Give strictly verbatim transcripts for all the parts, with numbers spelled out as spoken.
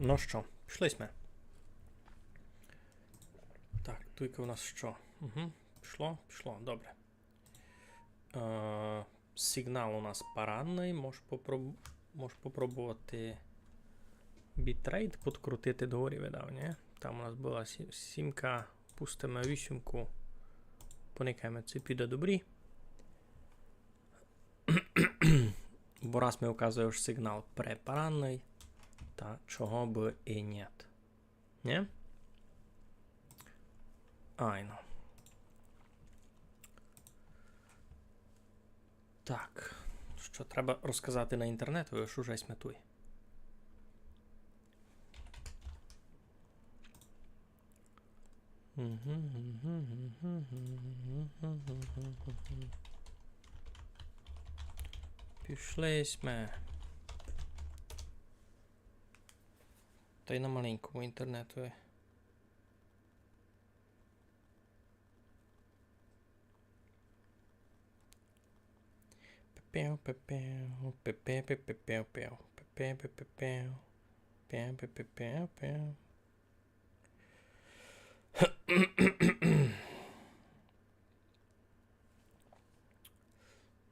Ну што, пішли сьме. Так, туйка у нас што? Угу. Пішло? Пішло, добре. Е, сигнал у нас парадный, мож попроб-, мож попробовати бітрейт подкрутити догорі, видав, нї? Там у нас была сі-, сімка, пустиме вісімку, поникаєме, ци піде добрі. Бо раз ми указує, што сигнал препарадный, та чого бы і нєт. Нї? Айно. Так. Што треба розказати на інтернету, ож уже сьме туй. Пішли сьме. Тай на маленькому інтернету. Пепеу, пепеу, пепе, пепе, пеу, пеу. Пепе, пепе, пеу. Пеу, пепе, пеу, пеу.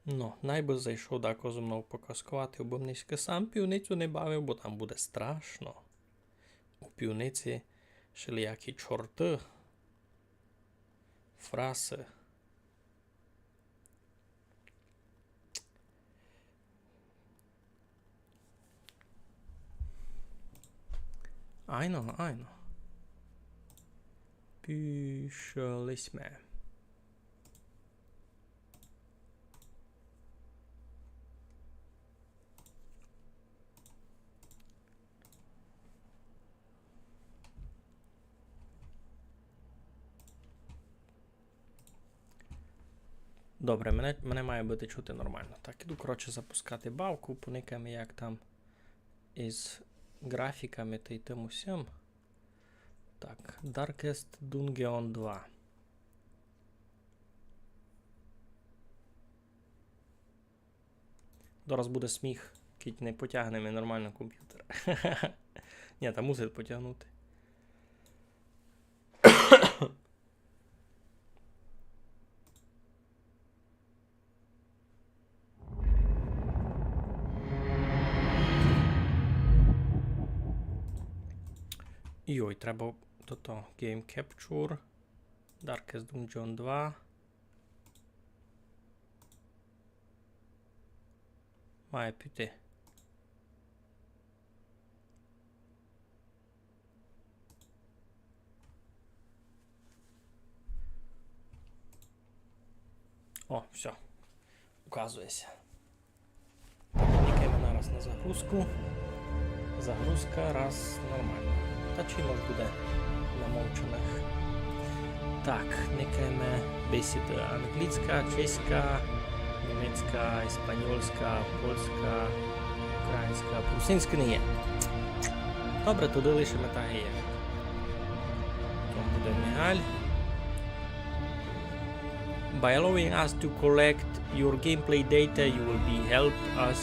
Ну, най бы зайшов дако зо мнов показковати, бо м нынька сам пивницю не бавив, бо там буде страшно. У пивниці шелиякі чорты, фрасы. Айно, айно. Пішли сьме. Добре, мене, мене має быти чути нормално. Так, іду, коротше, запускати бавку, поникаєме, як там із ґрафіками тай тым усім. Так, Darkest Dungeon два. Дораз буде сміх, кідь не потягнеме нормално компютер. Нї, та мусить потягнути. Йой, треба тото, Game Capture, Darkest Dungeon два. Має піти. О, всьо. Указує ся. Так, клікаєме нараз на загрузку. Загрузка раз нормално. Та чимось буде на мовчанах. Так, никаєме бесіды: анґлійска, чеська, німецька, іспаньольска, польска, україньска, русинська не є. Добре, тогды лишиме так, як є. Там буде Мігаль. By allowing us to collect your gameplay data, you will be help us.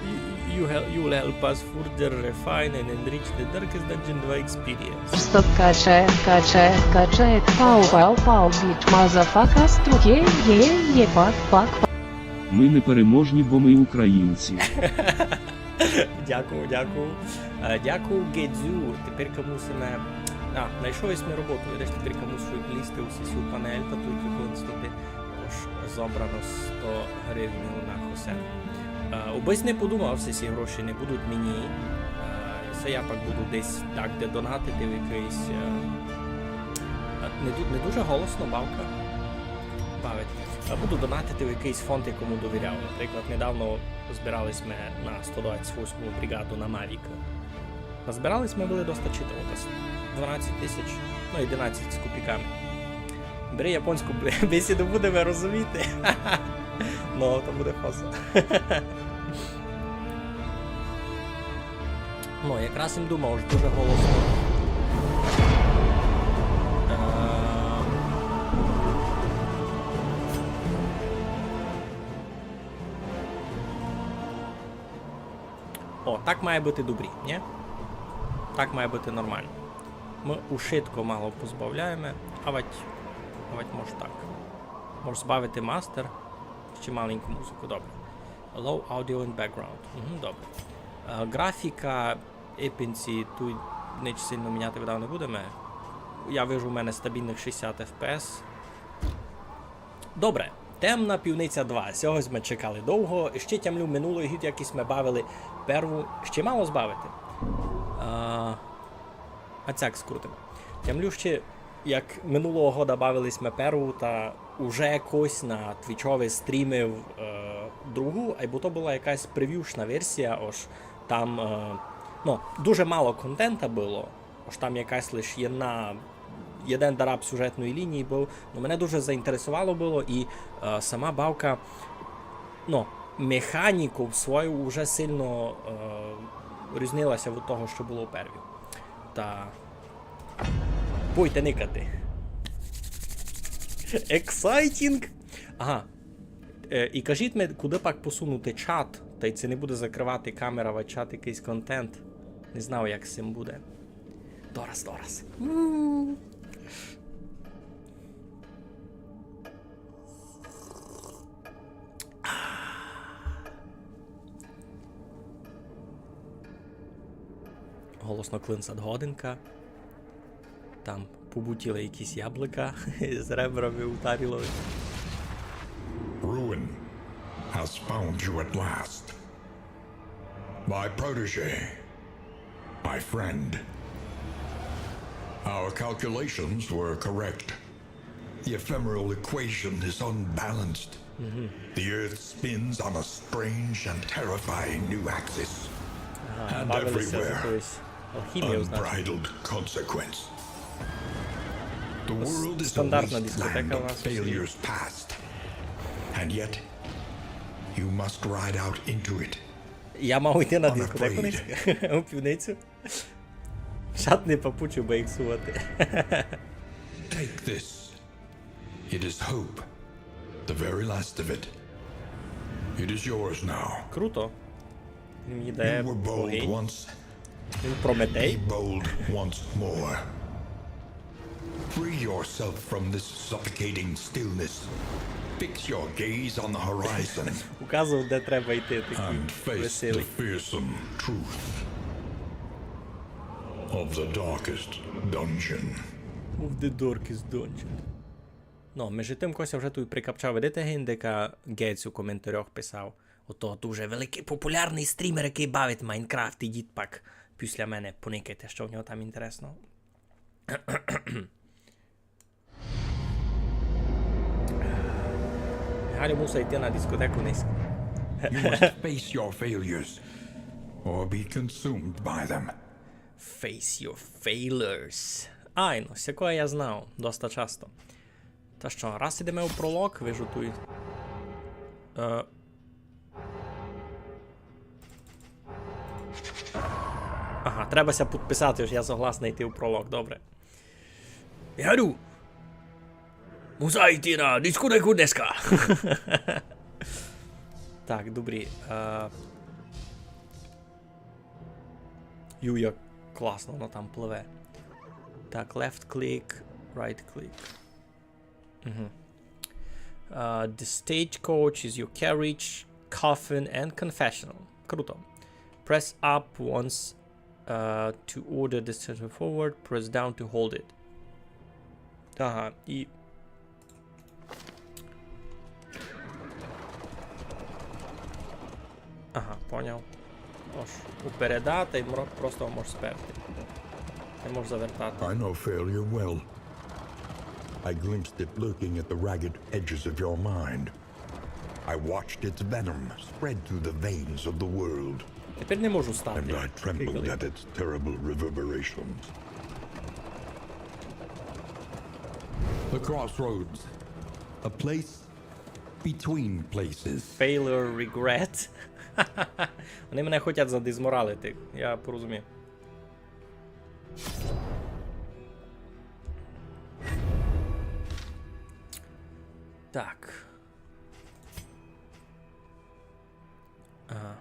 You, you hel-, you will help us further refine and enrich the Darkest Dungeon два experience. Стоп, каче, каче, каче, пау, пау, пау, bitch, motherfucker, струке, е, е, пак, пак, пак. Ми непереможні, бо ми українці. Дякую, дякую. Е, дякую, Гедзюр. Тепер мусиме... А, найшов єсь ми роботу. Видиш, тепер мушу лізти у сесю панель, та туй кликнути. Ож зобрано сто гривнів на хосе. Е, убысь не подумав, сесі гроші не будуть мені. Е, се я пак буду десь так, де донатити в якийсь, е, е, не ду-, не дуже голосно бавка бавить. Е, буду донатити в якийсь фонд, якому довіряю. Наприклад, недавно збирали сьме на сто двадцять восьму бригаду на Мавік. Назбирали сьме были доста читаво, десь дванадцять тисяч, ну, одинадцять з копійками. Бери японську бе-, бесіду, будеме розуміти. Ну, то буде фаза. Ну, якраз им думав, ож дуже голосно. Е, Так має быти добрі, нї? Так має быти нормално. Мы ушытко мало позбавляєме, авадь, авадь мож так. Мож збавити мастер. Ще маленьку музыку, добре. Low audio in background. Угу, добре. Е, ґрафіка, ипенці, туй нич сильно міняти, видав, не будеме. Я вижу, у мене стабілных шістдесят F P S. Добре, Темна пивниця два. Сього сьме чекали довго. Ще тямлю минулый гід, як сьме бавили перву. Ще мало збавити. А, а цяк скрутиме. Тямлю ще, як минулого года бавили сьме перву, та уже якось на Твічови стрімив, е, другу, айбо то была якась прев'юшна версія, ож там, е, ну, дуже мало контента было. Ож там якась лиш єдна, єден дараб сюжетної лінії быв. Ну, мене дуже заінтересовало было, і, е, сама бавка, ну, механіку свою вже сильно, е, різнилася від того, що было у первій. Та пойте никати. Exciting! Ага. Е, і кажіть ми, куды пак посунути чат, та й ци не буде закрывати камера, вать чат якыйсь контент. Не знав, як з сим буде. Дораз, дораз. У. Голосно клинцать годинка. Там побутіли якісь яблука з ребрами у тарілови. Ruin has found you at last. My protege. My friend. Our calculations were correct. The ephemeral equation is unbalanced. The Earth spins on a strange and terrifying new axis. Ага, And бавили ся з everywhere, якоюсь алхімією, значить. Unbridled consequence. The world is a Стандартна wasteland дискотека у of нас у селі. Failures past. And yet, you must ride out into it. Я мав йти на I'm дискотеку afraid. Низька? У пивницю? Жадный папучу бейксувати. Take this. It is hope. The very last of it. It is yours now. Круто. Він мені дає You were bold вогонь. Once. Він Прометей. Be bold once more. Free yourself from this suffocating stillness. Fix your gaze on the horizon Указував, де треба йти, такі and face the веселі. Fearsome truth of the darkest dungeon. Of the darkest dungeon. Ну, межи тым, Кося вже туй прикапчав, видите, гей, дика Гець у коментарях писав. Ото дуже великый популярный стрімер, якый бавить Майнкрафт, ідіть пак після мене поникайте, што в нього там інтересного. Галю мусить йти на дискотеку Низька. You must face your failures or be consumed by them. Face your failures. Ай, ну, сякоє я знав доста часто. Та што, раз ідеме у пролог, вижу туй. Е. Ага, треба ся підписати, ож я согласный йти у пролог, добре. Я йду! Мусай йти на дискотеку Низька! Так, добрі. Е. Ю, як класно воно там пливе. Так, left click, right click. Угу. Uh, the stagecoach is your carriage, coffin and confessional. Круто. Press up once, uh, to order the center forward, press down to hold it. Ага, і Ага, поняв. Ож, упереда, та й мро-, просто можеш сперти. Не можеш завертати. I know failure well. I glimpsed it lurking at the ragged edges of your mind. I watched its venom spread through the veins of the world, Тепер не можу стати. and I trembled Кикали. At its terrible reverberations. The crossroads, a place between places. Failure, regret. Вони мене хочуть задизморалити, я порозумів. Так. Ага.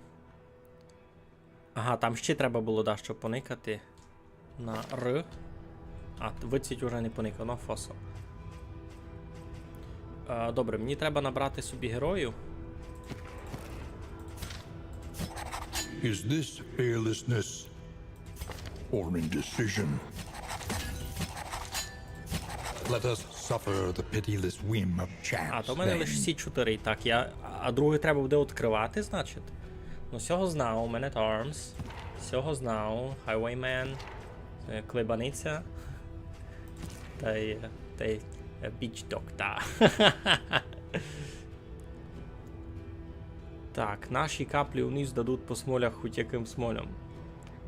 Ага, там ще треба было дашто поникати. На Р. А, выдцить уже не поникав, но фосо. Е, добре, мені треба набрати собі героїв. Is this fearlessness or indecision? Let us suffer the pitiless whim of chance. А, то в мене then. Лише всі чотири і так. Я... А другий треба буде відкривати, значить. Ну, сього знав, у мене Тормс. Сього знав, Highwayman. Е, Клебаниця. Тай, тай, е, Beach Doctor. Так, наші каплі униз дадуть по смолях хоть якым смольом.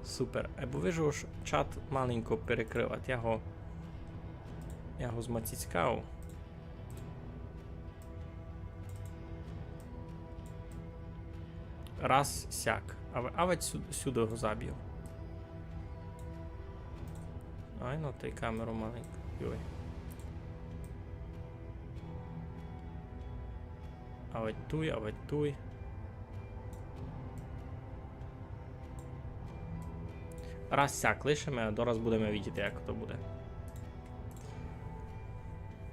Супер. Е, бо вижу, ож чат маленько перекрывать. Я го, я го змацицькав. Раз сяк. А, а ведь сю-, сюди го забив. Айно, тай камеру маленьку. Йой. А ведь туй, а ведь туй. Раз сяк лишиме, а дораз будеме видіти, як то буде.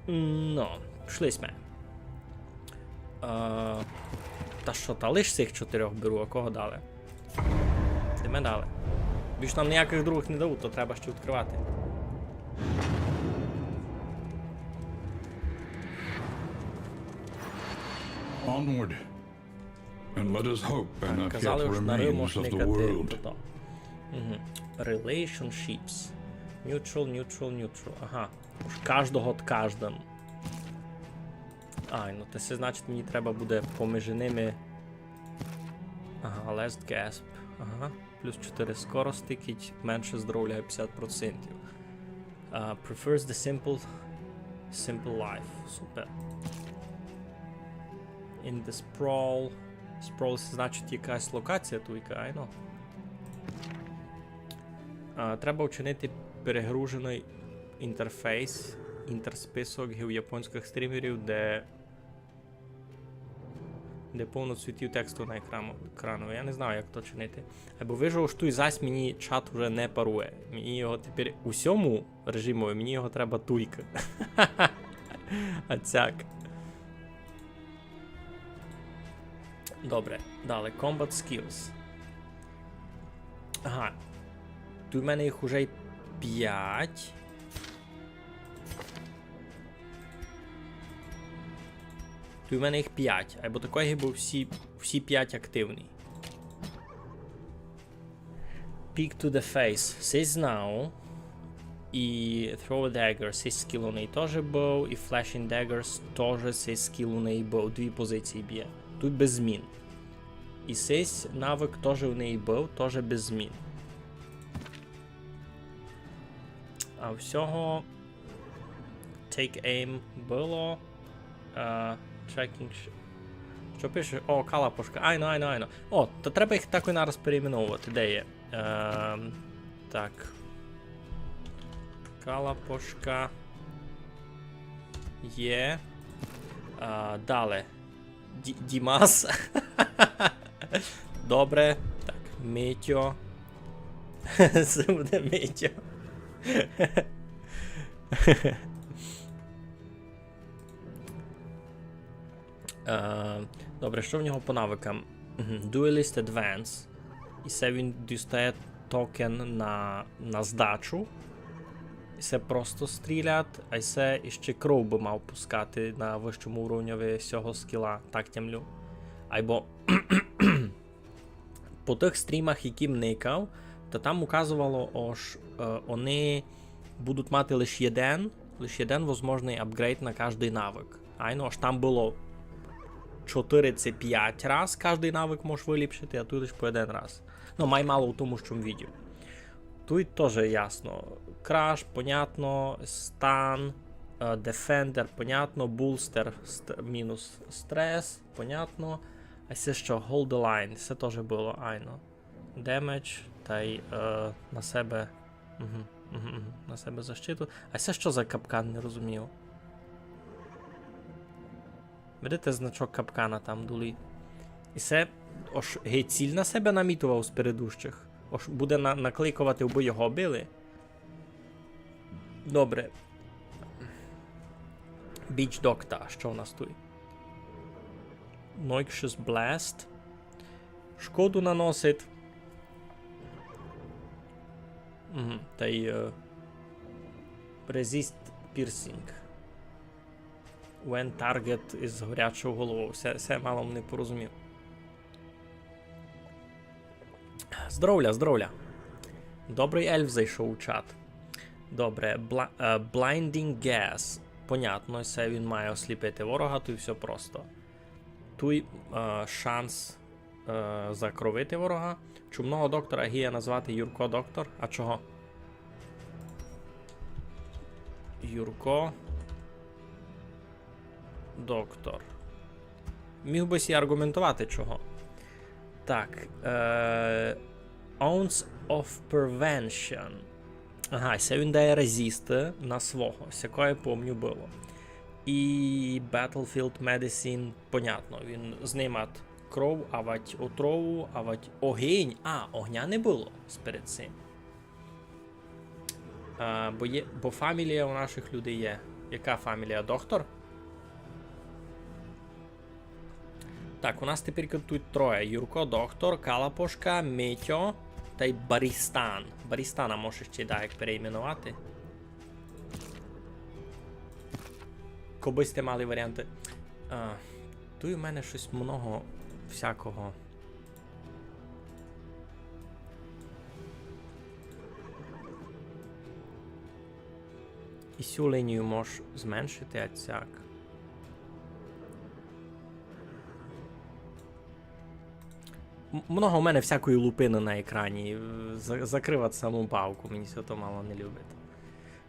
Но, пішли сьме. Е, та што, та лиш сих чотирьох беру, а кого далі? Йдеме далі. Більш нам ніякых другых не дають, то треба ще відкрывати. Onward. And let us hope and Так, not казали, get ож на Р remains можна of the никати. world. Тото. Угу. Relationships. Neutral, neutral, neutral. Ага. Ож каждого од каждым. Ай, ну то се значить, мені треба буде поміж ними. Ага, last gasp. Ага. Плюс чотири скорости, кідь менше здоровля пятдесят процентів. А, prefers the simple, simple life. Супер. In the sprawl. Sprawl се значить якась локація туйка, айно. А, треба вчинити перегруженый інтерфейс, інтерсписок у японськых стрімерів, де, де повно цвітів тексту на екрану, екрану. Я не знаю, як то чинити. Або вижу, ож туй зась мені чат уже не парує. Мені його тепер у сьому режиму, мені його треба туйка. А цяк. Добре, далі. Combat skills. Ага. Туй в мене їх уже й пять. Туй в мене їх пять. Айбо такої, бо всі, всі пять активні. Pick to the face. Сись знав. І throw a dagger. Сись скіл у неї тоже быв. І flashing daggers тоже сись скіл у неї быв. Дві позиції б'є. Туй без змін. І сись навык тоже у неї быв, тоже без змін. А всього take aim было. Е, tracking sh-, што пише? О, калапошка. Айно, айно, айно. О, та треба їх так і нараз перейменовувати. Де є? Ем, так. Калапошка. Є. А, далі. Ді-, Дімас. Добре. Так, Митьо. Се буде Митьо. Е, добре, што в нього по навыкам? Мгм. Duelist Advance. І се він дістає токен на, на здачу. І се просто стрілять, а й се іще кров бы мав пускати на вищому уровньови сього скіла, так тямлю. Айбо по тых стрімах, які м никав, та там указовало, ож, е, они будуть мати лиш єден, лиш єден возможный апґрейд на каждый навык. Айно, ож там было чотири ци пять раз каждый навык можеш выліпшити, а туй лиш по єден раз. Ну, май мало у тому, што м видів. Туй тоже ясно. Краш, понятно, стан, е, дефендер, понятно, булстер, ст-, мінус стрес, понятно. А се што, hold the line, се тоже было, айно. Демедж, тай, е, на себе. Мгм, мгм, мгм. На себе защиту. А се што за капкан, не розумію. Видите значок капкана там долі? І се, ож гей ціль на себе намітовав з передущих. Ож буде на-, накликувати, убы його били. Добре. Beach Doctor, а што у нас туй? Noxious Blast. Шкоду наносить. Мгм, тай, е, Resist Piercing. When target із горячою головою. Всьо, всьо мало не порозумів. Здоровля, здоровля. Добрый ельф зайшов у чат. Добре, бла-, е, Blinding Gas. Понятно, се він має осліпити ворога, туй всьо просто. Туй, е, шанс, е, закровити ворога. Чумного доктора гія назвати Юрко Доктор. А чого? Юрко Доктор. Міг бы сі арґументовати, чого. Так, е, Ounce of Prevention. Ага, се він дає резисты на свого. Сякоє, помню, было. І Battlefield Medicine, понятно, він знимат кров, авать отрову, авать огинь. А, огня не было сперед сим. А, бо є, бо фамілія у нашых людей є. Яка фамілія? Доктор? Так, у нас тепер туй троє. Юрко, Доктор, Калапошка, Митьо тай Барістан. Барістана може ще даяк перейменовати. Кобы сьте мали варіанты. А, туй у мене штось много всякого. І сю лінію мож зменшити, а сяк. М-, много у мене всякої лупины на екрані. За-, закрыват саму бавку, мені ся то мало не любить.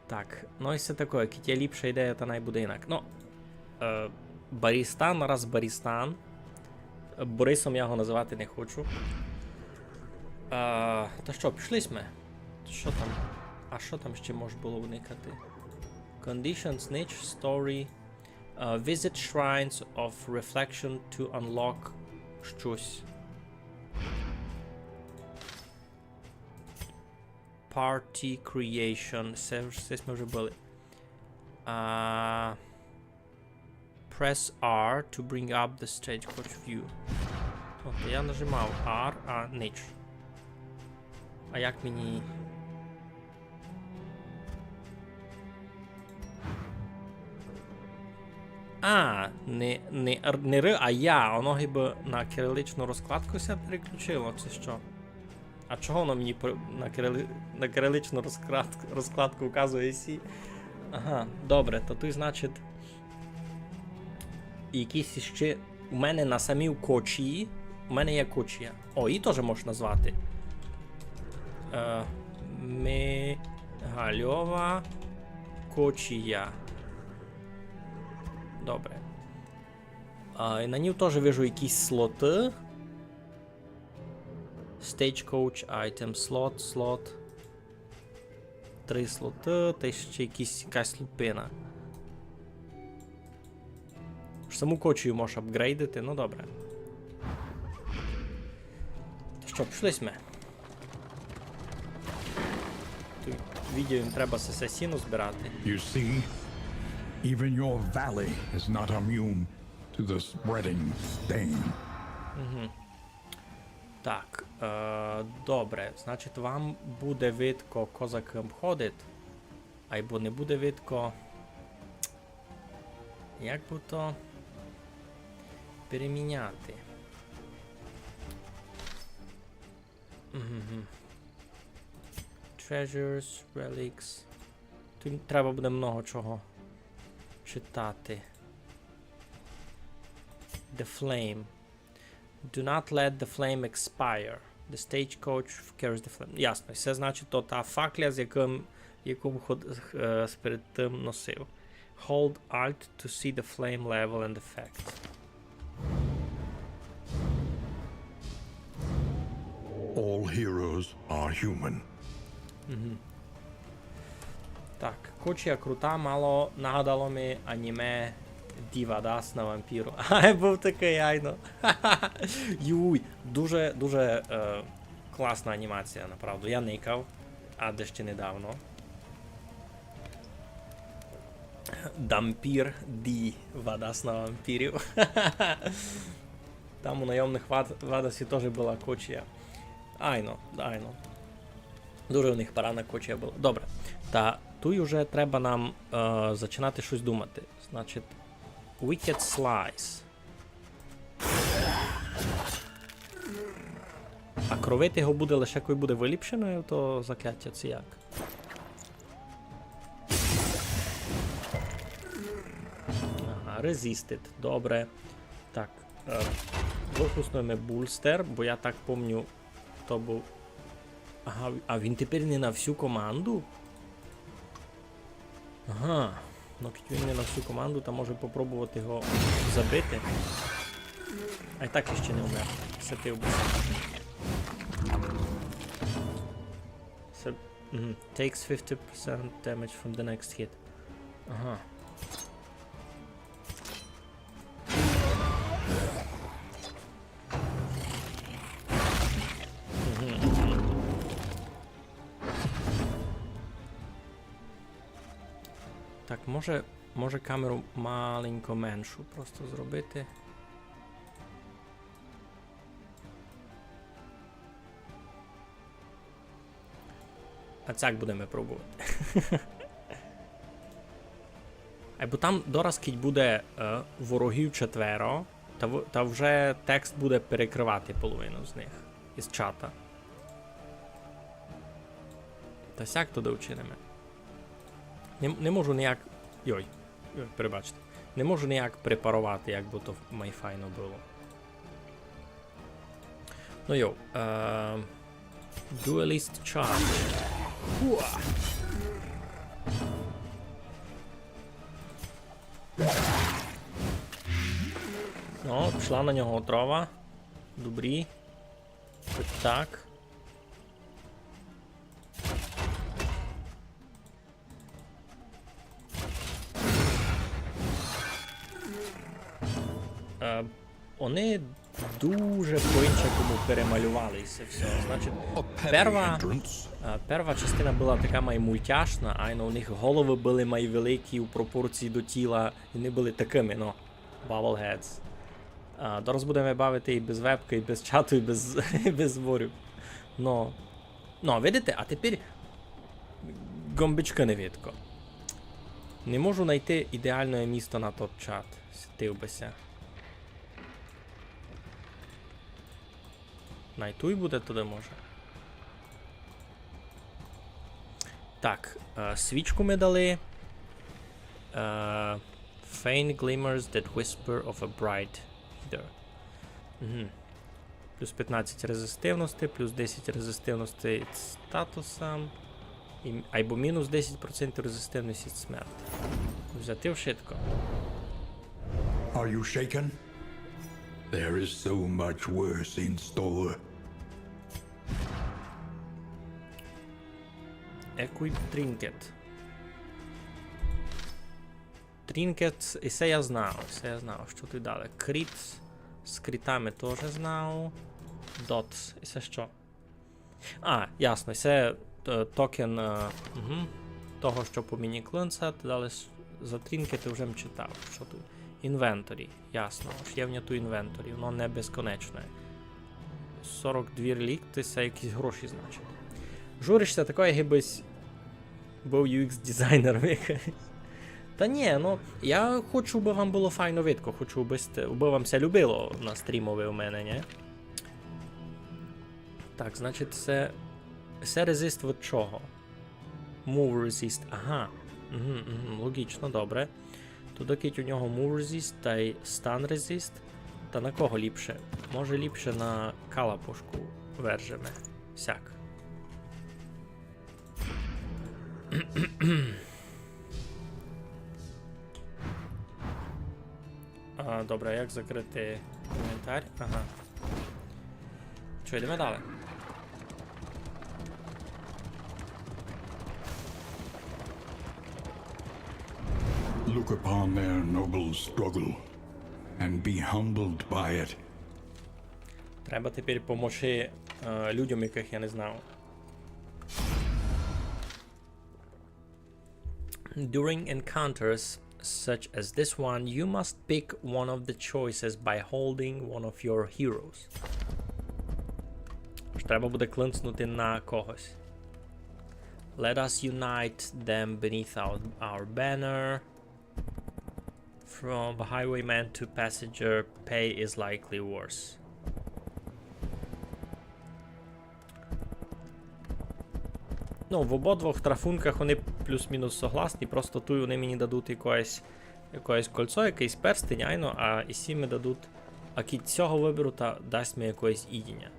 Так, ну і всьо такоє, кідь є ліпша ідея, та най буде інак. Ну, е, Барістан, раз Барістан. Е, Борисом я його називати не хочу. Е, та што, пішли сьме? Што там? А што там ще мож было вникати? Conditions, niche, story. Е, visit shrines of reflection to unlock штось. Party creation. Се, се сьме вже были. А, press R to bring up the stagecoach view. Тобто я нажимав R, а нич. А як мені? А, не, не Р, не Р, а Я. Воно гибы на кириличну розкладку ся переключило, чи што? А чого воно мені по-, на кирили-, на кириличну розкладку, розкладку указує сі? Ага, добре, то туй, значить, якісь іще у мене на самій кочії. У мене є кочія. О, її тоже можеш назвати. Е, Мигальова кочія. Добре. А, і на ній тоже вижу якісь слоты. Stagecoach, item, slot, slot. Три слоты, та ще якісь, якась лупина. Ож саму кочію можеш апґрейдити, ну добре. Та што, пішли сьме. Туй, видів, їм треба сесе сіно збирати. You see, even your valley is not immune to the spreading stain. Мгм. Так, е, добре, значить, вам буде видко, ко за кым ходить, айбо не буде видко, як бы то переміняти. Мгм. Treasures, relics. Туй треба буде много чого читати. The flame. Do not let the flame expire. The stagecoach carries the flame. Ясно, се значить, то та факля, з якым, яку ход-, е, перед тым носив. Hold Alt to see the flame level and effects. All heroes are human. Мгм. Так, кочія крута, мало нагадало ми аніме Дива, да, на вампіру. Ай, быв такый, айно. Юй, дуже, дуже, е, Класна анімація, направду. Я никав, а де ще недавно. Дампір Ді, вадас на вампірів. Там у найомных вад-, вадасів тоже была кочія. Айно, айно. Дуже у них парадна кочія была. Добре. Та туй уже треба нам, е, зачинати штось думати. Значить, Wicked Slice. А кровити його буде лише, коли буде выліпшене, то закляття, ци як? Ага, resisted. Добре. Так, е, выпустимо Булстер, бо я так помню, то быв... Ага, а він тепер не на всю команду? Ага. Ну, кідь він не на всю команду, та може попробовати його забити. А й так іщи не вмер. Се ти вбив. Се, мгм. Takes fifty percent damage from the next hit. Ага. Мгм, мгм. Так, може, може камеру маленько меншу просто зробити. А цяк будеме пробовати. Айбо там дораз, кідь буде, е, ворогів четверо, та в-, та вже текст буде перекрывати половину з них із чата. Та сяк то да вчиниме. Не, не можу ніяк... Йой, йой, перебачте. Не можу ніяк препаровати, як бы то май файно было. Ну йо, е, Duelist Charge. Хуа! Ну, пішла на нього отрова. Добрі. Так. Е, они дуже по-іншому перемалювали се всьо. Значить, перва, е, перва частина была така май мультяшна, айно у них головы были май великі у пропорції до тіла, і они были такыми, ну, bobbleheads. А, дораз будеме бавити і без вебкы, і без чату, і без, і без зборів. Ну, ну, видите, а тепер ґомбичка не видко. Не можу найти ідеалне місто на тот чат. Сітив бы ся. Най туй буде тоді, може. Так, е, свічку ми дали. Е, Faint glimmers that whisper of a bright ether. Мгм. Плюс пятнадцять резистивности, плюс десять резистивности ід статусам. І, айбо мінус десять процентів резистивности ід смерти. Взяти вшытко. Are you shaken? There is so much worse in store. Equip trinket. Trinket, і се я знав, се я знав, што туй далі. Кріт, з крітами тоже знав. Dot, і се што? А, ясно, се, е, токен, е, мгм, того, што по міні клинця, та далі с-, за трінкеты вже м читав, што туй. Inventory, ясно, ож є в нього туй inventory, воно не безконечне. Сорок дві релікты, се якісь гроші, значить. Журиш ся такой, гибысь быв ю екс дизайнер, Михайло. Та ні, ну, я хочу, бы вам было файно видко, хочу, бы сте, бы вам ся любило на стрімови у мене, ні? Так, значить, се, се резист від чого? Move resist, ага. Угу, угу, логічно, добре. Тоді кидь у нього move resist тай stun resist, та на кого ліпше? Може ліпше на калапушку вержеме. Сяк. А, добре, а як закрити інвентар? Ага. Што, йдеме далі? Look upon their noble struggle and be humbled by it. Треба тепер помочи е, людям, якых я не знав. During encounters such as this one, you must pick one of the choices by holding one of your heroes. Ож треба буде клинцнути на когось. Let us unite them beneath our, our banner. From highwayman to passenger, pay is likely worse. Ну, в обидвох трафунках они плюс-мінус согласні, просто туй они мені дадуть якоєсь, якоєсь кольцо, якыйсь перстень, айно, а і сі ми дадуть, а кідь сього выберу, та дасть ми якоєсь їдіня.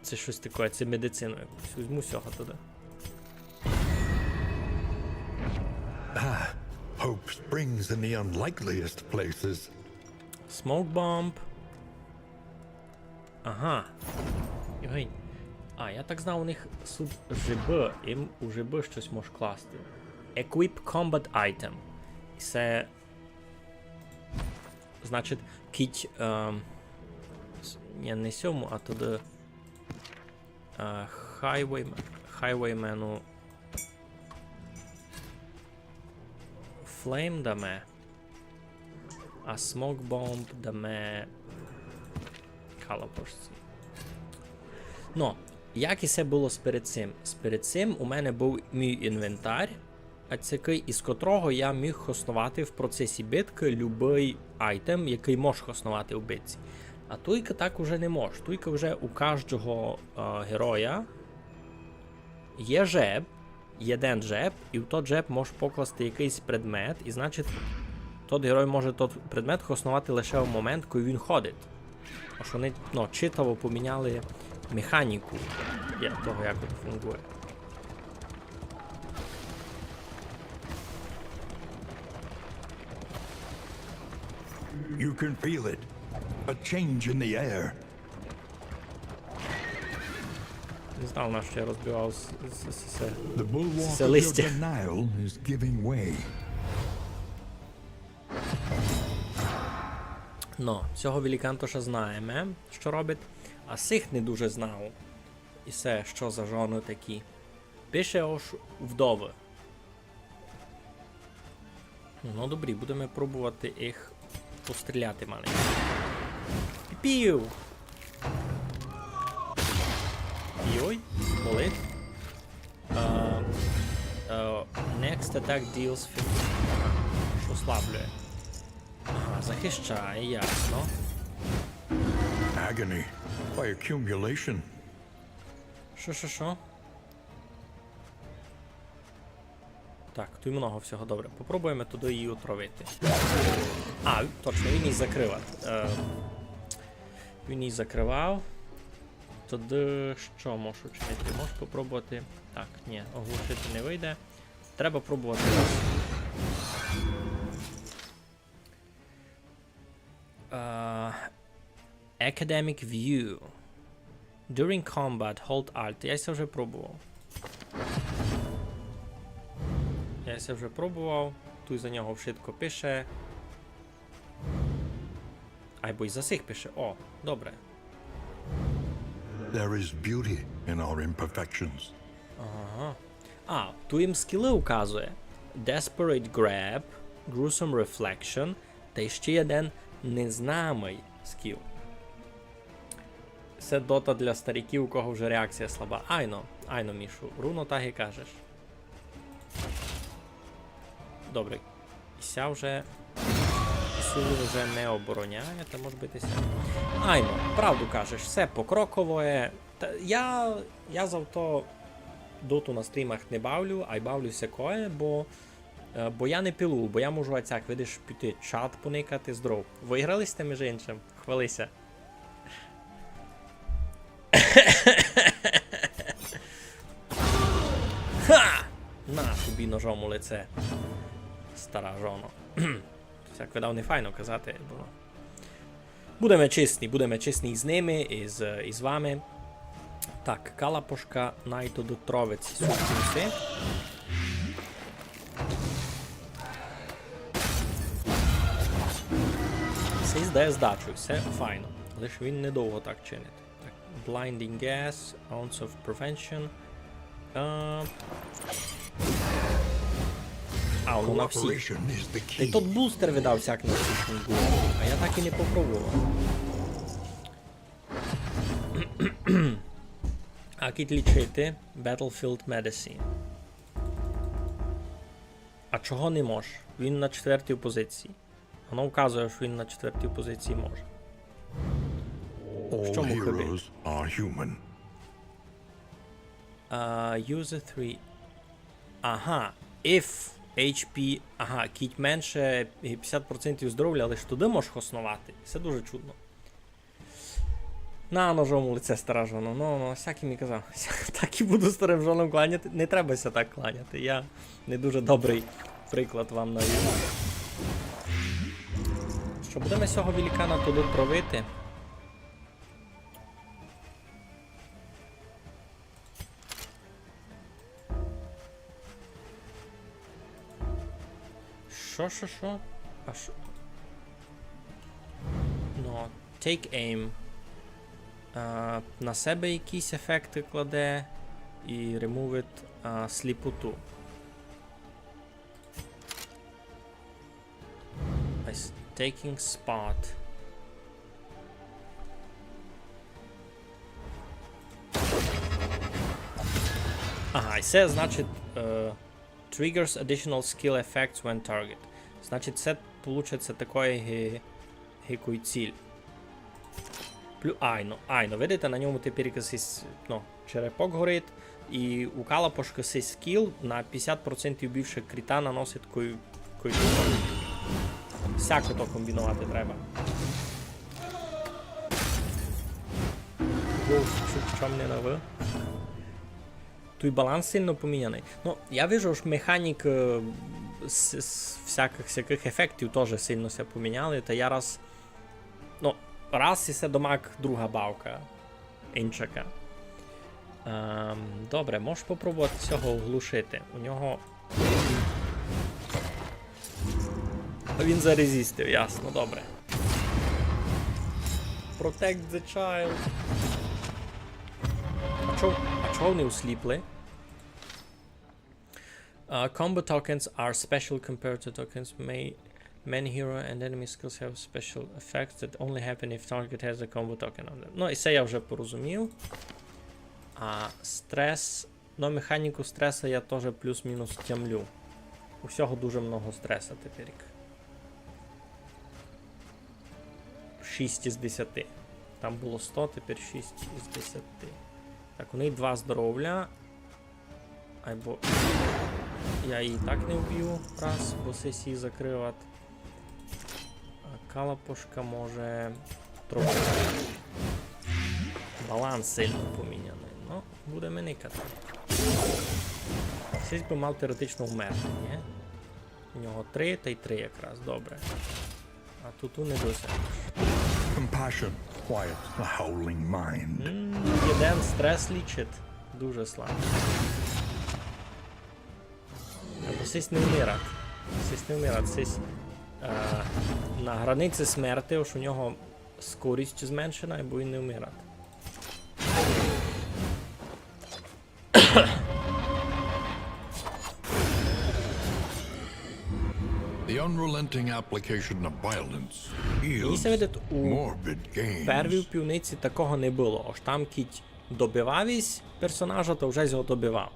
Се штось таке, се медицину якусь. Возьму сього тогды. Ah, hope springs in the unlikeliest places. Smoke bomb. Ага. Йой. А, я так знав, у них суть жебы. Им у жебы штось можеш класти. Equip combat item. І се, значить, кідь, ем, с-, ні, не сьому, а тогды, е, highway-, highwayman-у flame даме. А smoke bomb даме калапошці. Но, як і се было сперед сим? Сперед сим у мене быв мій інвентар, а сякый, із котрого я міг хосновати в процесі биткы любый айтем, якый можеш хосновати в битці. А туйка так уже не можеш. Туйка вже у каждого, е, героя є жеб, єден жеб, і в тот жеб можеш покласти якыйсь предмет, і, значить, тот герой може тот предмет хосновати лише в момент, коли він ходить. Ож они, ну, читаво поміняли механіку для того, як це фунґує. You can feel it. A change in the air. Не знав, на што я розбивав с-, с-, с-, се. The bulwark Це of your листя. Denial is giving way. Но, сього великантоша знаєме, што робить, а сих не дуже знав. І се, што за жоны такі. Пише, ож вдовы. Ну, добрі, будеме пробовати їх постріляти маленько. Пів! Йой, болить. Е, е, next attack deals fifty. Ага, ослаблює. Ага, захищає, ясно. Agony by accumulation. Што, што, што? Так, туй много всього, добре. Попробуєме туды її отравити. А, точно, він її закрывав. Е, він її закрывав. Туды што можу чинити? Можу попробовати. Так, ні, оглушити не выйде. Треба пробовати раз. Е, Academic View. During combat, hold Alt. Я се вже пробовав. Я се вже пробовав. Туй за нього вшытко пише. Айбо й за сих пише. О, добре. There is beauty in our imperfections. Ага. А, туй їм скілы указує. Desperate Grab, Gruesome Reflection, та ще єден незнамый скіл. Се дота для стариків, у кого вже реакція слаба. Айно, айно, Мішу, руно так і кажеш. Добре. І ся вже, і силу вже не обороняє, та може быти ся. Айно, правду кажеш, всьо покроковоє. Та я, я за то доту на стрімах не бавлю, ай бавлю сякоє, бо, е, бо я не пилую, бо я можу ацяк, видиш, піти чат поникати, здоров. Выграли сьте, між іншим? Хвали ся. Ха! На тобі ножом у лице, стара жоно. Всяк видав не файно казати, бо будеме чесні, будеме чесні з ними і з, і з вами. Так, калапошка, най то дотровець сюди. Се здає здачу, всьо файно. Але ж він недовго так чинить. Так, Blinding Gas, Ounce of Prevention. А, а, воно на всіх. Cooperation is the key. Та й тот бустер видав сяк на всіх не було, а я так і не попробовав. А кидь лічити Battlefield Medicine. А чого не мож? Він на четвертій позиції. Воно вказує, що він на четвертій позиції може. В чому хибить? All heroes are human. А, use three. Ага. If H P. Ага, кидь менше пятдесят процентів здоровля, але ж туды можеш хосновати. Се дуже чудно. На ножом у лице старажено. Ну, ну, сяк і ми казав. Так і буду старым жоном кланяти. Не треба ся так кланяти. Я не дуже добрый приклад вам навів. Што, будеме сього великана туды травити? Што, што, што? А што? Ну, take aim. А, на себе якісь ефекты кладе і removed, а, сліпоту. Ось, taking spot. Ага, і се значить, е, triggers additional skill effects when target. Значить, се получить такой ги-, гикой ціль. Плю-, айно, айно, видите, на ньому тепер якыйсь, ну, черепок горить, і у Калапошкы сей скіл на пятдесят процентів більше кріта наносить кой-, кой-, всяко то комбіновати треба. Вов, чу-, чом не на В? Туй баланс сильно поміняный. Ну, я вижу, ож механік, е, с-, с-, всякых, всякых ефектів тоже сильно ся поміняли, та я раз, ну, раз і се домак друга бавка. Інчака. Ем, добре, можеш попробовати сього оглушити. У нього А він зарезістив, ясно, добре. Protect the child. А чо, а чого вони осліпли? Uh, combo tokens are special compared to tokens. May, many hero and enemy skills have special effects that only happen if target has a combo token on them. Ну, і се я вже порозумів. А стрес Ну, механіку стреса я тоже плюс-мінус тямлю. У сього дуже много стреса тепер. Шість із десяти. Там было сто, тепер шість із десяти. Так, у неї два здоровля. Айбо я її так не вб'ю раз, бо сесії закриват. А калапошка може трохи. Баланс сильно поміняный. Ну, будеме никати. Сись бы мав теоретично вмерти, ні? У нього три, та й три якраз, добре. А тут у не досягнеш. Compassion quiets the howling mind. М, єден стрес лічить. Дуже слабо. Або сись не вмират. Сись не вмират. Сись, е, на границі смерти, ож у нього скорість зменшена, бо він не вмират. The unrelenting application of violence yields morbid gains. Мені ся видить, у первій пивниці такого не было. Ож там кідь добивав ись персонажа, то вже його добивав.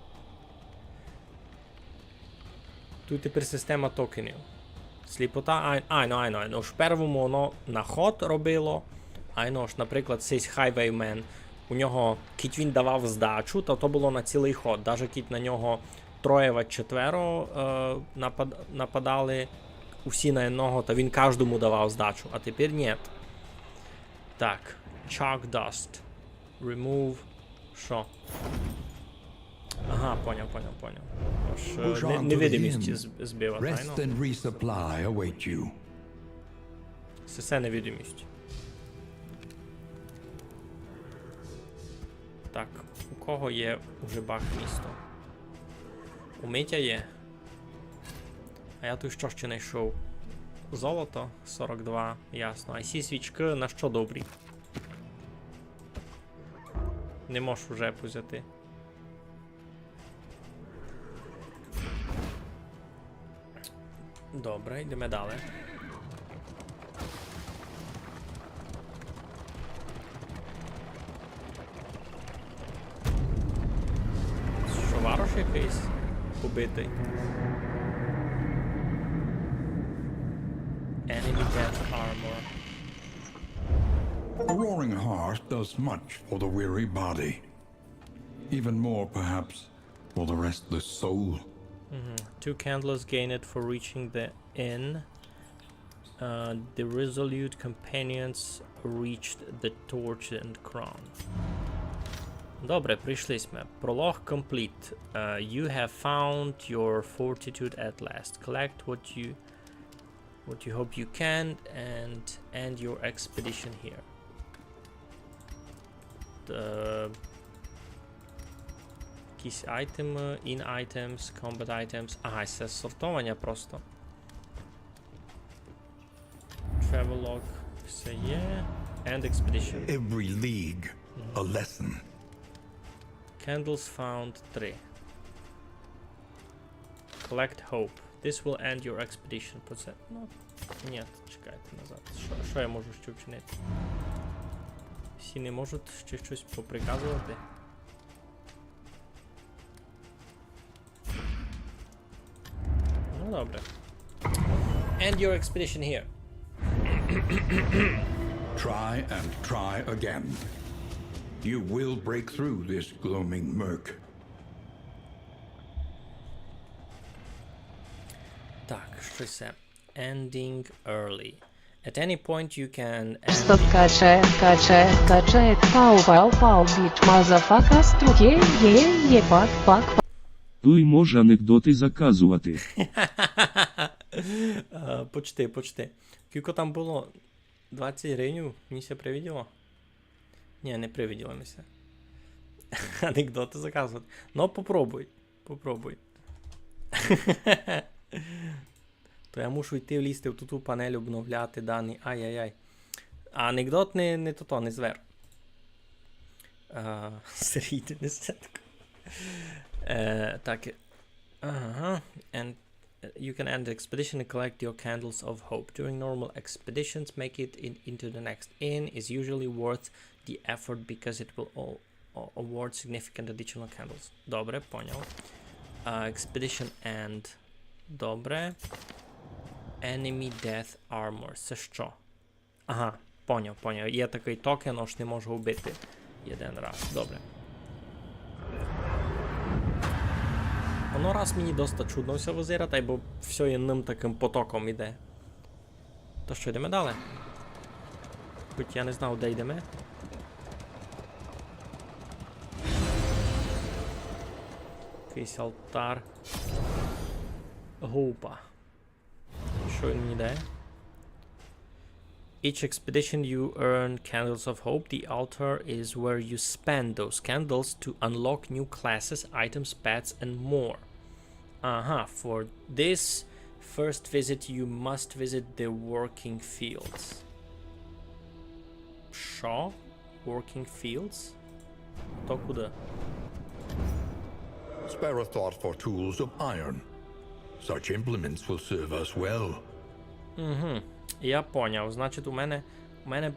Туй тепер система токенів. Сліпота, ай-, айно, айно, айно. Ож в первому воно на ход робило. Айно, ож, наприклад, сись Highwayman. У нього, кідь він давав здачу, то, то было на цілый ход. Даже кідь на нього троє ва четверо, е, напад-, нападали усі на одного, то він каждому давав здачу. А тепер ні. Так, Chalk Dust. Remove. Што? Ага, поняв, поняв, поняв. Ож, е, не-, невидимість з-, збиват, айно. Rest and resupply await you. Се, се невидимість. Так, у кого є у жебах місто? У Митя є. А я туй што ще найшов? Золото, сорок два, ясно. А сі свічкы на што добрі? Не можу жепу взяти. Добре, йдеме далі. Што, варош якыйсь побитый? Enemy death armor. A roaring heart does much for the weary body. Even more, perhaps, for the restless soul. Мгм. Two candles gained for reaching the inn. Uh, the resolute companions reached the torch and crown. Добре, прийшли сьме. Prologue complete. Uh, you have found your fortitude at last. Collect what you, what you hope you can and end your expedition here. Е, якісь айтемы, in items, combat items. Ага, се сортованя просто. Travel log, всьо є. End expedition. Every league, a lesson. Candles found три. Collect hope. This will end your expedition. По це. Ну, ні, чекайте назад. Што, што я можу ще вчинити? Всі не можуть ще щось поприказувати. Ну, добре. End your expedition here. Try and try again. You will break through this gloaming murk. Так, што се? Ending early. At any point you can end. Стоп, качає, качає, качає, пау, пау, пау, біч, мазафака, струке, є, є, пак, пак, пак. Туй мож анекдоты заказовати. Е, почти, почти. Кілько там было? Двадцять гривень? Мені ся привиділо? Ні, не привиділо ми ся. Анекдоты заказовати. Ну, попробуй. Попробуй. То я мушу йти влізти в ту, ту панель, обновляти дані. Ай-яй-яй. А анекдот не, не тото, не звер. А, Сергій, ти не все таке. Е, так. Ага. And, uh, you can end the expedition and collect your candles of hope. During normal expeditions, make it in, into the next inn is usually worth the effort because it will all, a-, award significant additional candles. Добре, поняв. А, expedition end. Добре. Enemy death armor. Се што? Ага, поняв, поняв. Є такый токен, ож не можу убити єден раз. Добре. Воно раз мені доста чудно всьо визирать, айбо всьо єдным такым потоком іде. Та што, йдеме далі? Хоть я не знав, де йдеме. Якыйсь алтар. Гупа. Што він мені дає? Each expedition you earn candles of hope. The altar is where you spend those candles to unlock new classes, items, pets and more. Ага, for this first visit you must visit the working fields. Што? Working fields? То куды? Spare a thought for tools of iron. Such implements will serve us well. Угу. Я поняв. Значить, у мене, у мене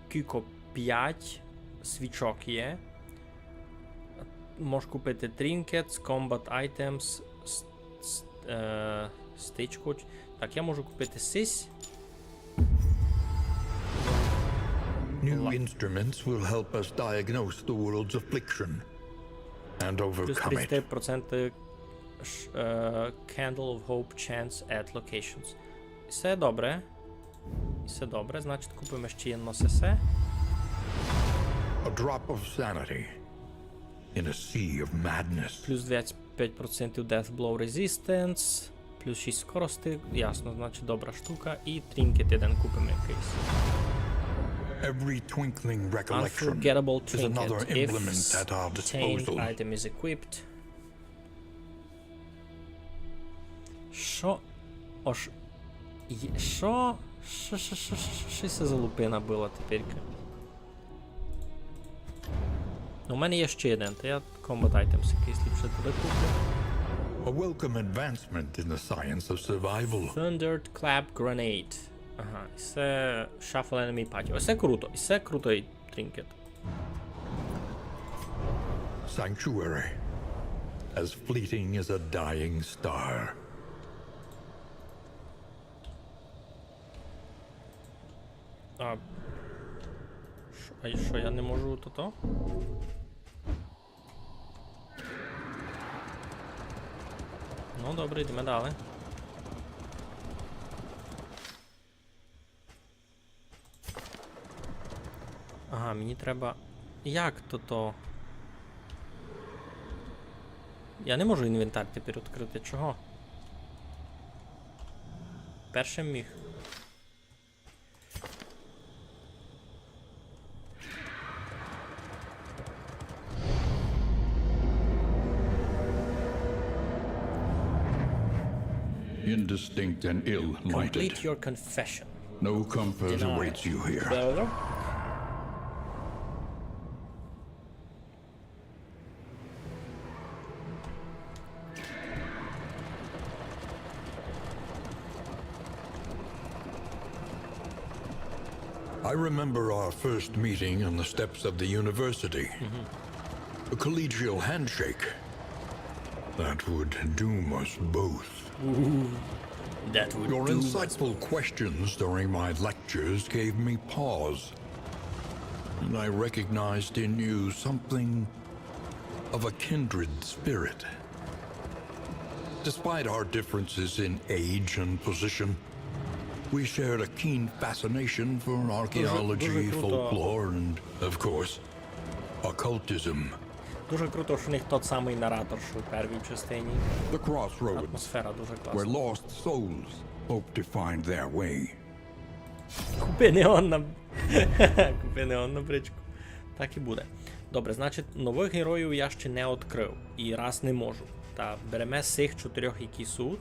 кілько, пять свічок є. Можу купити trinkets, combat items, с-, с-, е, стичку. Так, я можу купити сись. New instruments will help us diagnose the world's affliction and overcome it. Плюс тридцять три проценты ш-, е, Candle of Hope chance at locations. Всьо добре. Всьо добре, значить, купиме ще єдно сесе. A drop of sanity in a sea of madness. Плюс двадцять пять процентів Death Blow Resistance, плюс шість скорости, ясно, значить, добра штука. І трінкет єден купиме якыйсь. Every twinkling recollection is another implement at our disposal. Unforgettable trinket. If stained item is equipped. Што? Ож... Є... Што? Што, што, што, што, што се за лупина была теперька? Ну, у мене є ще один, та я combat items якийсь ліпше туды куплю. A welcome advancement in the science of survival. Thunderclap Grenade. Ага, і се Shuffle Enemy Party. Ось се круто, і се крутый trinket. Sanctuary, as fleeting as a dying star. А што, а што, я не можу тото? Ну, добре, йдеме далі. Ага, мені треба... Як тото? Я не можу інвентар тепер відкрыти. Чого? Перше міг. Indistinct and ill-lighted. Complete your confession. No comfort awaits you here. Denied. Добре. I remember our first meeting on the steps of the university. A collegial handshake. That would doom us both. Ooh, that would doom us both. Your insightful questions during my lectures gave me pause. And I recognized in you something of a kindred spirit. Despite our differences in age and position, we shared a keen fascination for archaeology, дуже, дуже круто, folklore, and, of course, occultism. Дуже круто, што у них тот самый наратор, што у первій частині. The crossroads, атмосфера дуже класна, where lost souls hope to find their way. Купи неонну, купи неонну бричку. Так і буде. Добре, значить, новых героїв я ще не відкрыв. І раз не можу. Та береме з сих чотирьох, які суть.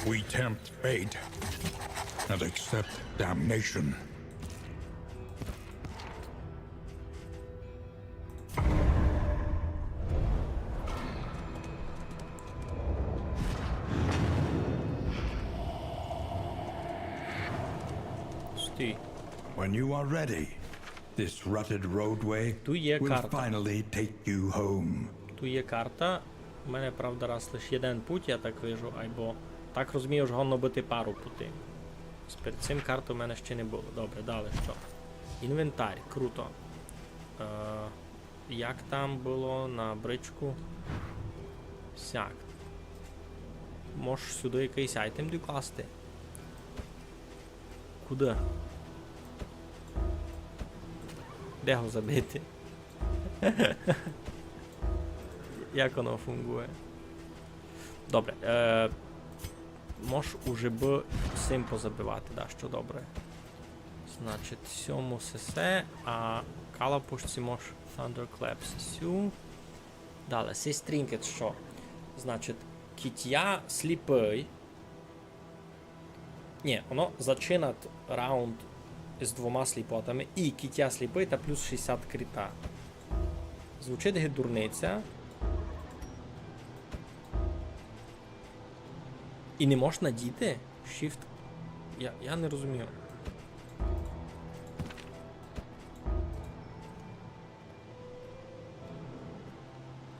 We tempt fate and accept damnation. Стій. When you are ready, this rutted roadway will finally take you home. Ту є карта. Ту є карта. У мене, правда, раз лише єден путь, я так вижу, айбо так розумію, ож годно быти пару путей. Перед цим карты у мене ще не было. Добре, далі што? Інвентар, круто. Е, як там было на бричку? Сяк. Мож сюды якыйсь айтем докласти? Куды? Де го забити? Як воно фунґує? Добре, е, мож уже бы сим позабивати, да, што добре. Значить, сьому сесе, а калапушці мож Thunderclap сю. Далі, сись trinket што? Значить, кідь я сліпый, Нї, воно зачинать раунд з двома сліпотами, і кідь я сліпый, та плюс шістдесят кріта. Звучить ги дурниця. І не мож надіти? Shift. Я, я не розумію.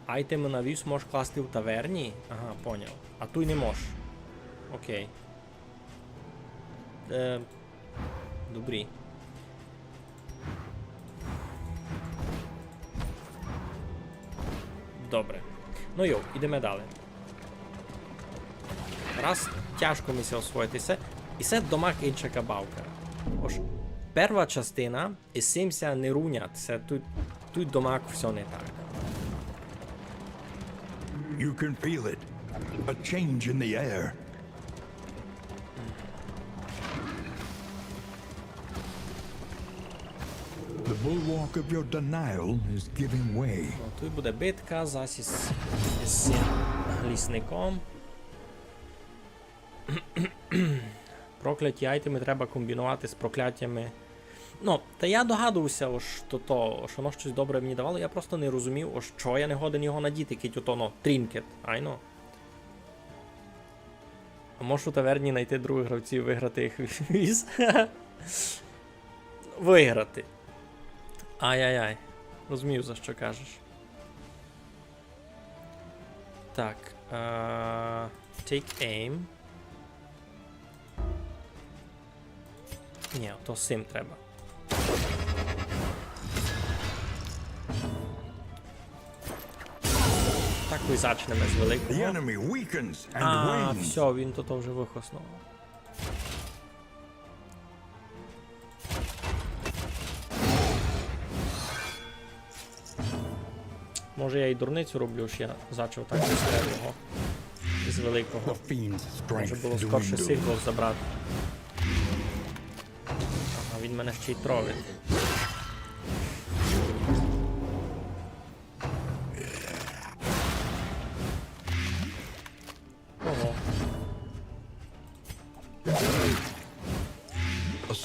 Айтемы на віз мож класти в таверні? Ага, поняв. А туй не мож. Окей. Е, добрі. Добре. Ну йо, ідеме далі. Раз тяжко ми ся освоїти се. І се домак инша кабавка. Ож перва частина, і сим ся не рунять, се туй, туй домак всьо не так. You can feel it. A change in the air. The bulwark of your denial is giving way. Ну, туй буде битка зась із, із сим лісником. Прокляті айтемы треба комбінувати з проклятями Ну, та я догадувався, ож то, то, ож воно штось добре мені давало, я просто не розумів, ож чого я не годен його надіти, кидь ото, ну, трінкет, айно. А можеш у таверні найти других гравців, виграти їх віз? Виграти. Ай-яй-яй. Розумію, за що кажеш. Так. Е, take aim. Ні, то з сим треба. Так і зачнеме з великого. The enemy weakens and wanes. А, всьо, він то, то вже вихоснув. Може, я й дурницю роблю, ож я зачав так стріляти його з великого. Може, було скорше сих двох забрати. Ага, він мене ще й тровить. Ого.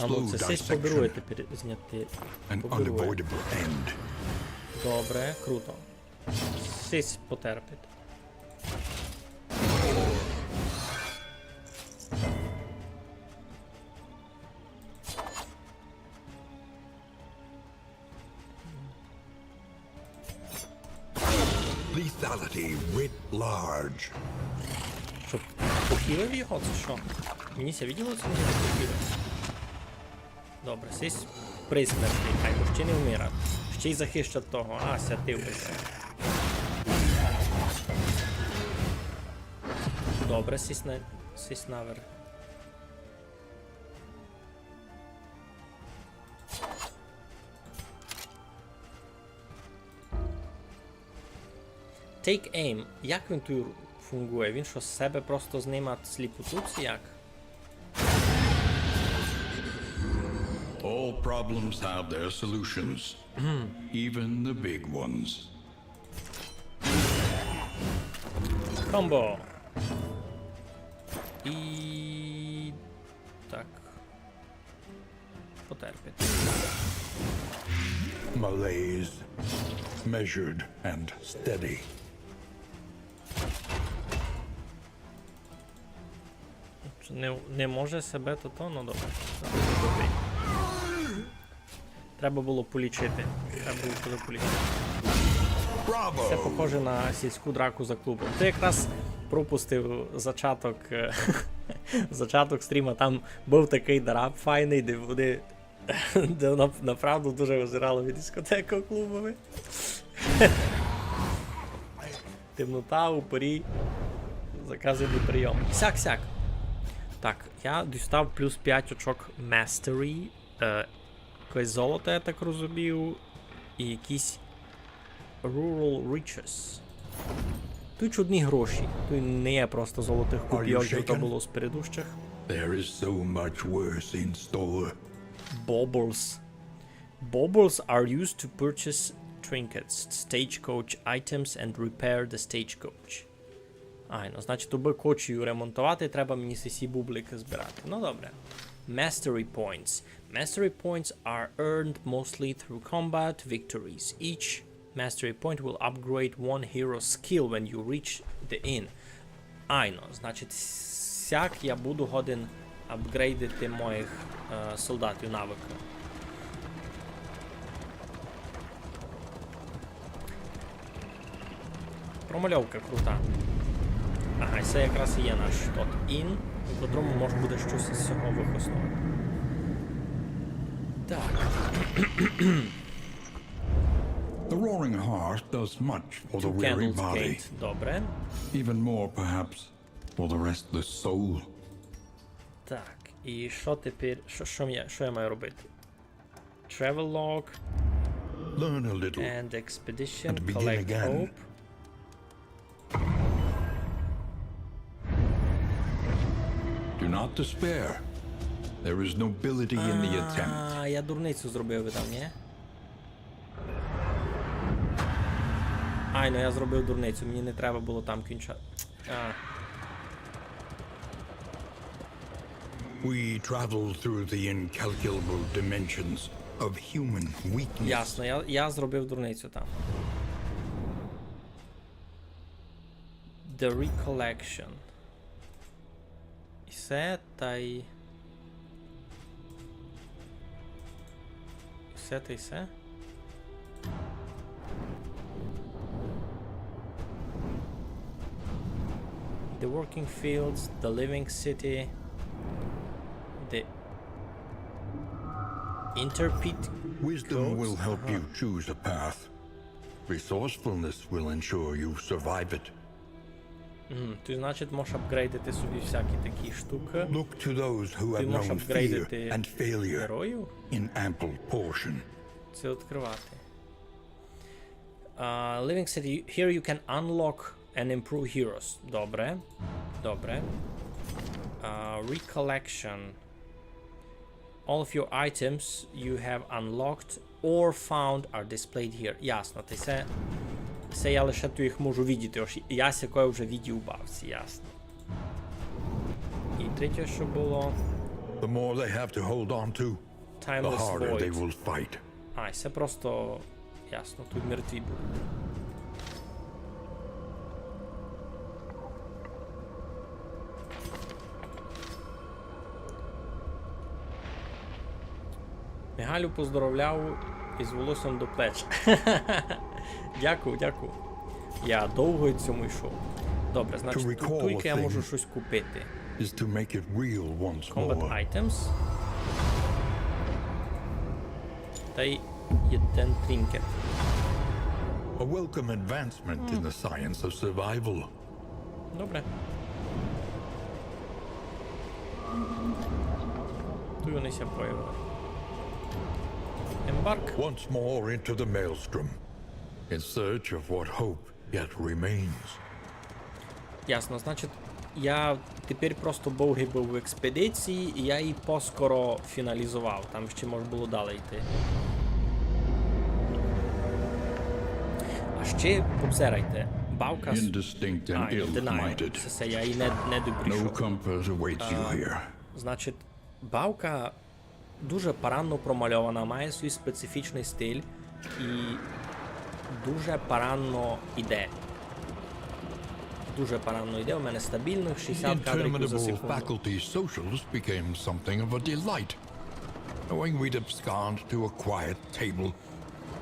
А ну, це сись побірує тепер зняти. Побірує. Добре, круто. Сись потерпить. Lethality writ large. Що, похилив його, чи що? Мені ся виділо, чи мені похилив? Добре, сись при смерти, хай му ще не вмирать. Ще й захищать того, а, святив би ся. Добре, сись на, сись наверх. Take aim. Як він туй фунґує? Він що, з себе просто знимать сліпоту, ци як? All problems have their solutions, even the big ones. Комбо. І так. Потерпить. Malaise, measured and steady. Не, не може себе то, то, ну добре. Добре. Треба було полічити. Треба було туди полічити. Браво! Це похоже на сільську драку за клубом. Ти якраз пропустив зачаток, е, зачаток стріма. Там був такий дараб файний, де вони, де воно направду дуже визирало від дискотеки клубами. Темнота, упорі. Заказаний прийом. Сяк, сяк. Так, я дістав плюс пять очок Mastery. Е, якесь золото, я так розумію. І якісь Rural Riches. Тут чудні гроші. Тут не є просто золотих копійок, як то було з предыдущих. There is so much worse in store. Baubles. Baubles are used to purchase trinkets, stagecoach items and repair the stagecoach. Айно, значить, аби кочію ремонтовати, треба мені сесі бубликы збирати. Ну, добре. Mastery points. Mastery points are earned mostly through combat victories. Each mastery point will upgrade one hero's skill when you reach the inn. Айно, значить, сяк я буду годен апґрейдити моїх, е, солдатів, навыкы. Промальовка крута. Ага, і се якраз і є наш тот inn, у котрому мож буде штось з сього выхосновати. Так. The Roaring Heart does much for the weary body. Two candles gate, добре. Even more, perhaps, for the restless soul. Так, і што тепер, што, што я, што я маю робити? Travel log. Learn a little and expedition, and begin again. Collect hope. Do not despair. There is nobility in the attempt. А, я дурницю зробив там, ні? Ай, ну я зробив дурницю, мені не треба було там кінчати. А. We travel through the incalculable dimensions, of human weakness. Ясно, я, я зробив дурницю там. The Recollection. І се, тай... І се, тай се. The Working Fields, The Living City, The Interpret. Wisdom will help you choose a path. Resourcefulness will ensure you survive it. Мгм. Ты, значить, можеш апґрейдити собі всякі такі штукы. Look to those who have known fear and failure in ample portion. Ты можеш апґрейдити героїв. Це відкривати. А, Living City, here you can unlock and improve heroes. Добре. Добре. А, Recollection. All of your items you have unlocked or found are displayed here. Ясно, та се, се я лише ту їх можу видіти, ож я сякоє вже видів у бавці, ясно. І третє, што было. The more they have to hold on to, the harder they will fight. Timeless Void. А, се просто, ясно, туй мертві будуть. Мигалю, поздоровляю із волоссям до плеч. Дякую, дякую. Я довго ид сьому йшов. Добре, значить, ту-, туйка я можу штось купити. Is to make it real once more. Combat items. Тай єден trinket. A welcome advancement in the science of survival. Добре. Туй они ся появили. Embark. Once more into the maelstrom, in search of what hope yet remains. Ясно, значить, я тепер просто довгый быв в експедиції, і я її поскоро фіналізовав. Там ще мож было далі йти. А ще позирайте. Бавка с-, Indistinct and ill-lighted. А, ні, denial. Се, се, я її не, не добрішов. No comfort awaits you here. А, значить, бавка дуже парадно промальована, має свій специфічный стиль і дуже парадно іде. Дуже парадно іде, у мене стабільных шістдесят кадрів за секунду. Interminable faculty socials became something of a delight, knowing we'd abscond to a quiet table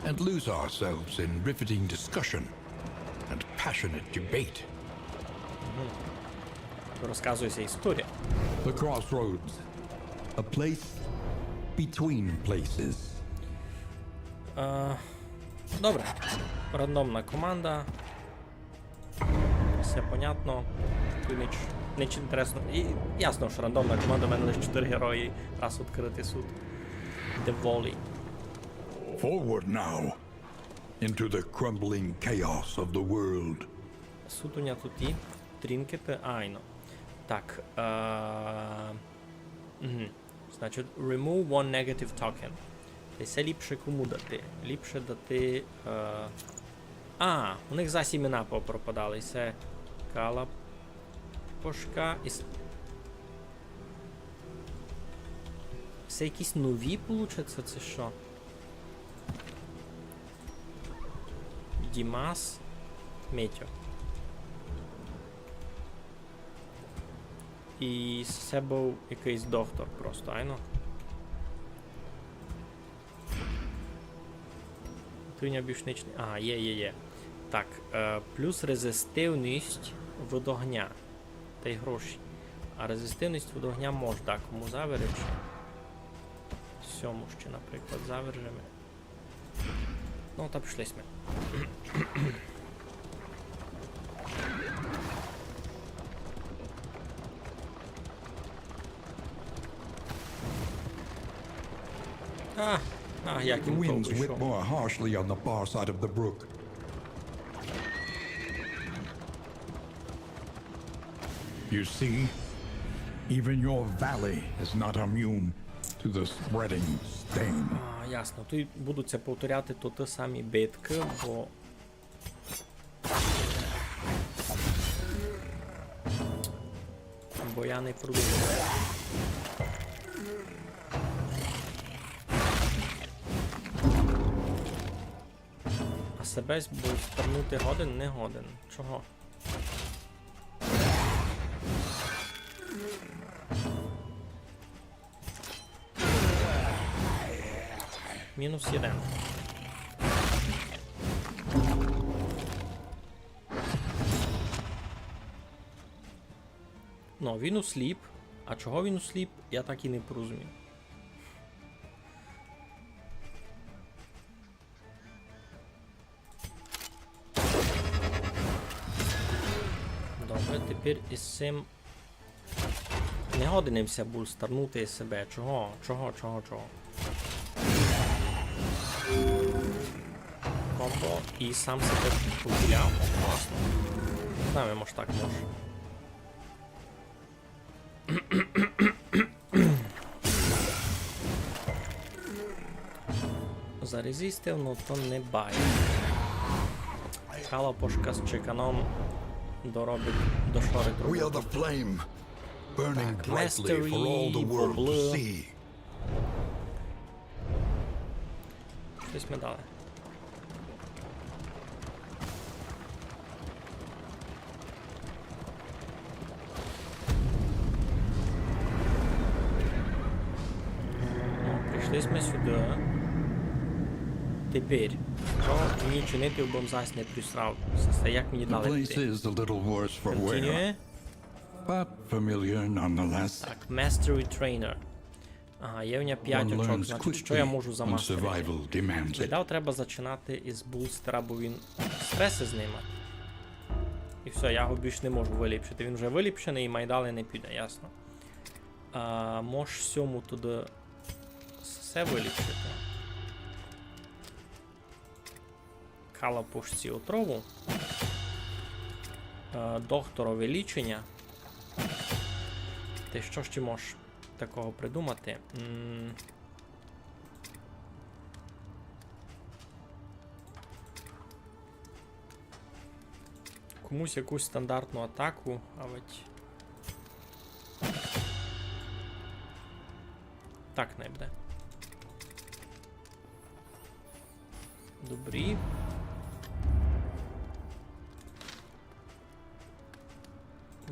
and lose ourselves in riveting discussion and passionate debate. Розказує ся історія. The Crossroads. A place between places. Е, добре. Рандомна команда. Всьо понятно. Туй ніч, ніч інтересного. І ясно, што рандомна команда, в мене лише чотири герої, раз відкрытый сут. Доволі. Forward now into the crumbling chaos of the world. Сут у ня туй є трінкеты, айно. Так, е, мгм. Значить, remove one negative token. Та се ліпше кому дати? Ліпше дати, е, а, у них зась імена попропадали. Се Калапошка і с-, се якісь нові получаться, ци што? Дімас, Митьо. І се быв якыйсь доктор просто, айно. Туй у ня більш ніч не, а, є, є, є. Так, е, плюс резистивность від огня. Тай гроші. А резистивность від огня мож дакому заверечи. Сьому ще, наприклад, завержеме. Ну, та пішли сьме. А, а, як він толку йшов. The winds whip more harshly on the far side of the brook. You see, even your valley is not immune to the spreading stain. А, ясно. Туй будуть ся повторяти тоты самі биткы, бо Бо я не продумав. Себе бустернути годен? Не годен. Чого? Мінус єден. Ну, він усліп. А чого він усліп, я так і не порозумів. Добре, тепер із сим не годен им ся бустернути себе. Чого? Чого, чого, чого? Комбо і сам себе похиляв. Класно. З нами мож так мож. Зарезистив, но то не бай. Калапошка з чеканом доробить, дошорить роботу. Wield the flame, burning brightly for all the world to see. Штось ми дали. Ну, прийшли сьме сюды. Тепер, што мені чинити, обы м зась не просрав? Се, се як мені далі піти? Continue. But familiar nonetheless. Так, Mastery Trainer. Ага, є в нього пять очок, значить, што я можу замастерити? Видав, треба зачинати із бустера, бо він стреси знимать. І всьо, я його більш не можу выліпшити. Він вже выліпшеный і май далі не піде, ясно. А, мож сьому туды все выліпшити. Калапушці отрову. Е, докторови ліченя. Та што ще мож такого придумати? М. Комусь якусь стандартну атаку, а ведь так не буде. Добрі.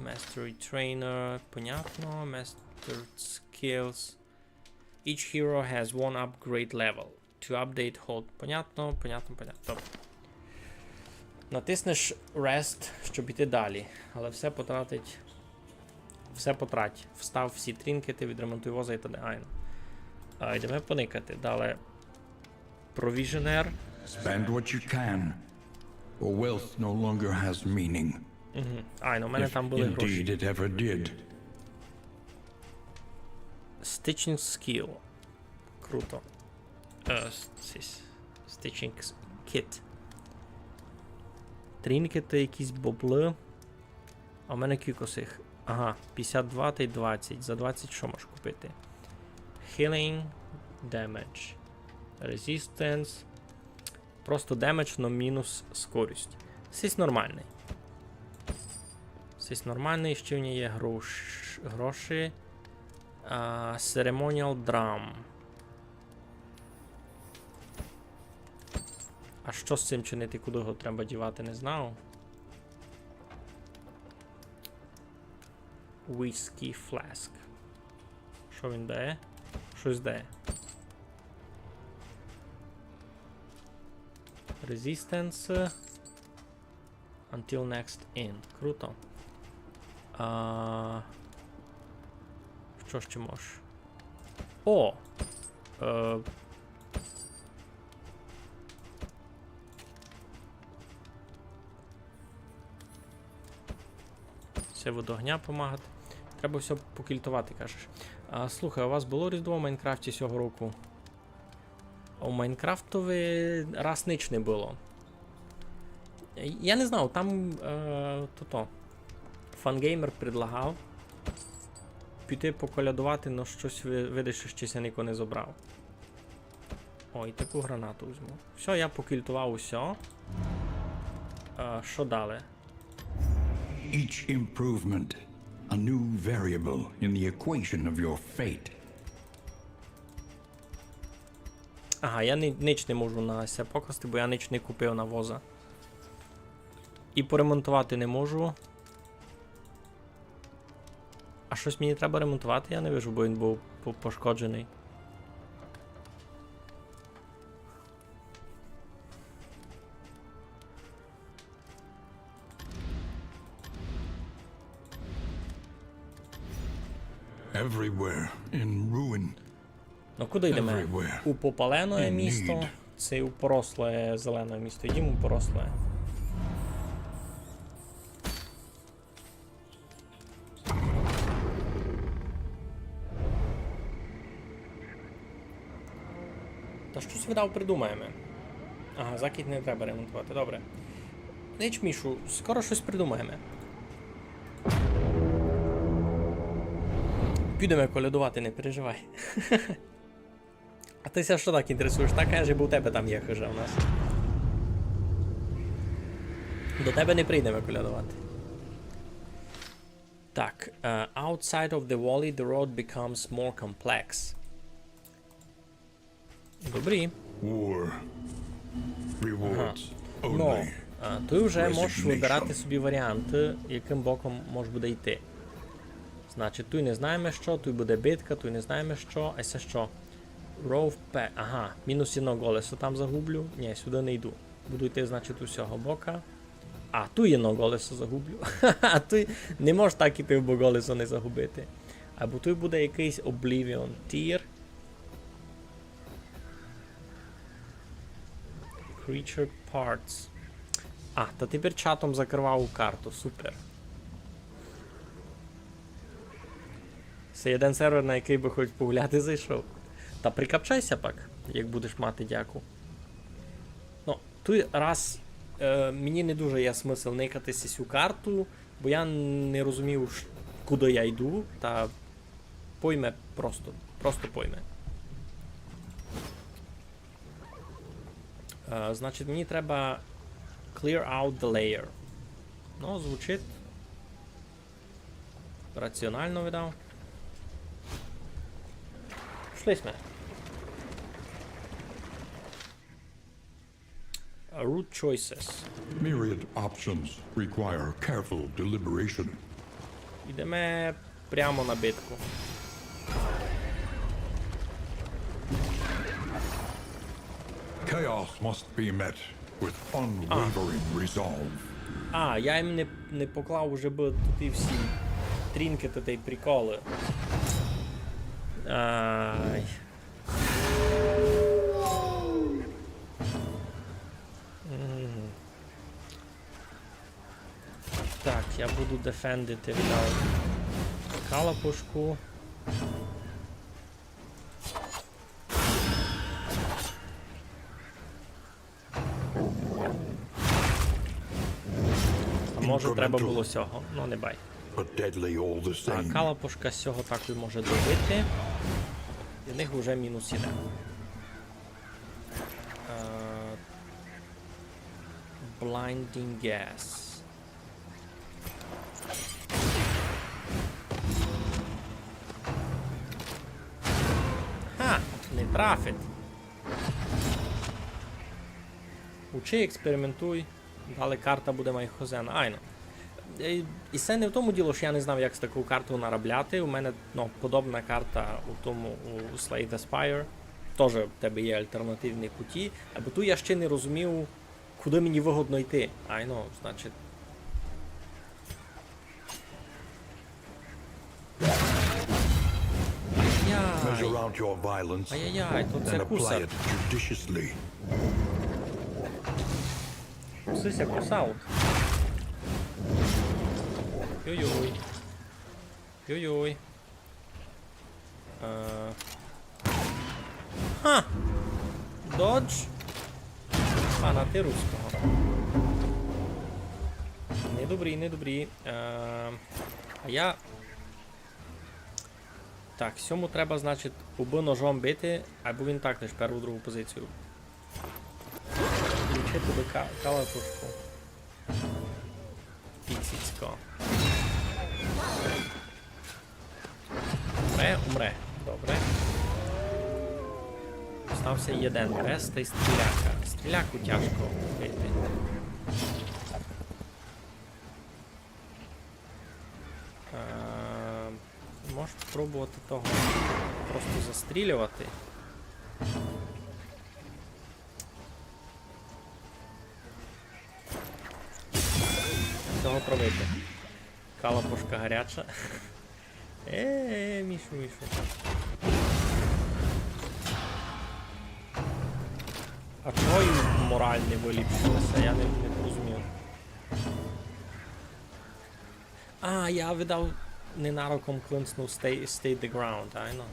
Mastery Trainer, понятно. Mastered Skills. Each hero has one upgrade level. To update, hold. Понятно, понятно, понятно. Добре. Натиснеш Rest, щоб іти далі. Але все потратить. Все потрать. Встав всі трінкети, відремонтуй воза і так далі. Айно. А, йдеме поникати. Далі. Provisioner. Spend what you can, or wealth no longer has meaning. Мгм. Айно, у мене там были гроші. If indeed it ever did. Stitching skill. Круто. Е, с-, сись. Stitching с-, kit. Трінкети, якісь боблы. А в мене кілько сих? Ага, пятдесят два тай двадцять. За двадцять што можеш купити? Healing, damage, resistance. Просто damage, но мінус скорость. Сись нормалный. Сись нормалный, ще в нього є грош-, гроші. А, ceremonial drum. А што з цим чинити, куды го треба дівати, не знав. Whiskey flask. Што він дає? Штось дає. Resistance. Until next end. Круто. А, што ще мож? О! Е, се від огня помагать. Треба всьо покільтовати, кажеш. А, слухай, у вас было Різдво в Майнкрафті сього року? У Майнкрафтови раз нич не было. Я не знав, там, е, тото, Фангеймер предлагав піти поколядовати, но штось ви-, видиш, што ще ся нико не зобрав. О, і таку гранату возьму. Всьо, я покільтовав усьо. Е, што далі? Each improvement, a new variable in the equation of your fate. Ага, я ни-, нич не можу на се покласти, бо я нич не купив на воза. І поремонтовати не можу. А штось мені треба ремонтовати, я не вижу, бо він быв по-, пошкодженый. Everywhere in ruin. Ну, куды йдеме? Everywhere. У попаленоє місто, ци у поросле зеленоє місто? Йдім у поросле. Та штось, видав, придумаєме. Ага, закіт не треба ремонтовати, добре. Нич, Мішу, скоро штось придумаєме. Підеме колядовати, не переживай. А ты ся што так інтересуєш? Так кажеш, бо у тебе там є хыжа у нас. До тебе не прийдеме колядовати. Так, е, outside of the valley, the road becomes more complex. Добрі. War. Ага. Rewards only. Но, а, ты вже можеш выбирати собі варіанты, якым боком можеш буде йти. Значить, туй не знаєме што, туй буде битка, туй не знаєме што, а се што? Rove Pe-, ага, мінус єдно колесо там загублю. Ні, сюды не йду. Буду йти, значить, у сього бока. А, туй єдно колесо загублю. А туй не можеш так іти, бо колесо не загубити. Або туй буде якыйсь Oblivion Tear. Creature parts. А, та тепер чатом закрывав карту, супер. Се єден сервер, на якый бы хоч погуляти зайшов. Та прикапчай ся пак, як будеш мати дяку. Ну, туй раз, е, мені не дуже є смысл никати сю карту, бо я не розумію, ш-, куды я йду, та пойме просто, просто пойме. Е, значить, мені треба clear out the lair. Ну, звучить раціонално, видав. Пішли сьме. Route choices. Myriad options require careful deliberation. Ідеме прямо на битку. Chaos must be met with unwavering resolve. А, я їм не, не поклав уже бы туй всі трінкеты тай приколы. Ай. Мгм. Так, я буду дефендити, видав, калапушку. А може, треба было сього? Ну, не бай. But deadly all the same. Так, калапушка сього так і може добити. І в них уже мінус іде. Е, Blinding Gas. Ха! Не трафить. Учи, експериментуй. Далі карта буде май хозена. Айно. Е, і се не в тому діло, што я не знав, як з таку карту наробляти. У мене, ну, подобна карта у тому, у Slay the Spire. Тоже в тебе є альтернативні путі. Або ту я ще не розумів, куды мені выгодно йти. Айно, значить. Measure out your violence and apply it judiciously. Ай-яй. Ай-яй-яй, то се кусар. Кусися, кусаут. Йой-йой. Йой-йой. Е. Ха! Додж. Пана ти руського. Недобрі, недобрі. Е, а я... Так, сьому треба, значить, або ножом бити, або він так лиш перву, другу позицію. Включити до ка-, калатушку. Піціцько. Умре, умре. Добре. Ось Стався єден пес тай стріляка. Стріляку тяжко вбити. Е, Можеш спробовати того просто застрілювати. Цього пробити. Калапошка гаряча. Е, Мішу, Мішу. А чого їм мораль не выліпшилася? Я не, не порозумів. А, я видав ненароком клинцнув stay, stay the ground, айно.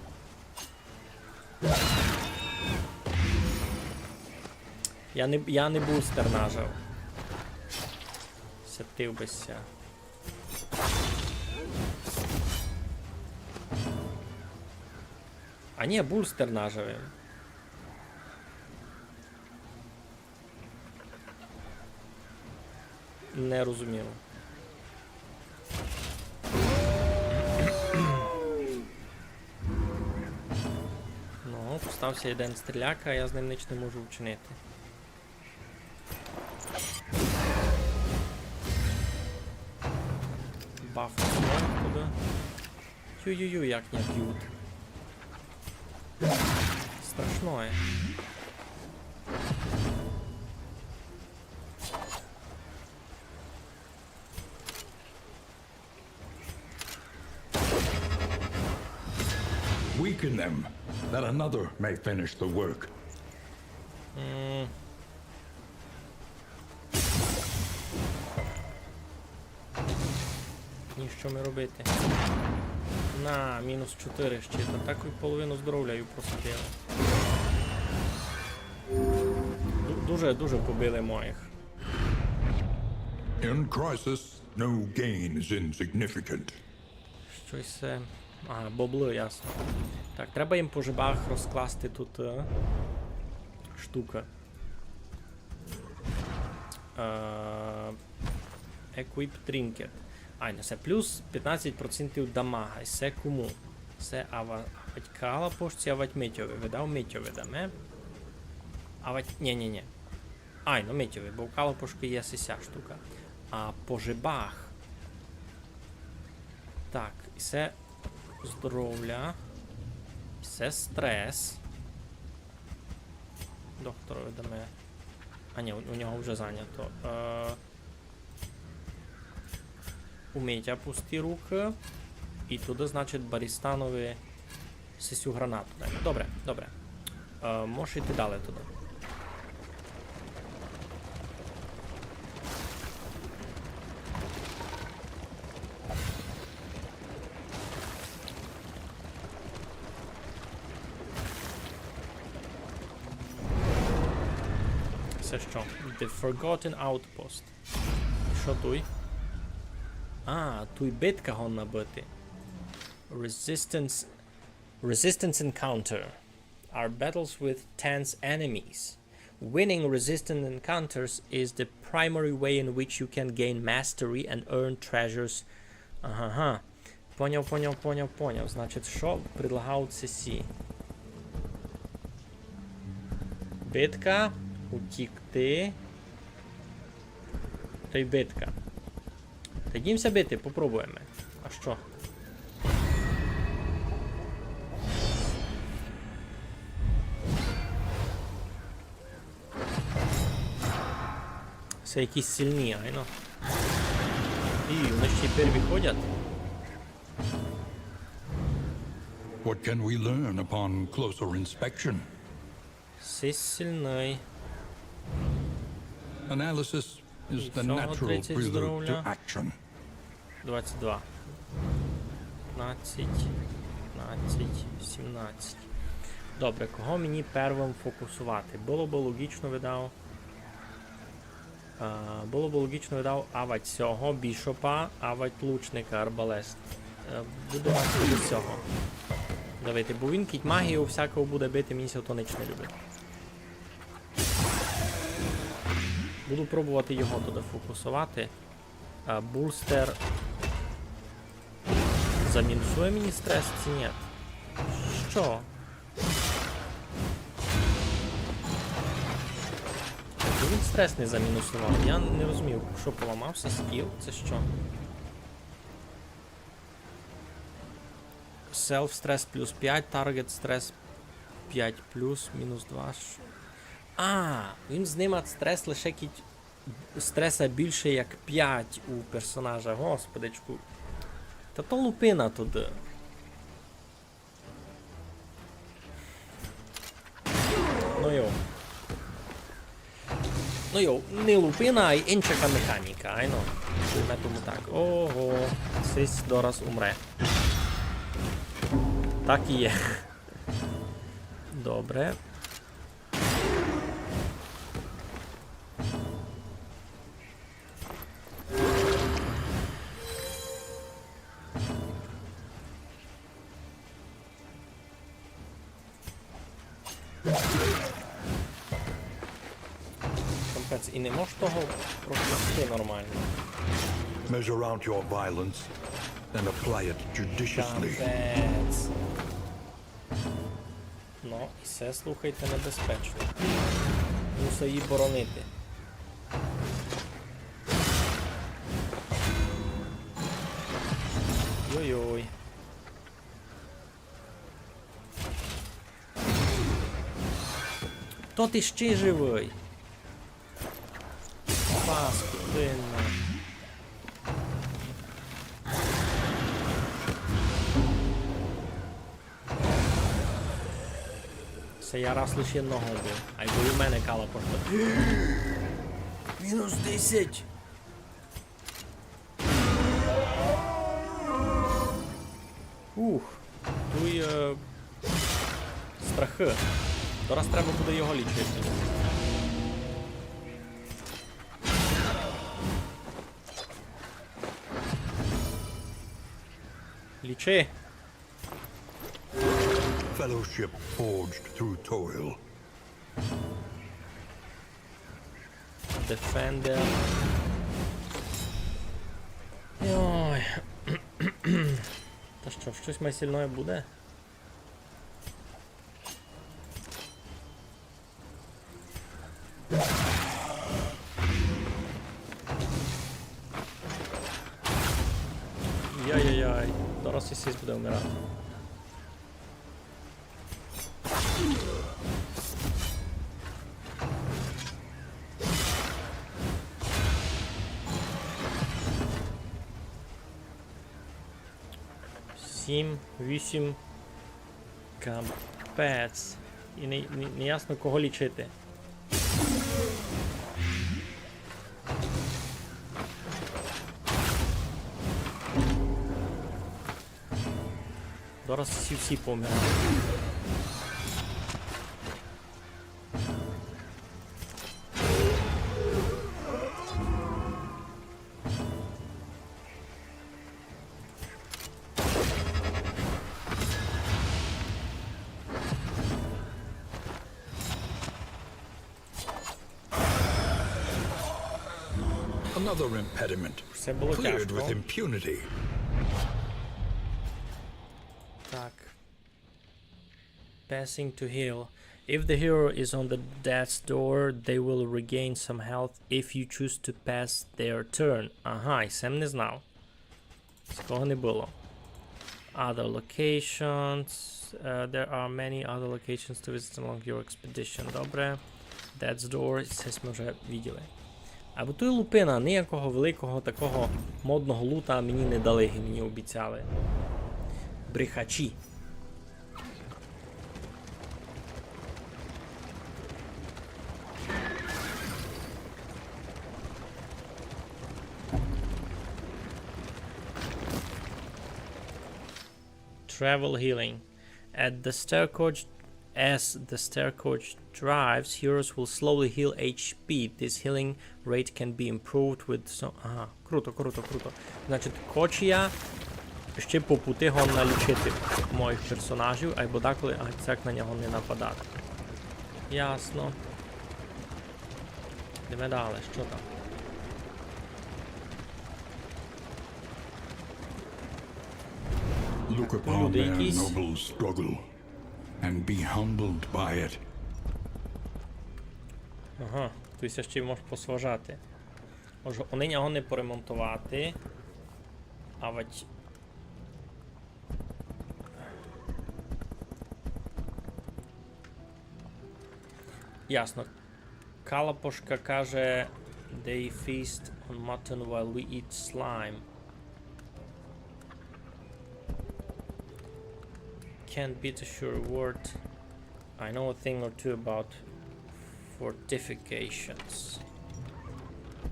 Я не, я не бустер нажав. Сятив би ся. А ні, бустер нажав им. Не розумію. Ну, стався єден стріляка, а я з ним ніч не можу вчинити. Баф туди. Ю-ю-ю, як не б'ють. Страшно є. Weaken them, that another may finish the work. М. І що ми робити? На, мінус чотири ще. Та так і половину здоров'я й просадили. Ду-, дуже, дуже побили моїх. In crisis, no gain is insignificant. Щось це. А, бобли, ясно. Так, треба їм по жебах розкласти тут, е, штуки. Е, Equip trinket. Айно, се плюс пятнадцять процентів дамага. І се кому? Се ава-, авать Калапошці, авать Митьови. Видав Митьови даме. Авать, ні, ні, ні. Айно, Митьови, бо у Калапошки є сися штука. А по жебах. Так, і се здоровля. І се стрес. Докторови даме. А ні, у, у нього вже зайнято. Е, у Митя пусті рукы. І туды, значить, Барістанови сисю гранату дай. Добре, добре. Е, можеш йти далі туды. Се што? The Forgotten Outpost. Што туй? А, туй битка годна быти. Resistance, resistance encounter are battles with tense enemies. Winning resistance encounters is the primary way in which you can gain mastery and earn treasures. Ага. Поняв, поняв, поняв, поняв. Значить, што предлагають сесі? Битка, утікти. Тай битка. Та йдім ся бити, попробуєме. А што? Се якісь сильні, айно. І вони ще й перві ходять. What can we learn upon closer inspection? Сись сильный. Analysis is the natural prelude to action. Двадцять два. Пятнадцять, пятнадцять, сімнадцять. Добре, кого мені первым фокусовати? Было бы логічно, видав. А, было бы логічно, видав, авать сього бішопа, авать лучника арбалест. Е, буду авать сього. Давайте, бо він кідь магію всякого буде бити, мені ся то ніч не любить. Буду пробовати його туды фокусовати. А, бустер замінусує мені стрес ци ні? Што? Він стрес не замінусував. Я не розумію, що поламався, скіл, це що? Self stress плюс пять, target stress пять плюс, мінус два. Ш-, а, він знимать стрес лише кідь стреса більше як пять у персонажа. Господичку. Та то лупина туды. Ну йо. Ну йо, не лупина, а й инша механіка, айно. Повіме тому так. Ого, сись дораз умре. Так і є. Добре. Капець, і не можеш того пропустити нормално. Measure out your violence and apply it judiciously. Капець. Ну, і се, слухайте, небезпечно. Мусить її боронити. Йой-йой. То ти ще живый. Паскудина. Се я раз лише єдного вбив. Айбо у мене кала пошта. Мінус десять. Ух, туй, е, страхы. Зараз треба буде його лічити. Лічи. Fellowship forged through toil. Defender. Йой. Та што, штось май сильноє буде? Яй-яй-яй, зараз і сись буде вмирати. Сім, вісім. Капець. І не, не, не ясно, кого лічити. Зараз всі, всі помирають. Another impediment. Все було тяжко. Cleared with impunity. Так. Passing to heal. If the hero is on the death's door, they will regain some health if you choose to pass their turn. Ага, і се м не знав. Такого не было. Other locations. Uh, there are many other locations to visit along your expedition. Добре. Death's Door, се сьме вже виділи. Айбо туй лупина, ниякого великого такого модного лута мені не дали, ги мені обіцяли. Брехачі. Travel healing. At the stair coach, as the stair coach drives, heroes will slowly heal H P. This healing rate can be improved with some... Ага, круто, круто, круто. Значить, кочія ще по пути годна лічити моїх персонажів, айбо деколи аж цяк на нього не нападати. Ясно. Йдеме далі, што там? Look upon their noble struggle and be humbled by it. Ага. Туй ся ще й мож посважати. Може, они його не поремонтовати. А вать. Ясно. Калапошка каже: "They feast on mutton while we eat slime. Can't be too sure what. I know a thing or two about fortifications."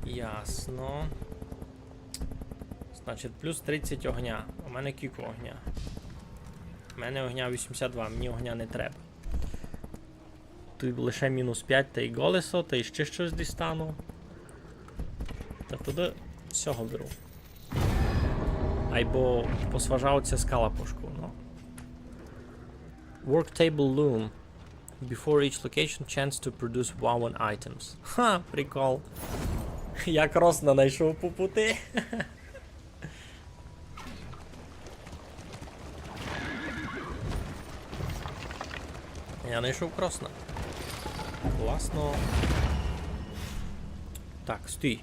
Ясно. Значить, плюс тридцять огня. У мене кілько огня? У мене огня вісімдесят два, мені огня не треба. Туй лише мінус пять, та й колесо, та й ще щось дістану. Та туды сього беру. Айбо посважав ся з калапошков, ну. Work table loom. Before each location, chance to produce woven items. Ха, прикол. Я кросна найшов по пути. Я найшов кросна. Класно. Так, стій.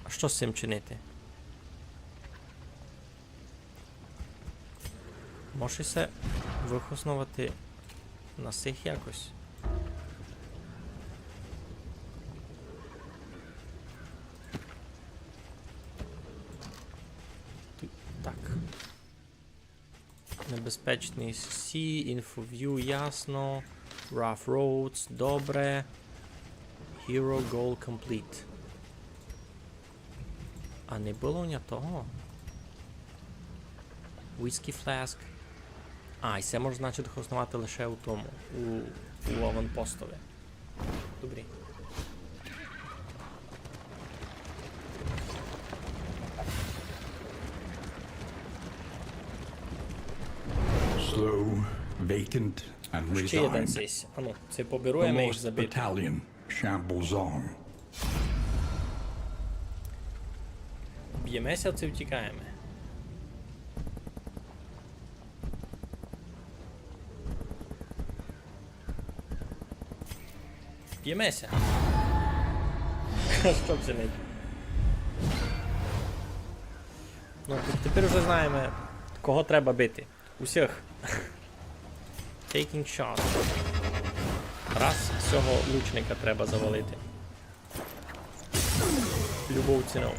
А што з цим чинити? Може се выхосновати на сих якось? Ту-, так. Небезпечный сі, інфовю, ясно. Rough roads, добре. Hero goal complete. А не было у ня того? Whisky flask. А, і се мож, значить, хосновати лише у тому, у, у аванпостови. Добрі. Slow, vacant, and resigned. Ще єден сись. Ану, се поберуєме їх забити. The lost battalion shambles on. Бєме ся ци втікаєме? Бєме ся. Што чинити? Ну, т-, тепер уже знаєме, кого треба бити. Усіх. Taking shot. Раз, сього лучника треба завалити. Любов цінов.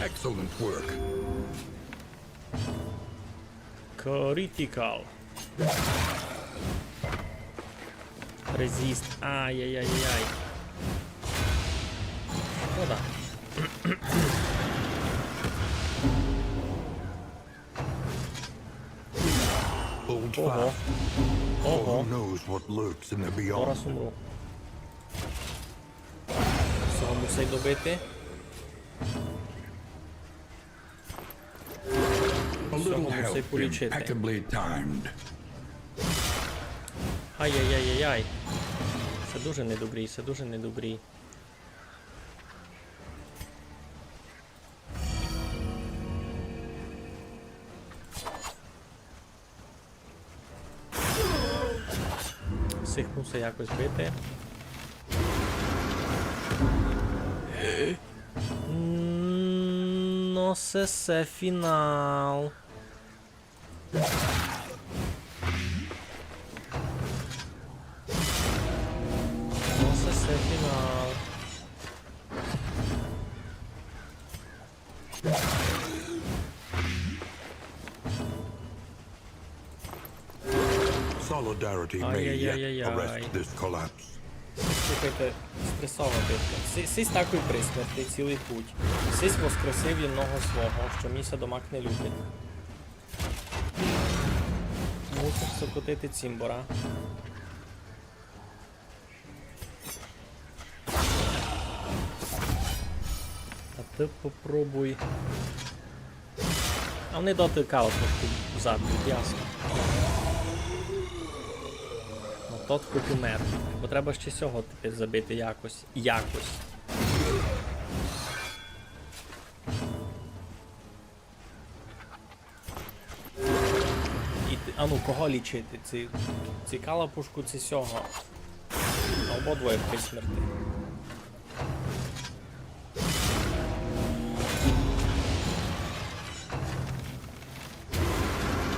Excellent work. Critical. Resist. Ай-яй-яй-яй. Ну да. Hold fast. Ого. Ого. For who knows what lurks in the beyond. Зараз умру. Сього мусить добити. Сього мусить полічити. Ай-яй-яй-яй-яй. Се дуже недобрі, се дуже недобрі. Сих мусить якось бити. Но, се, се фінал. Но, се, се фінал. Solidarity may yet arrest this collapse. Ай-яй-яй-яй-яй. Слухайте, стресова битва. Сись такой при смерти цілый путь. Сись воскресив єдного свого, што мі ся домак не любить. Мусиш сокотити цімбора. А ты попробуй. А вони доти калку заб'ють, ясно. Ну, тот хоть умер. Бо треба ще сього тепер забити якось. Якось. А ну, кого лічити? Ци, ци калапушку, ци сього? Ободвоє при смерти.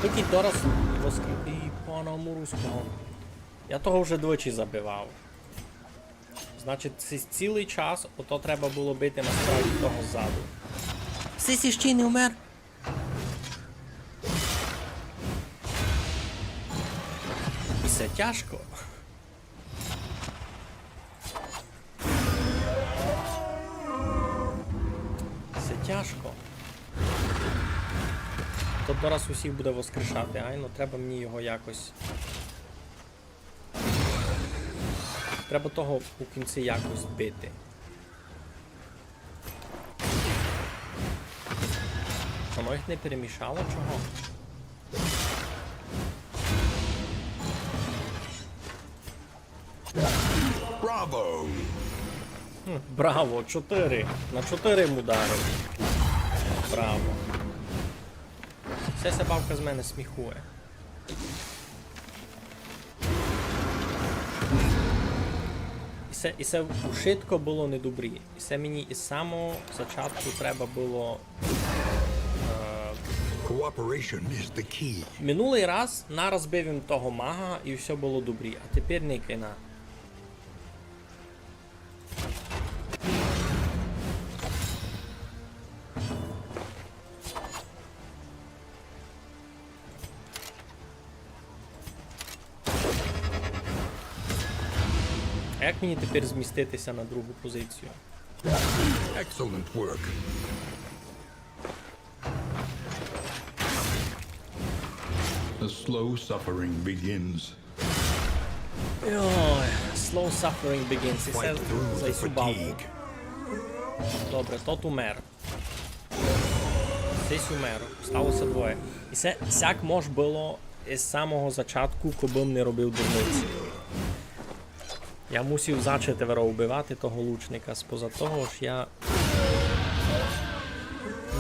Тільки дораз воскр-, і пана Муруського. Я того вже двічі забивав. Значить, ці-, цілый час ото треба было бити насправді того ззаду. Сись іщи не вмер. І се тяжко. Се тяжко. То дораз усіх буде воскрешати, айно, треба мені його якось. Треба того у кінці якось бити. Воно їх не перемішало? Чого? Браво! Хм, браво, чотири. На чотири йому ударив. Браво. Вся ся бавка з мене сміхує. І се, і се ушытко было недобрі. І се мені із самого зачатку треба было, е, Cooperation is the key. Минулый раз нараз бив им того мага, і всьо было добрі. А тепер никай на. А як мені тепер зміститися на другу позицію? Excellent work. The slow suffering begins. Йой, slow suffering begins. І се за сю бавку. Добре, тот умер. Сись умер. Стало ся двоє. І се сяк мож было із самого зачатку, кобы м не робив дурниці. Я мусив зачати веро вбивати того лучника, споза того, ож я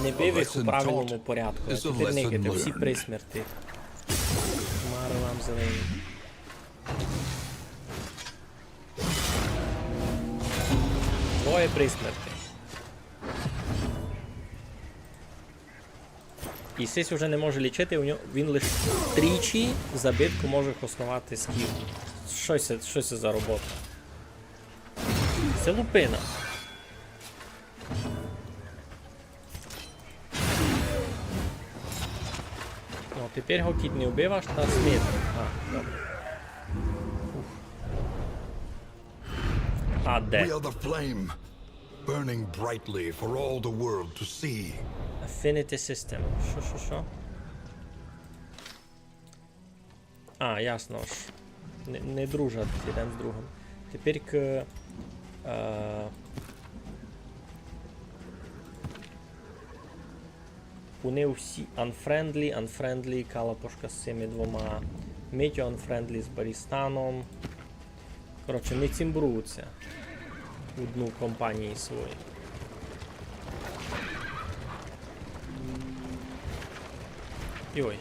не бив їх у правильному порядку. А тепер никайте, всі при смерти. Хмари вам зелені. Двоє при смерти. І сись уже не може лічити, у нього, він лише тричі за битку може хосновати скіл. Што се, што се за робота? Се лупина. Ну, тепер го кідь не вбиваш, та смерть. А, добре. Ух. А де? Wield the flame, burning brightly for all the world to see. Affinity system. Што, што, што? А, ясно ж. Не, не дружать один з другим. Тепер к-, е, Вони всі unfriendly, unfriendly, калапошка з цими двома. Митьо unfriendly з Барістаном. Коротше, не цімбруються у дну компанії своєї. Йой.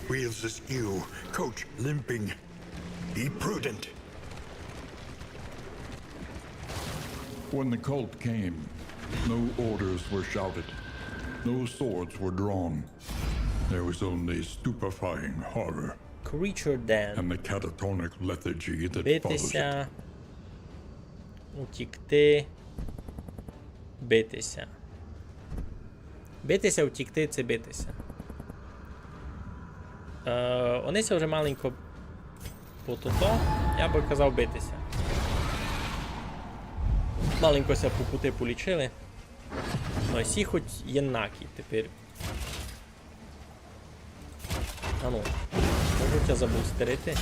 Wheels askew, coach limping. Be prudent. When the cult came, no orders were shouted, no swords were drawn. There was only stupefying horror. Creature Den. And the catatonic lethargy that followed it. Битися, утікти, битися. Битися, втікти, ци битися. Е, вони ся вже маленько по тото, я бы казав битися. Маленько ся по пути полічили. Ну, і сі хоть єднакі тепер. Ану, можу тя забустерити.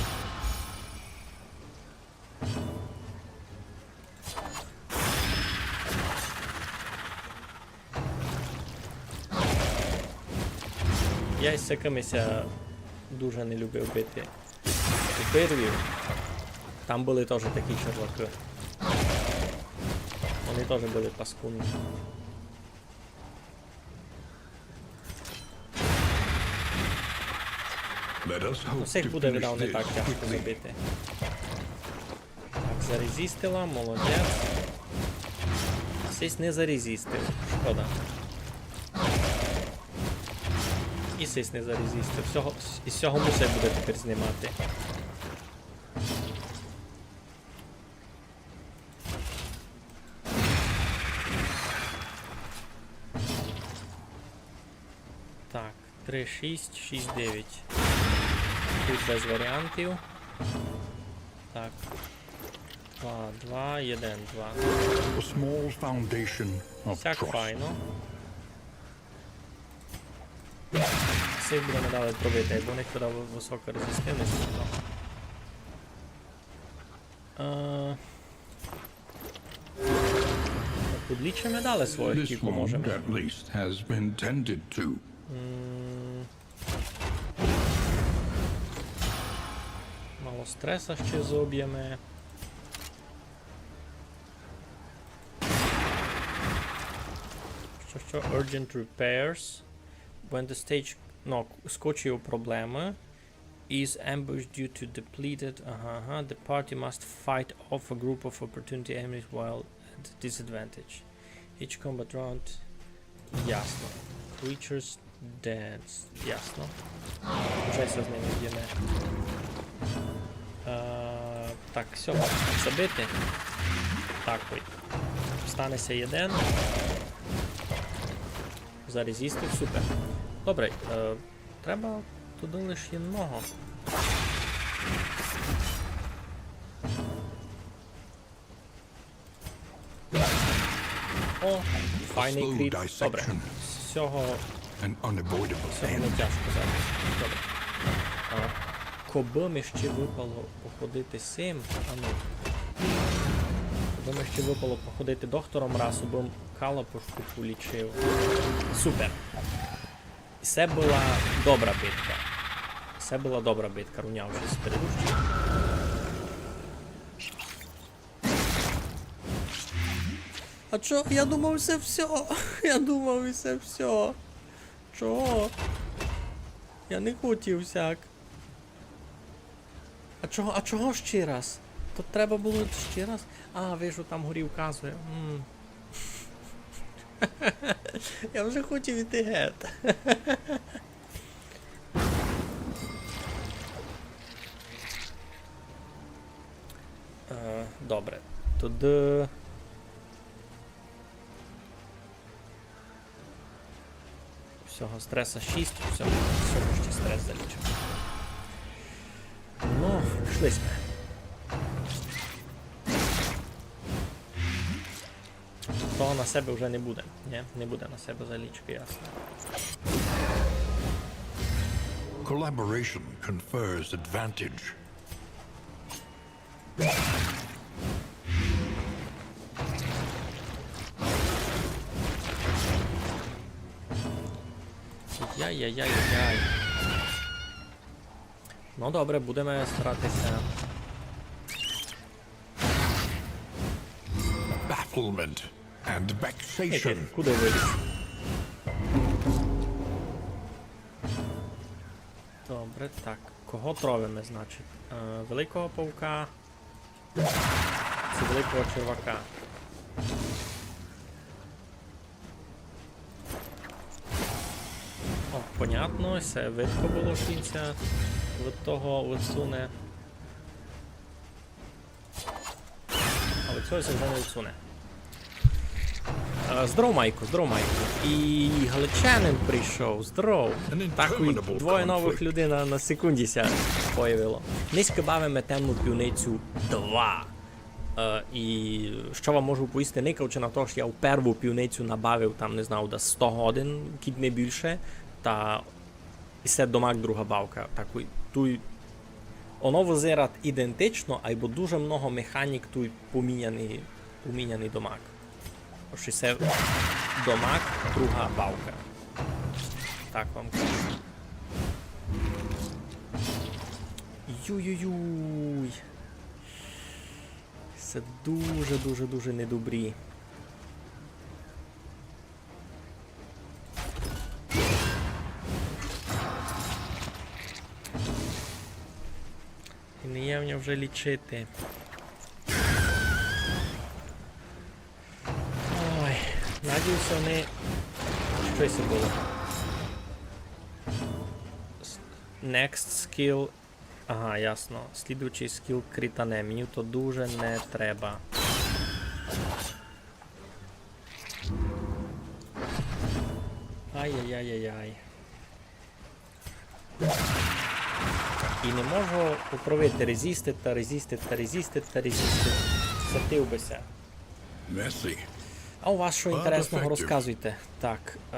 Я із сякими ся дуже не любив бити. У первій там были тоже такі черлакы. Вони тоже были паскудні. Let us hope to finish this quickly. Ну, сих буде, видав, не так тяжко забити. Так, зарезістила, молодець. Сись не зарезістив, шкода. І сись не зарезістив. Всього, із сього мусить буде тепер знімати. Так, три, шість, шість, девять. Тут без варіантів. Так. Два, два, один, два. A small foundation of trust. Сяк файно. Сих будеме далі пробити, бо у них туды вы-, высока резистивность, то. Е, подлічиме далі своїх, кілько можеме. This one, at least, has been tended to. М. Мало стреса ще зоб'єме. Що, що? Urgent repairs. When the stage, ну, скочив у проблемы. Is ambushed due to depleted. Ага, ага. The party must fight off a group of opportunity enemies while at disadvantage. Each combat round. Ясно. Creatures dance. Ясно. Уже ся з ними б'єме. Е, так, сього забити. Так, ой. Встане ся єден. Зарезістив, супер. Добре, е, треба туды лиш єдного. О, файный кріт. Добре. З сього, з сього не тяжко зараз. Добре. А, кобы ми ще выпало походити сим, а ну. Кобы ми ще выпало походити доктором раз, убым калапушку полічив. Супер. Се была добра битка. Се была добра битка, рунявши з предыдущою. А чо? Я думав, се всьо. Я думав, і се всьо. Чого? Я не хотів сяк. А чого, а чого ще раз? То треба было ще раз? А, вижу, там горі вказує. М. Я вже хотів іти гет. Е, добре. Туды. Всього стреса шість, всього, всього ще стрес залічимо. Ну, пішли сьме. Того на себе вже не буде. Ні, не буде на себе залічки, ясно. Collaboration confers advantage. Яй-яй-яй-яй. Ну, добре, будеме старатися. Bafflement and vexation. Ей, ти куды выліз? Добре, так. Кого тровиме, значить? Е, великого павка. Ци великого червака. О, понятно, се видко было, што він ся від того відсуне. Але цього ся вже не відсуне. Е, здоров, Майку, здоров, Майку. І галичанин прийшов, здоров. Так, і двоє новых людей на, на секунді ся появило. Нынька бавиме Темну пивницю два. Е, і што вам можу повісти, никавчи на то, што я в перву пивницю набавив, там, не знаю, десь сто годин, кідь не більше, та і се домак друга бавка. Так, туй, оно визират ідентично, айбо дуже много механік туй поміняний, поміняний домак. Ож і се домак друга бавка. Так вам кажу. Юй-юй-юй. Се дуже, дуже, дуже недобрі. Не є в нього вже лічити. Ой, надіюся, вони... Що це було? С-, next skill. Ага, ясно. Слідуючий скіл крітане. Мені то дуже не треба. Ай-яй-яй-яй-яй. І не можу попробувати резістити, та резістити, та резістити, та резістити. Сатив би ся. Messy. А у вас що But інтересного, effective. Розказуйте. Так. Е-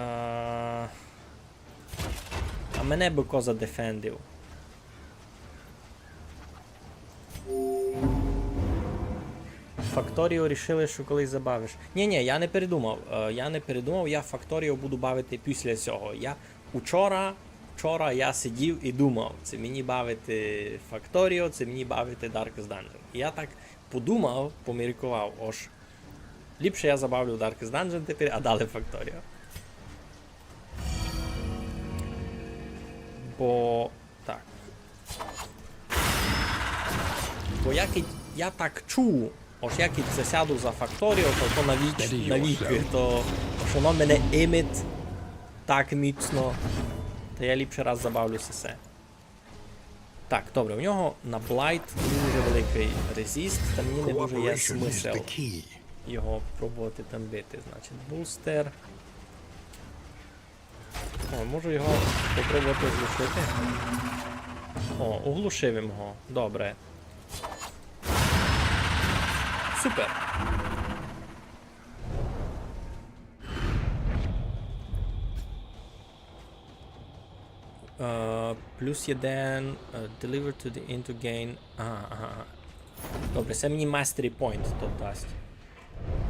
А мене би ко задефендив. Факторіо рішили, що колись забавиш. Ні, ні, я не передумав. Е, я не передумав, я Факторіо буду бавити після цього. Я учора, вчора я сидів і думав, чи мені бавити Факторіо, чи мені бавити Darkest Dungeon. І я так подумав, поміркував, ож ліпше я забавлю Darkest Dungeon тепер, а далі Факторіо. Бо так. Бо як і, я так чув, ож як і засяду за Факторіо, то, то навіч, Steady навіки, yourself. То ож воно мене імить так міцно. Та я ліпше раз забавлю сесе. Так, добре, у нього на Blight дуже великий резіст, та мені не дуже є Cooperation is смисл the key. Його пробувати там бити. Значить, бустер. О, можу його попробувати оглушити. О, оглушив його. Добре. Супер. Е, плюс один, е, deliver to the into gain. Ага, ага, ага. Добре, се мені mastery point то дасть.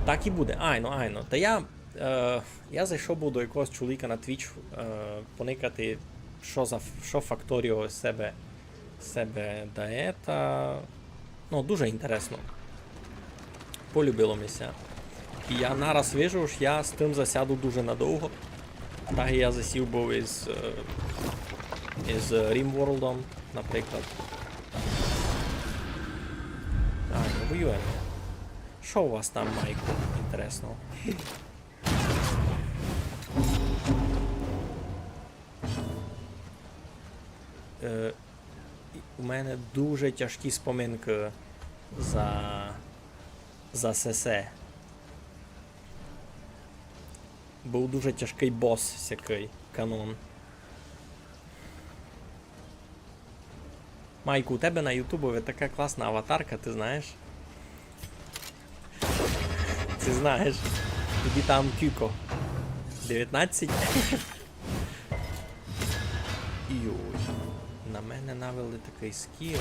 Так і буде, айно, айно. Та я, е, я зайшов був до якогось чоловіка на Twitch, е, поникати, що за ф-, що Факторіо з себе, з себе дає, та, ну, дуже інтересно. Полюбило ми ся. І я нараз вижу, що я з тим засяду дуже надовго. Так і я засів був із, е, із RimWorldом, наприклад. А, ну, воюємо. Що у вас там, Майку, інтересного? Е, і у мене дуже тяжкі споминки за, за сесе. Був дуже тяжкий бос сякий, канон. Майку, у тебе на ютубові така класна аватарка, ти знаєш? Ти знаєш, тобі там кілько? Девятнадцять? Йой, на мене навели такий скіл.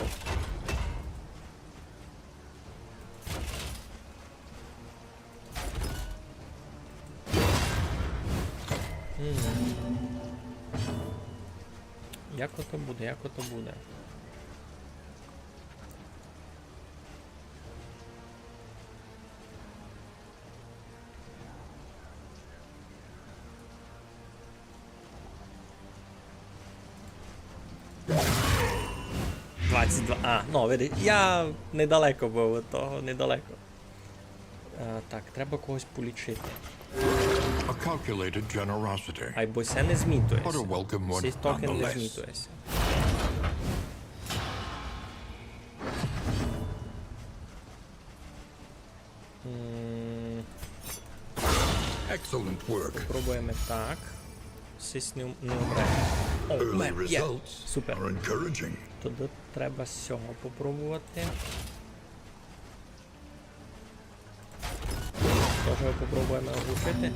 М. Як ото буде, як ото буде? Двадцять два. А, ну, видиш, я недалеко був від того, недалеко. Е, так, треба когось полічити. A calculated generosity. Айбо се не змітує But a ся. welcome one Сей токен не nonetheless. Змітує ся. М, Excellent work. Пробуємо так. Сись не, не умре. О, Early умер, є. Results Супер. Are encouraging. Тоді треба з сього попробувати. Тоже попробуємо оглушити.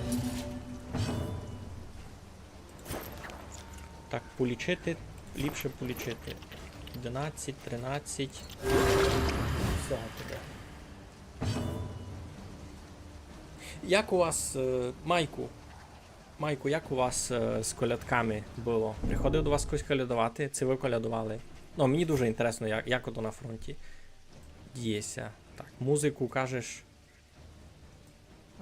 Так, полічити, ліпше полічити. Одинадцять, тринадцять. Всього туди. Як у вас, е, Майку? Майку, як у вас, е, з колядками було? Приходив до вас хтось колядувати? Чи ви колядували? Ну, мені дуже інтересно, як, як ото на фронті діє ся. Так, музику кажеш.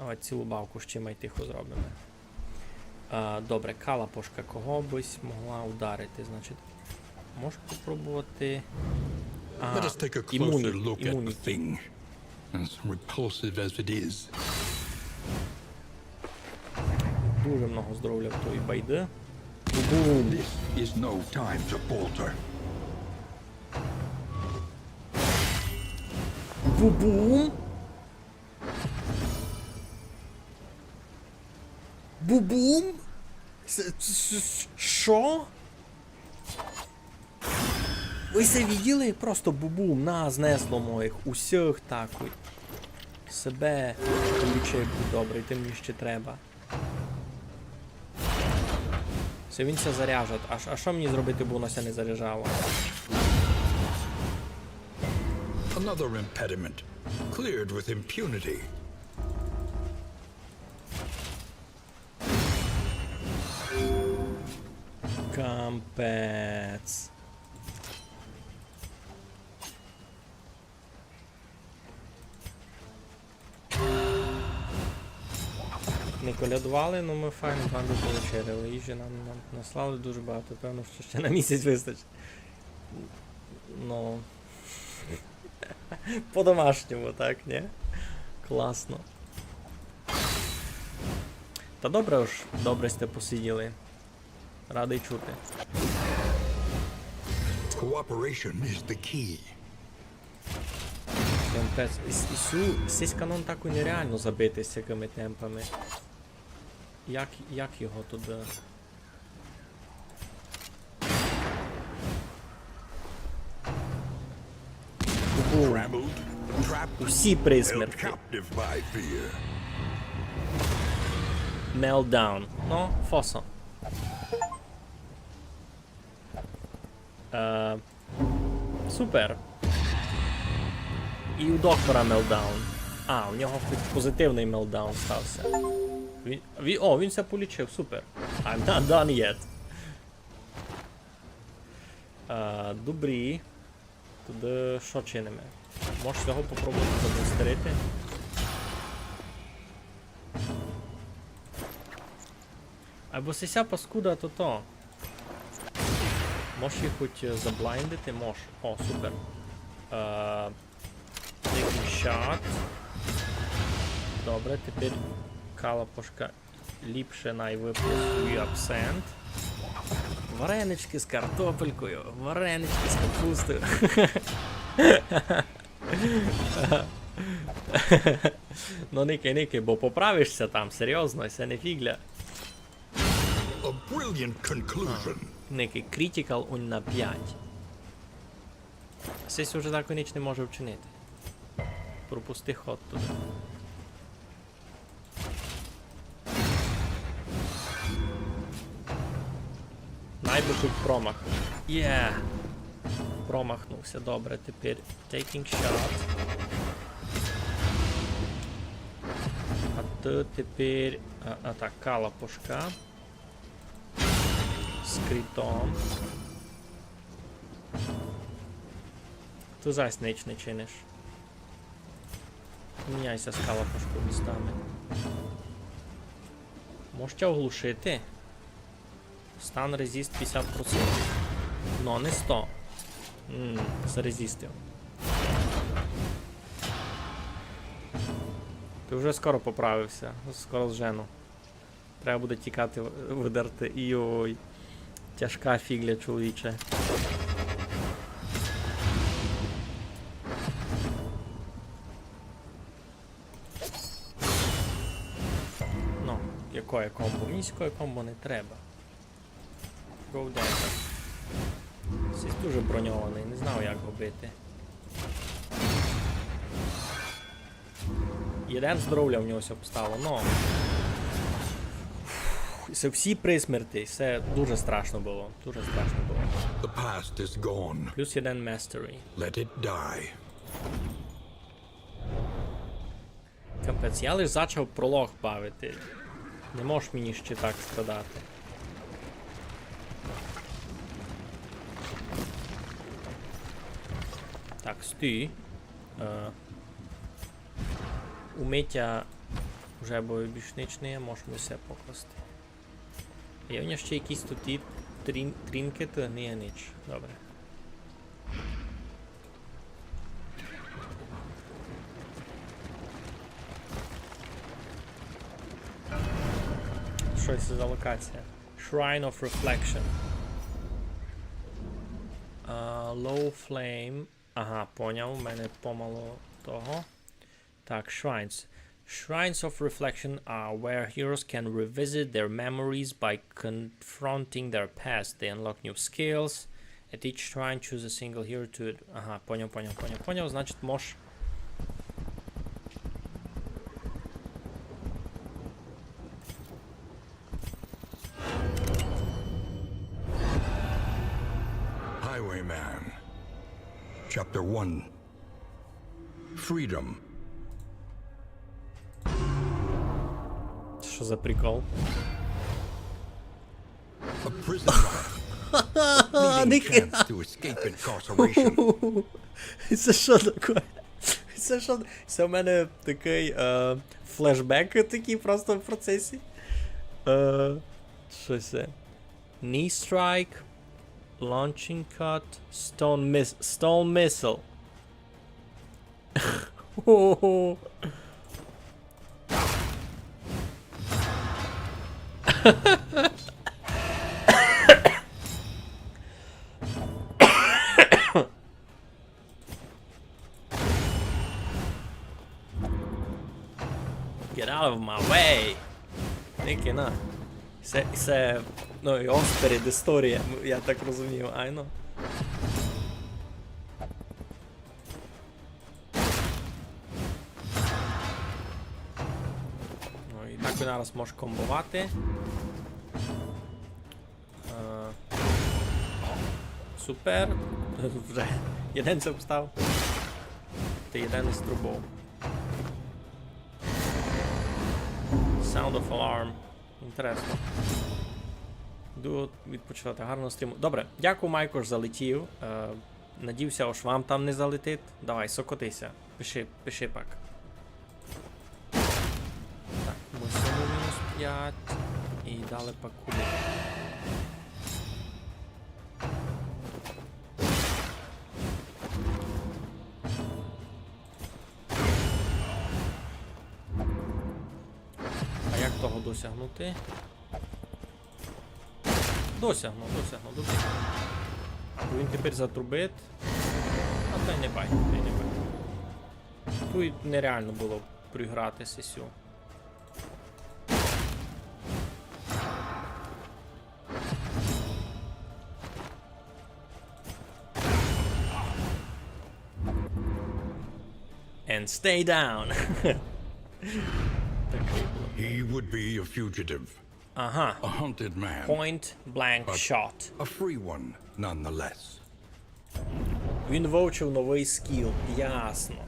А цілу бавку ще май тихо зробимо. А, добре, калапошка кого бысь могла ударити? Значить, можу попробувати. А, let us take a closer look at the thing, as repulsive as it is. Дуже много здоровля в тої байди. Бубум. This is no time to falter. Бубум. Бубум? С-, с-, с-, што? Вы се виділи? Просто бубум, на, знесло моїх, усіх такой. Себе лічи, будь добрый, ты мені ще треба. Се він ся заряжать. А ш-, а што мені зробити, бо воно ся не заряжало? Another impediment cleared with impunity. Капець. Не колядували, но мы файну банду повечеряли. Їжі нам, нам наслали дуже багато, певно, што ще на місяць вистачить. Ну. По-домашньому, так, ні? Класно. Та добре уж, добре сьте посиділи. Радый чути. Cooperation is the key. Капець, і с-, і сю, сись канон так і нереално забити з такыми темпами. Як, як його туды? Бум. Усі при смерти. Meltdown. Ну, фосо. Е, супер. І у доктора мелдаун. А, у нього хоч позитивный мелдаун стався. Він, він, о, він ся полічив, супер. I'm not done yet. Е, добрі. Туды што чиниме? Мож сього попробовати забустерити. Айбо сися паскуда, то то. Мож її хоть, е, заблайндити? Мож. О, супер. Е, taking shot. Добре, тепер калапошка ліпше най вып'є свій абсент. Варенички з картопелькою, варенички з капустою. Ну, никай, никай, бо поправишся там, серйозно, се не фіґля. A brilliant conclusion. Никай, крітикал унь на пять. Сись уже так ніч не може вчинити. Пропусти ход туды. Най бы хоть промах. Є! Промахнувся, добре, тепер taking shot. А ты тепер, а, а так, калапошка. З крітом. Ты зась ніч не чиниш. Міняйся з калапошков містами. Мож тя оглушити? Стан резіст пятдесят процентів. Но, не сто. М, зарезістив. Ты вже скоро поправився. Скоро зжену. Треба буде тікати, в-, выдерти. Йой. Тяжка фіґля, чоловіче. Ну, якоє комбо? Мені сякоє комбо не треба. Go Dagger. Сись дуже броньованый, не знав, як го бити. Єден здоровля в нього ся обстало, но. Се всі при смерти, се дуже страшно было, дуже страшно было. The past is gone. Плюс єден mastery. Let it die. Капець, я лиш зачав пролог бавити. Не можеш мені ще так страдати. Так, стій. Е, у Митя вже бо більш нич не є, можеш ми все покласти. Є в нього ще якісь тут і трін-, трінкеты? Ні, ніч. Добре. Що це за локація? Shrine of Reflection. А, Low Flame. Ага, поняв, у мене помало того. Так, shrines. Shrines of Reflection are where heroes can revisit their memories by confronting their past. They unlock new skills. At each shrine, choose a single hero to... Ага, поняв, поняв, поняв, поняв. Значить, мож... Highwayman. Chapter one. Freedom. Що за прикол? A prison life. A fleeting chance to escape incarceration. Це що таке? Це що? Це в мене такий е, флешбек такий просто в процесі. Е, що це? Knee strike, launching cut, stone miss, stone missile. Get out of my way! Никина. Се, се, ну, і ось передісторія, я так розумію, айно. Ну, і так він зараз може комбовати. Е, супер. Вже єден се встав. Та єден із трубов. Sound of alarm. Інтересно. Йду відпочивати. Гарного стріму. Добре, дякую, Майкош, за летів. Е, надівся, ож вам там не залетить. Давай, сокотися. Пиши, пиши пак. Так, ми сьому мінус пять. І далі пак куди. А як того досягнути? Досягнув, досягнув, добре. А то він тепер затрубить. А та й не бай, та й не бай. Тут нереально було приграти сесю. And stay down. Такий було. He would be a fugitive, Ага. A hunted man, Point blank shot. A free one, nonetheless. Він вивчив новий скіл. Ясно.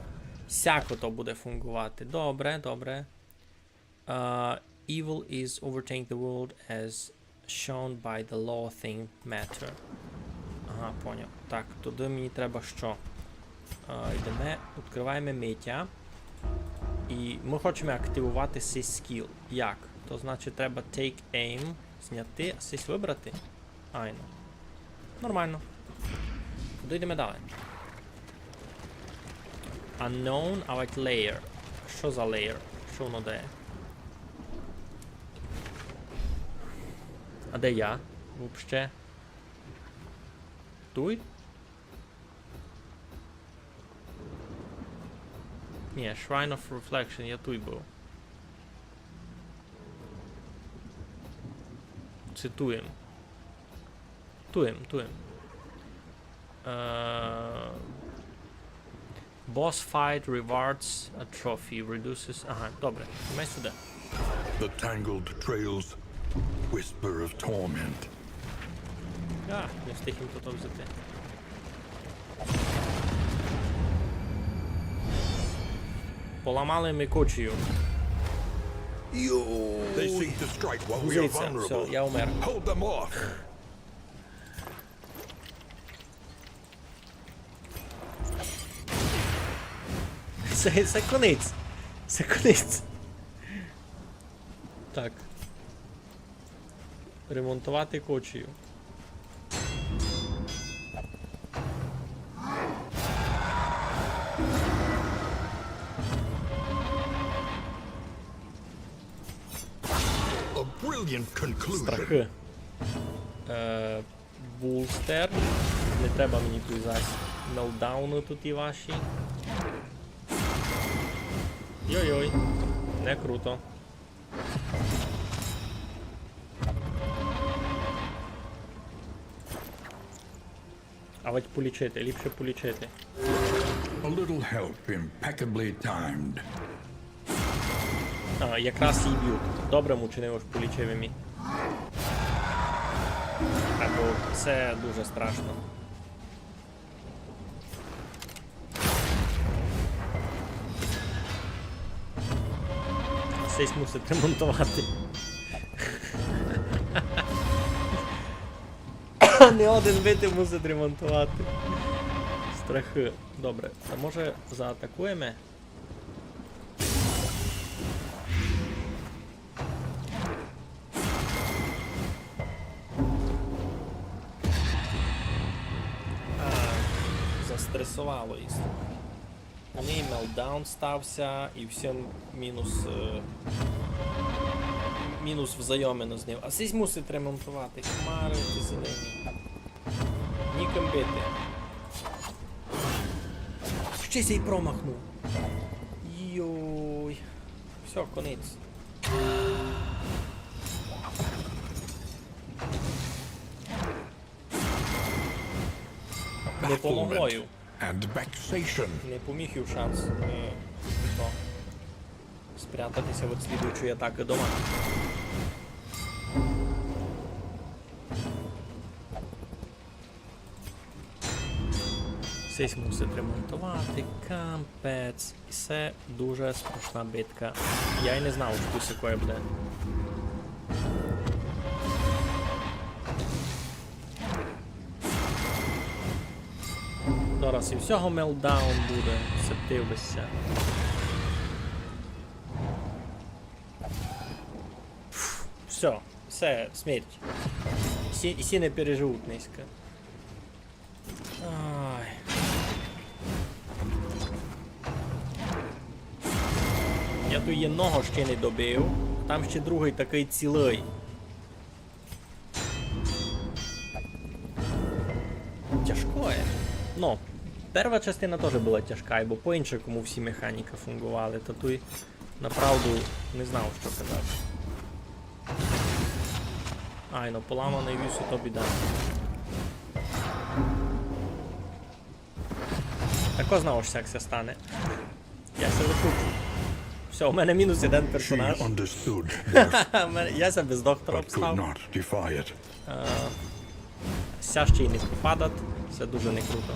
Сяко то буде функувати. Добре, добре. Uh, evil is overtaking the world as shown by the law thing matter. Ага, поняв. Так, туди мені треба що? Е, йдемо, відкриваємо Митя. І ми хочемо активувати цей скіл. Як? То значить треба take aim, зняти, а сись вибрати. Айно. Нормално. Туди йдемо далі. Unknown, авать lair. Що за lair? Що воно дає? А де я? Вообще? Туй? Ні, Shrine of Reflection, я туй був. Цитуєм. Туєм, туєм. Е, Boss fight rewards a trophy, reduces... Ага, добре, йдемо сюди. The tangled trails whisper of torment. А, не встиг їм тут взяти. Поламали ми кочію. They seek to strike while we are Гузиця, все, vulnerable. Я умер. Hold them off. Це, це конець. Це конець. Так. Ремонтувати кочію. A brilliant Страхы. Е, булстер. Не треба мені туй зась мелдауны туй і ваші. Йой-йой. Не круто. А вадь полічити, ліпше полічити. A little help impeccably timed. А, якраз її бють. Добре му учинив, ож полічив її. Або се дуже страшно. Сись мусить ремонтовати. Не один бити мусить ремонтовати. Страхы. Добре, та може заатакуєме? А, застресовало їх. У неї мелдаун стався, і всім мінус, е, мінус взайомину з ним. А сись мусить ремонтовати. Хмары ти зелені. Нікым бити. Ще сей промахнув. Йой. Всьо, конець. Не помогло їм. And vexation. Не поміг їм шанс. Ні. Що? Спрятатися від слідуючої атаки дома. Сись мусить ремонтовати, капець. І се дуже страшна битка. Я й не знав, што се такоє буде. Зараз і всього мелдаун буде, септив би ся. Всьо, всьо, смерть. Сі, сі не переживуть нынька. Ай. Я туй єдного ще не добив, а там ще другый такый цілый. Тяжкоє. Ну, перва частина тоже была тяжка, бо по-іншому всі механікы фунґовали, та туй направду не знав, што казати. Ай, ну, поламаный віс, то біда. Тако знав, што так ся стане. Я ся выкручу. Всьо, у мене мінус єден персонаж. She understood. У мене, я ся без доктора обстав. But could not defy it. Е, ся ще й не попадать. Се дуже не круто.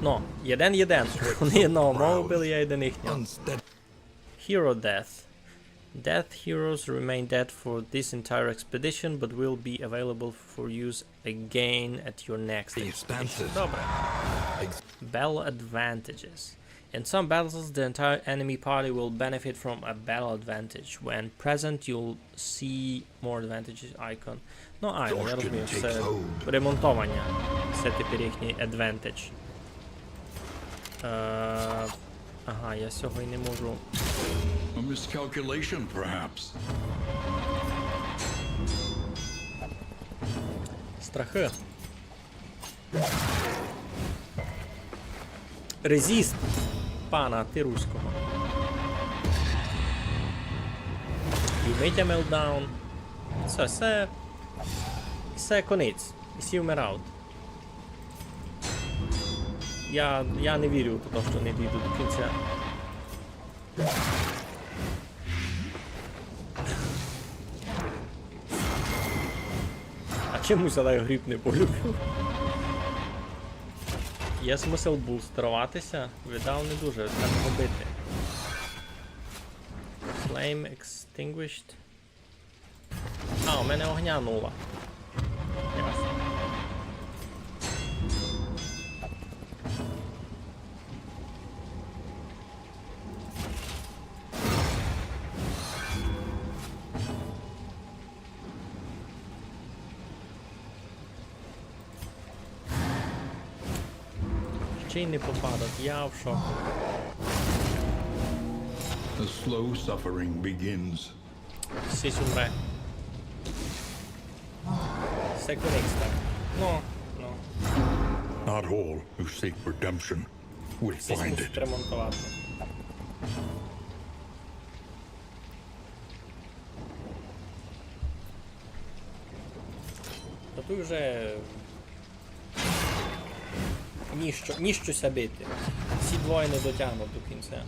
Но, єден-єден. Они одного мого вбили, я єден їхнього. Hero death. Death heroes remain dead for this entire expedition, but will be available for use again at your next expedition. Добре. Battle advantages. In some battles, the entire enemy party will benefit from a battle advantage. When present, you'll see more advantages icon. Ну, айно, я розумію, се ремонтованя. Се тепер їхній advantage. Е, ага, я сього й не можу. A miscalculation, perhaps. Страхы. Резіст. Пана, ти руського. І Митя мелдаун. Всьо, се, се конець. І всі вмирають. Я, я не вірю в то, што не дійду до кінця. А чомусь я так гріб не полюбив. Є смысл бустероватися? Видав, не дуже, треба робити. Flame extinguished. А, у мене огня нула. Ясно. Ще й не попадать, я в шоку. The slow suffering begins. Сись умре. Секуникста. Ну, ну. Not all who seek redemption will Сись find мусить it. Ремонтовати. Та тут вже ніщо, ніщо ся бити. Всі двоє не дотягнуть до кінця.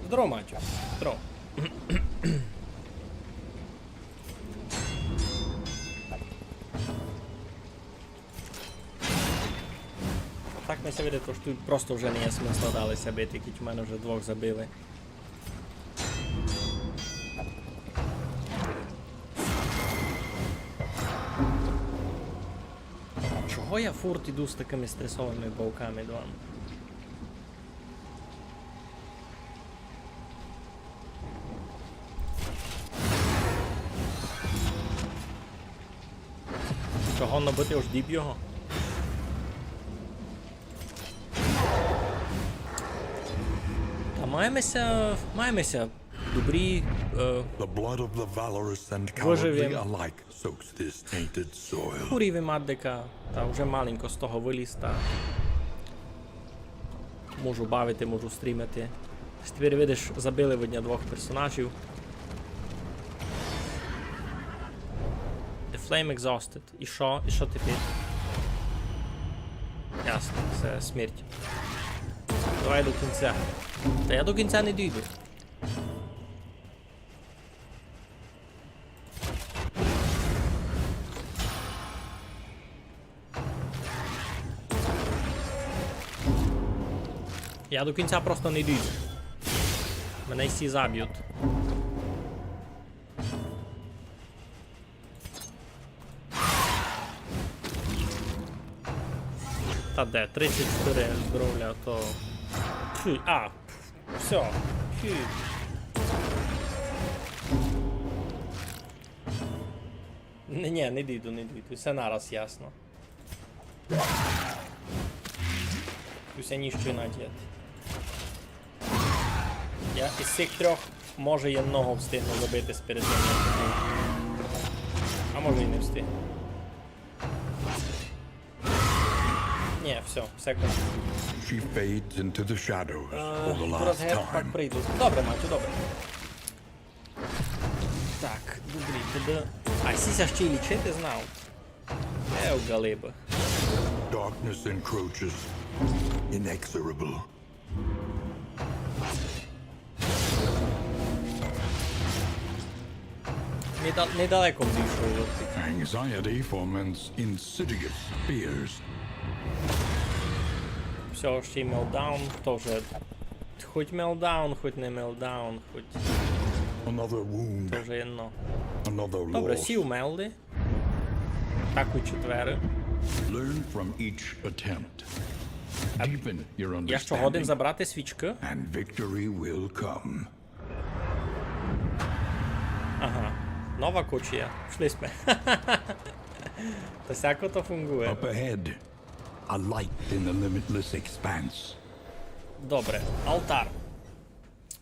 Здорово, Матю. Здорово. Так ми ся видить, ож тут просто вже не є смысла далі ся бити, кідь у мене вже двох забили. Чого я фурт іду з такыми стресовыми бавками, Іван? Чого набити, ож діб його? Та маєме ся, маєме ся добрі, е, The blood of the valorous and Боже, cowardly він- alike soaks this tainted soil. Хурів і мадика, та вже маленько з того виліз, та можу бавити, можу стрімити. Ось тепер, видиш, забили видня двох персонажів. The Flame Exhausted. І що? І що тепер? Ясно, це смерть. Давай до кінця. Та я до кінця не дійду. Я до кінця просто не дійду. Мене всі заб'ють. Та де, тридцять чотири здоров'я, то... Фу, а, все. Фу. Ні, ні, не дійду, не дійду. Все нараз ясно. Усе ніщо не діяти. Я із цих трьох, може, єдного встигну забити сперед ним. А може і не встигну. Ні, все, все кончено. She fades into the shadows for the Е, last Бродгет, пак time. Прийду. Добре, Матю, добре. Так, добрі, туди. А сіся ще й лічити знав. Е, у галиба. Darkness encroaches, inexorable. Неда-, недалеко дійшов летить. Anxiety foments insidious fears. Все, ще й Мелдаун, тоже. Хоть Мелдаун, хоть не Мелдаун, хоть Another wound, тоже єдно. another Добре, loss. Сі умерли. Так у четверо. Learn from each attempt. Deepen your Я що, годен understanding, забрати свічки? And victory will come. Ага. Нова кочія. Пішли сме. Та сяко то фунґує. Up ahead, a light in the limitless expanse. Добре, алтар.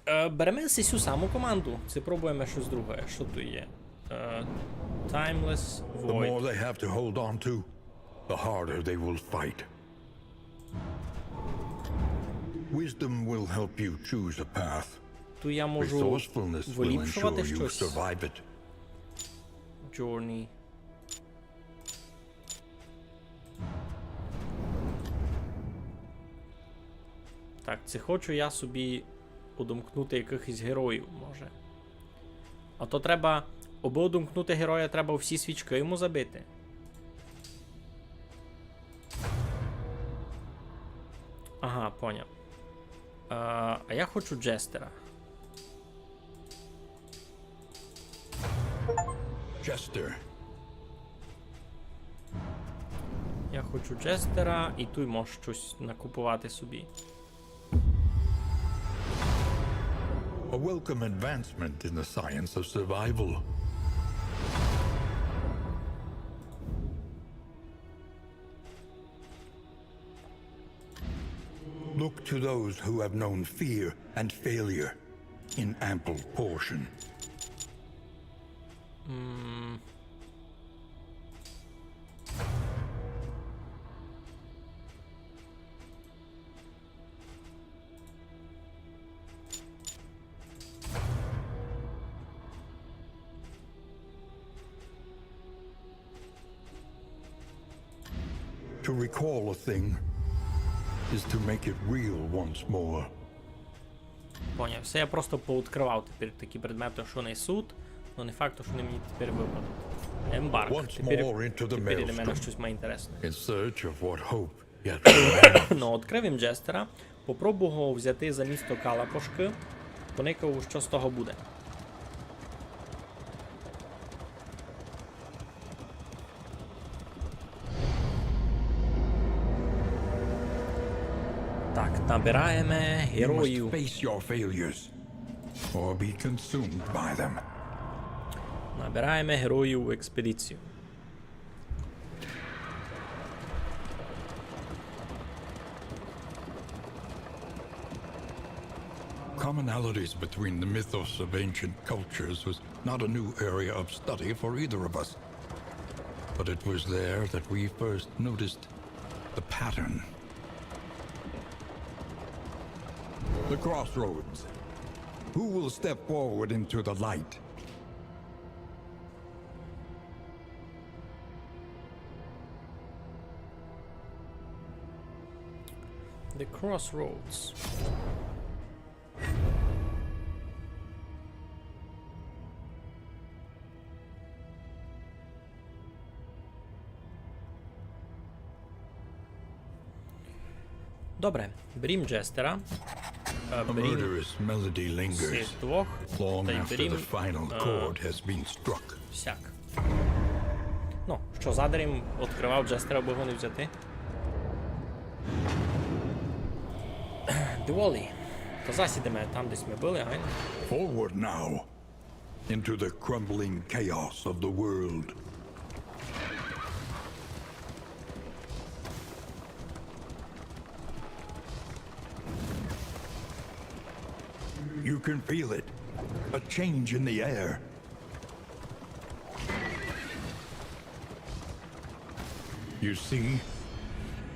Е, береме си сю саму команду, ци пробуєме штось друге. Што туй є? Е, Timeless The more Void. They have to hold on to, the harder they will fight. Wisdom will help you choose a path. Туй я можу Resourcefulness will ensure выліпшовати you штось. Survive it. Journey. Так, ци хочу я собі одомкнути якыхось героїв, може. А то треба, абы одомкнути героя, треба всі свічкы йому забити. Ага, поняв. А, а я хочу Джестера. Jester. Я хочу Джестера, і туй можу штось накупувати собі. A Welcome advancement in the science of survival. Look to those who have known fear and failure in ample portion. To recall a thing is to make it real once more. Поняв. Все, я просто пооткривав тепер такі предметы, што несуть, но не факт, што они мені тепер выпадуть. Ембарк. Once more into the maelstrom. Тепер, тепер для мене штось має інтересне. In search of what hope yet remains. Ну, открыв им Джестера. Попробую го взяти за місто Калапошкы. Поникав, што з того буде. Так, набираєме героїв. You must face your failures, or be consumed by them. Набираєме героїв у експедицію. Commonalities between the mythos of ancient cultures was not a new area of study for either of us. But it was there that we first noticed the pattern. The crossroads. Who will step forward into the light? The crossroads. Добре, берім Джестера. Е, берім сих двох. Long after the final chord has been struck. Сяк. Ну, што, задарь им открывав Джестера, абы го не взяти? Доволі. Та зась ідеме там, де сьме были, айно. Forward now into the crumbling chaos of the world. You can feel it. A change in the air. You see,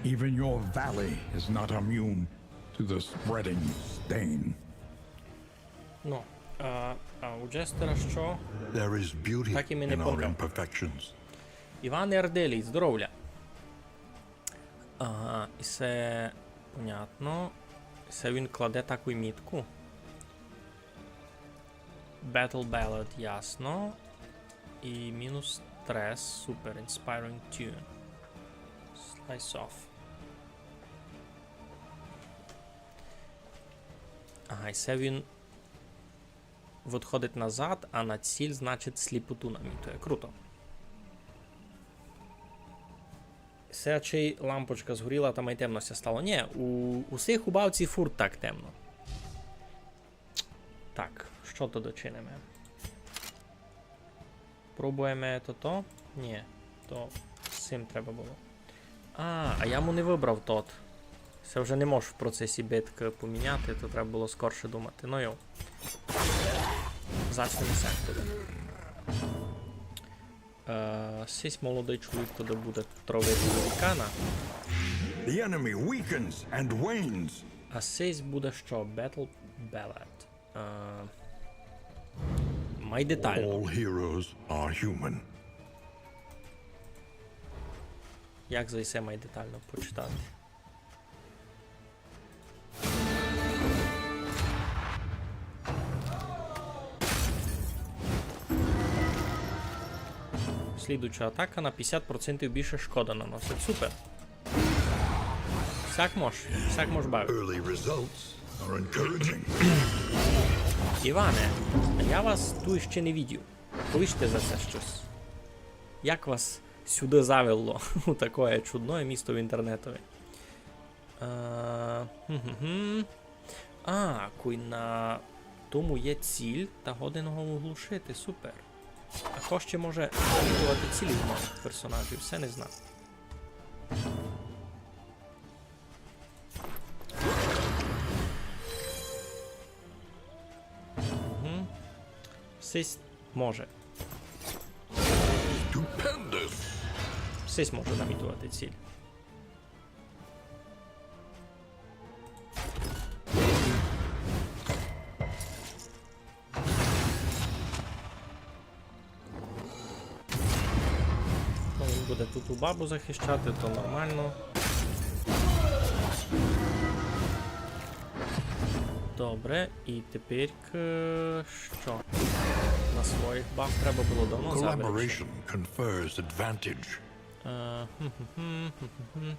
even your valley is not immune to the spreading stain. Ну, а, а у Джестера што? There is beauty in our imperfections. Так им і не помрем. Іван Ерделій, здоровля. Ага, і се понятно. Се він кладе таку мітку. Battle Ballad, ясно. І мінус стрес, супер, Inspiring Tune. Slice Off. Ага, і се він відходить назад, а на ціль, значить, сліпоту намітує. Круто. Се чей лампочка згоріла, та май темно ся стало. Нє, у, у сих у бавці фурт так темно. Так, што то дочиниме? Пробуєме тото? Нї, то з сим треба было. А, а я му не выбрав тот. Се вже не можу в процесі биткы поміняти, то треба было скорше думати. Ну йо. Зачнеме з сяк тогды. Е, сись молодый чоловік тогды буде травити великана. The enemy weakens and wanes. А сись буде што? Battle Ballad. Е, май детално. All heroes are human. Як за се май детално почитати? Слідуюча атака на пятдесят процентів більше шкоды наносить. Супер. Сяк мож, сяк мож бавити. Early results are encouraging. Іване, а я вас туй іщи не видів. Повіжте за се штось. Як вас сюды завело у такоє чудноє місто в інтернетови? Е, гм-гм-гм. А, кой на тому є ціль, та годен го оглушити. Супер. А хто ще може намітовати цілі в моїх персонажів? Се не знав. Мгм. Сись може. Stupendous! Сись може намітовати ціль. Ну, він буде тут у бабу захищати, то нормално. Добре, і тепер, е, що? На своїх баф треба було давно забрати. Collaboration confers advantage. Е, хм-хм-хм, хм-хм-хм.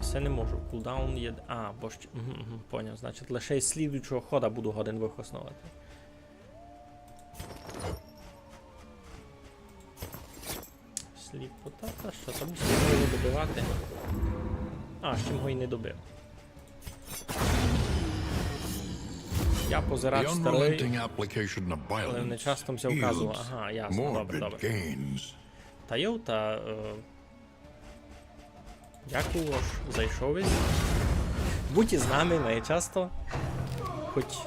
Се не можу. Кулдаун є. А, бо ще. Мгм, мгм, поняв. Значить, лише із слідуючого хода буду годен вихосновати. Сліпота, та що, там ще можу добивати. А, ще його й не добив. Я позирач старий, але не часто м ся вказував. Ага, ясно, добре, добре. Та йоу, та, е, дякую, ож зайшов ись. Будь із нами, не часто. Хоть,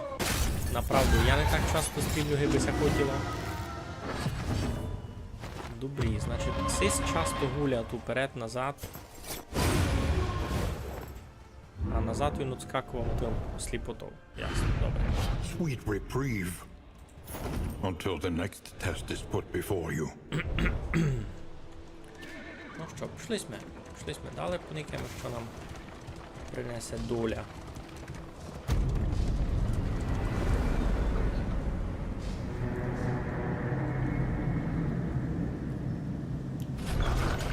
направду, я не так часто стрімлю, як би ся хотіло. Добрі, значить, сись часто гулять уперед-назад. А назад він отскакував тим сліпотов. Ясно, добре. Sweet reprieve. Until the next test is put before you. Ну що, пішли сьме. Пішли сьме далі, поникаєме, що нам принесе доля.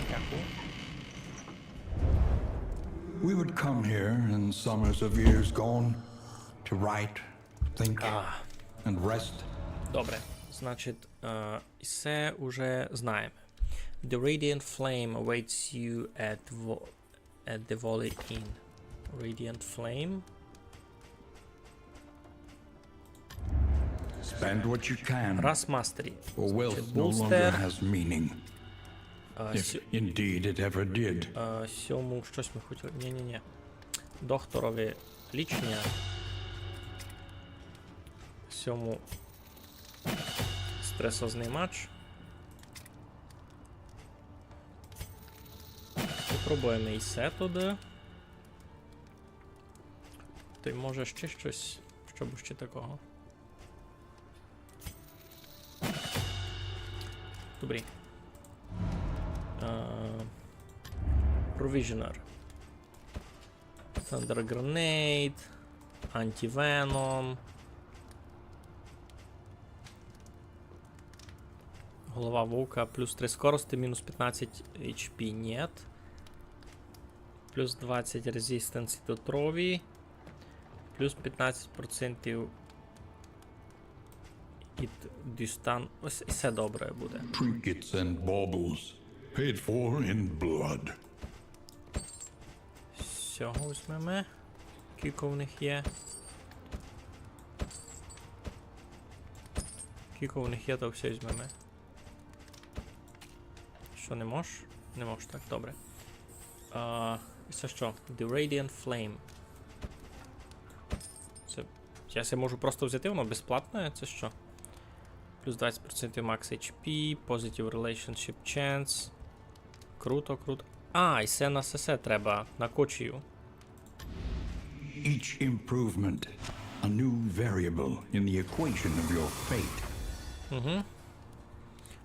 Дякую. We would come here in summers of years gone to write, think, and rest. Добре, значить, е, і се уже знаєме. The Radiant Flame awaits you at, vo- at the Valley Inn. Radiant Flame. Spend what you can, or wealth no longer has meaning. Раз мастері. Значить, бустер. Е, If сьо- indeed it ever did. Е, сьому щось ми хотіли. Ні, ні, ні. Докторови лічення. Сьому стресознимач. Попробуєме і се туды. Тай може ще щось, що б ще такого. Добрі. Е, Provisioner. Thunder Grenade, Anti-Venom. Голова вовка, плюс три скорости, мінус пятнадцять H P, нет. Плюс двадцять резистенсі до трови. Плюс пятнадцять процентів від дістан-, ось і се добре буде. Trinkets and baubles, paid for in blood. Сього візьмеме. Кілько в них є? Кілько в них є, то всьо візьмеме. Що, не мож? Не мож, так, добре. А, і се што? The Radiant Flame. Се, я се можу просто взяти, воно безплатне, се што? Плюс двадцять процентів max H P, positive relationship chance. Круто, круто. А, і се на сесе треба, на кочію. Each improvement, a new variable in the equation of your fate. Угу.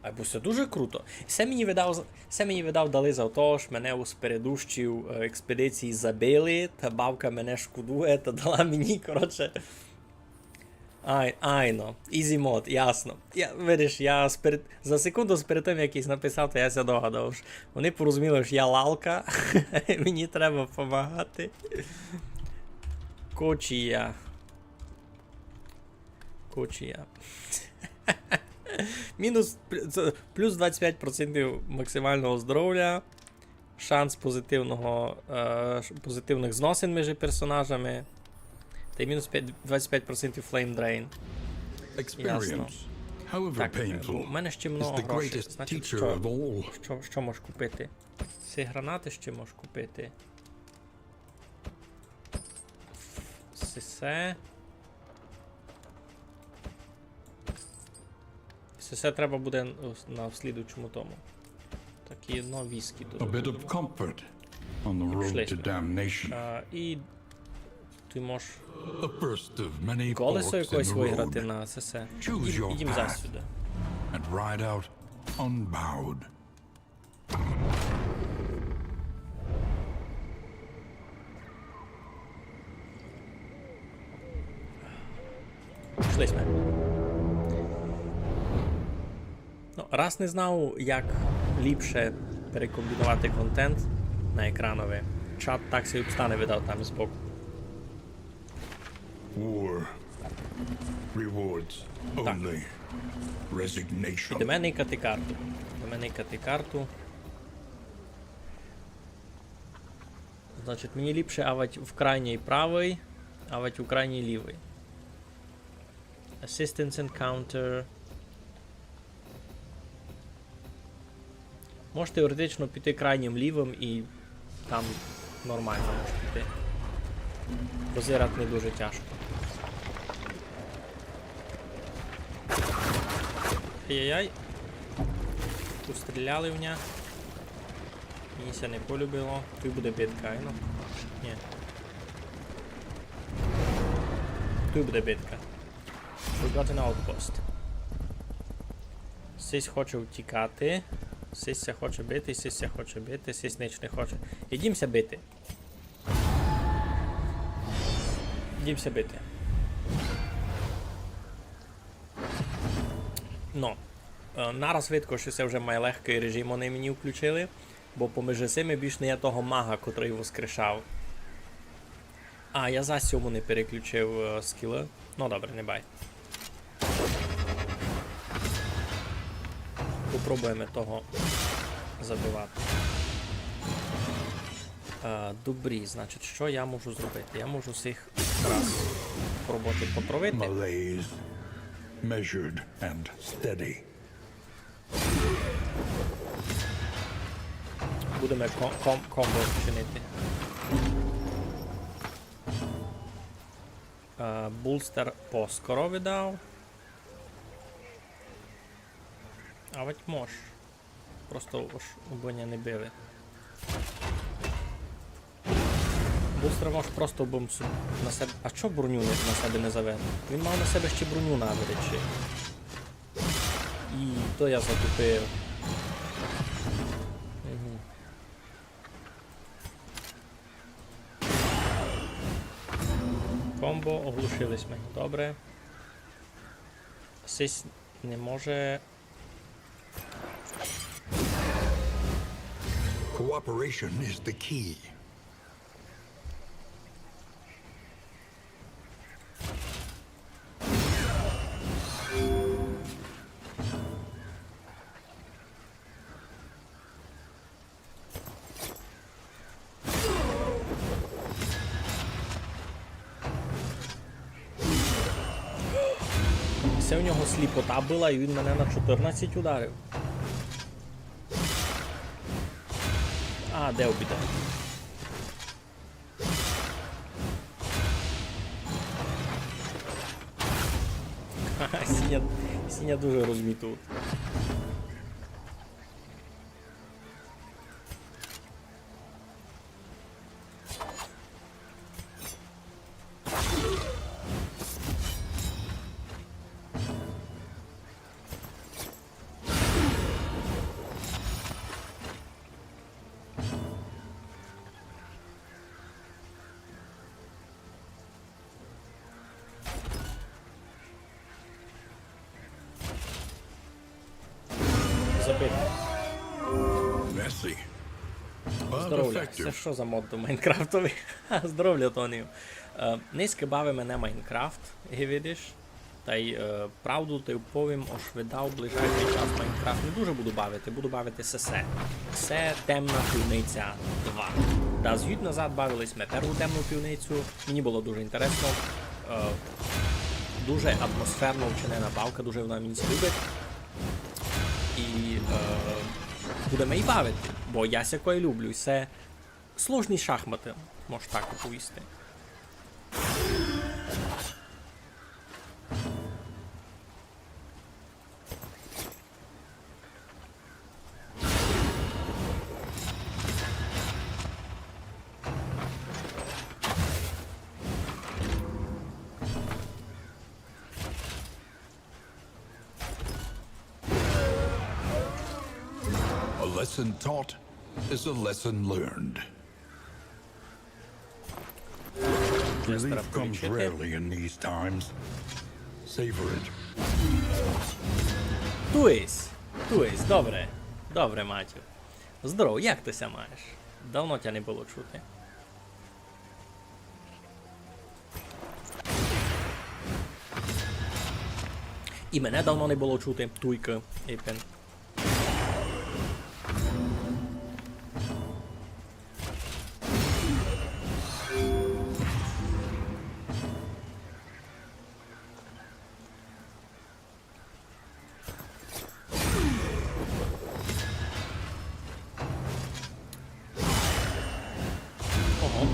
Айбо се дуже круто. Се мені видав, се мені видав дали за то, ож мене у спередущій, е, експедиції забили, та бавка мене шкодує, та дала мені, коротше. Ай, айно. Easy mode, ясно. Я, видиш, я сперед, за секунду сперед тим, як їх написав, то я ся догадав, ож вони порозуміли, ож я лалка, і мені треба помагати. Кочія. Кочія. Мінус, це плюс двадцять пять процентів максималного здоровя. Шанс позитивного, е, ш-, позитивних зносин між персонажами. Та й мінус пять, двадцять пять процентів flame drain. Ясно. Experience, however painful, is the greatest teacher of all. Так, е, у мене ще много грошей. Значить, що? Що, що можеш купити? Ці гранати ще можеш купити. Сесе. Сесе треба буде на, на слідуючому тому. Так, і одно віскі тут. A bit of comfort on the road to damnation. А, і ти можеш колесо якось виграти на сесе. Ідім, ідім засюди. And ride out unbowed. Пішли сьме. Ну, раз не знав, як ліпше перекомбінувати контент на екранови. Чат так ся й обстане, видав, там збоку. War rewards only resignation. Так. Ідеме никати карту. Ідеме никати карту. Значить, мені ліпше авать в крайній правий, авать в крайній лівий. Assistance encounter. Можеш теоретично піти крайнім лівим і там нормално можеш піти. Позирати не дуже тяжко. Ай-яй-яй. Постріляли в ня. Мені ся не полюбило. Туй буде битка, айно? Ні. Туй буде битка. Forgotten Outpost. Сись хоче втікати. Сись ся хоче бити, сись ся хоче бити, сись нич не хоче. Ідім ся бити. Ідім ся бити. Ну, е, нараз видко, што се вже май легкый режим они мені включили, бо поміж сими більш не є того мага, котрый воскрешав. А, я за сьому не переключив, е, скілы. Ну, добре, не бай. Попробуєме того забивати. Е, добрі, значить, што я можу зробити? Я можу сих раз пробовати потравити. Malaise, measured and steady. Будеме ком-, ком-, комбо чинити. Е, булстер поскоро видав. Авать мож. Просто ож убы ня не били. Булстер мож просто бым су-, на себе. А чо броню не, на себе не завер? Він мав на себе ще броню наварити. І то я затупив. Мгм. Комбо, оглушили сьме. Добре. Сись не може. Cooperation is the key. Се у нього сліпота была, і він мене на чотирнадцять ударив. А, де обіда? Ха-ха, Сіня, Сіня дуже розмітув. Забити. Merci. Здоровля. Се што за мод до Майнкрафтови? Здоровля, Тонію. Е, нынька бавиме на Майнкрафт, ги видиш. Тай, е, правду ти повім, ож видав ближайшый час Майнкрафт не дуже буду бавити, буду бавити сесе. Се Темна пивниця два. Да, згідно назад бавили сьме перву Темну пивницю, мені было дуже інтересно. Е, дуже атмосферно вчинена бавка, дуже вона мені ся любить. І, е, будеме її бавити, бо я сякоє люблю. І се сложні шахматы, мож так оповісти. A lesson taught is a lesson learned. Relief comes rarely in these times. Savor it. Туйсь, туйсь, добре. Добре, Матю. Здоров, як ты ся маєш? Давно тя не было чути. І мене давно не было чути, туйкы, епен. Ого.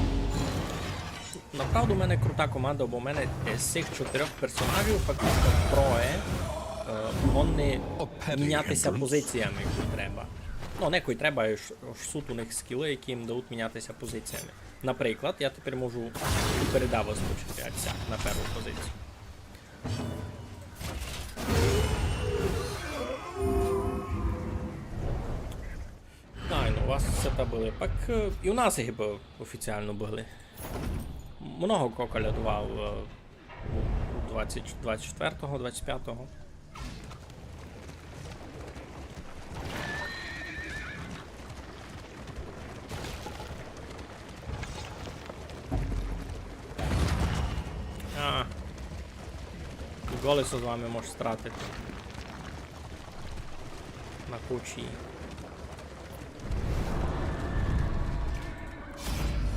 Направду, у мене крута команда, бо в мене з сих чотирьох персонажів фактично троє, е, годні міняти ся позиціями, коли треба. Ну, не коли треба, аж, аж суть у них скілы, які їм дають міняти ся позиціями. Наприклад, я тепер можу переда выскочити, а сяк, на перву позицію. Айно, у вас се та были. Пак, е, і у нас їх бы офіціално были. Много ко колядував, е, у двадцять, двадцять четвертого, двадцять пятого. А. Голесо з вами мож стратити. На кучі.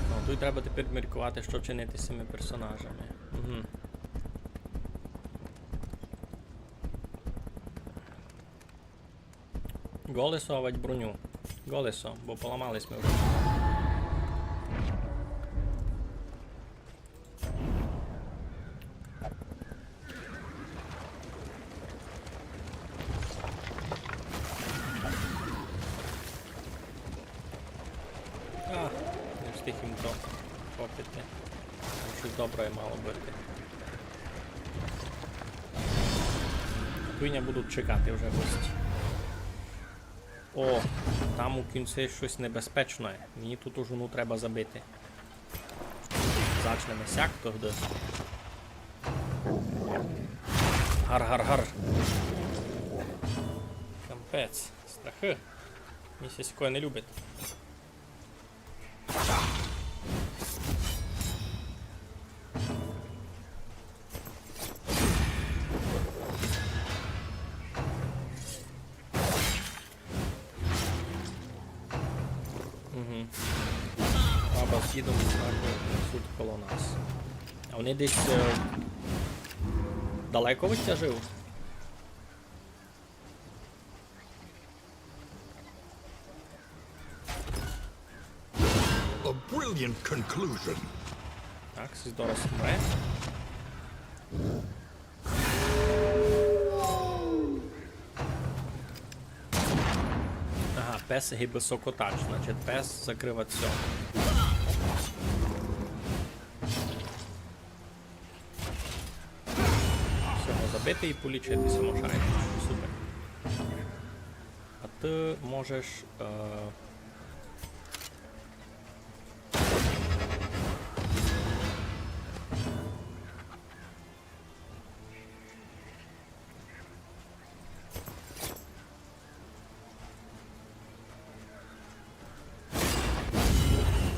Ну, туй треба тепер міркувати, што чинити з сими персонажами. Угу. Голесо авать броню. Голесо, бо поламали сьме вже. А, не встиг їм то попити. Там штось добре мало быти. Туй ня будуть чекати вже гості. О, там у кінці штось небезпечне. Мені тут уже, ну, треба забити. Зачнеме сяк тогды. Гар, гар, гар. Капець, страхы. Мені ся сякоє не любить. Угу. Баба з дідом так несуть коло нас. А вони десь, е, далеко від ся жив? A brilliant conclusion. Так, сись дораз вмре. Ага, пес гибы сокотач, значить, пес закрывать всьо. Всього забити і полічити ся може. Супер. А ты можеш, е,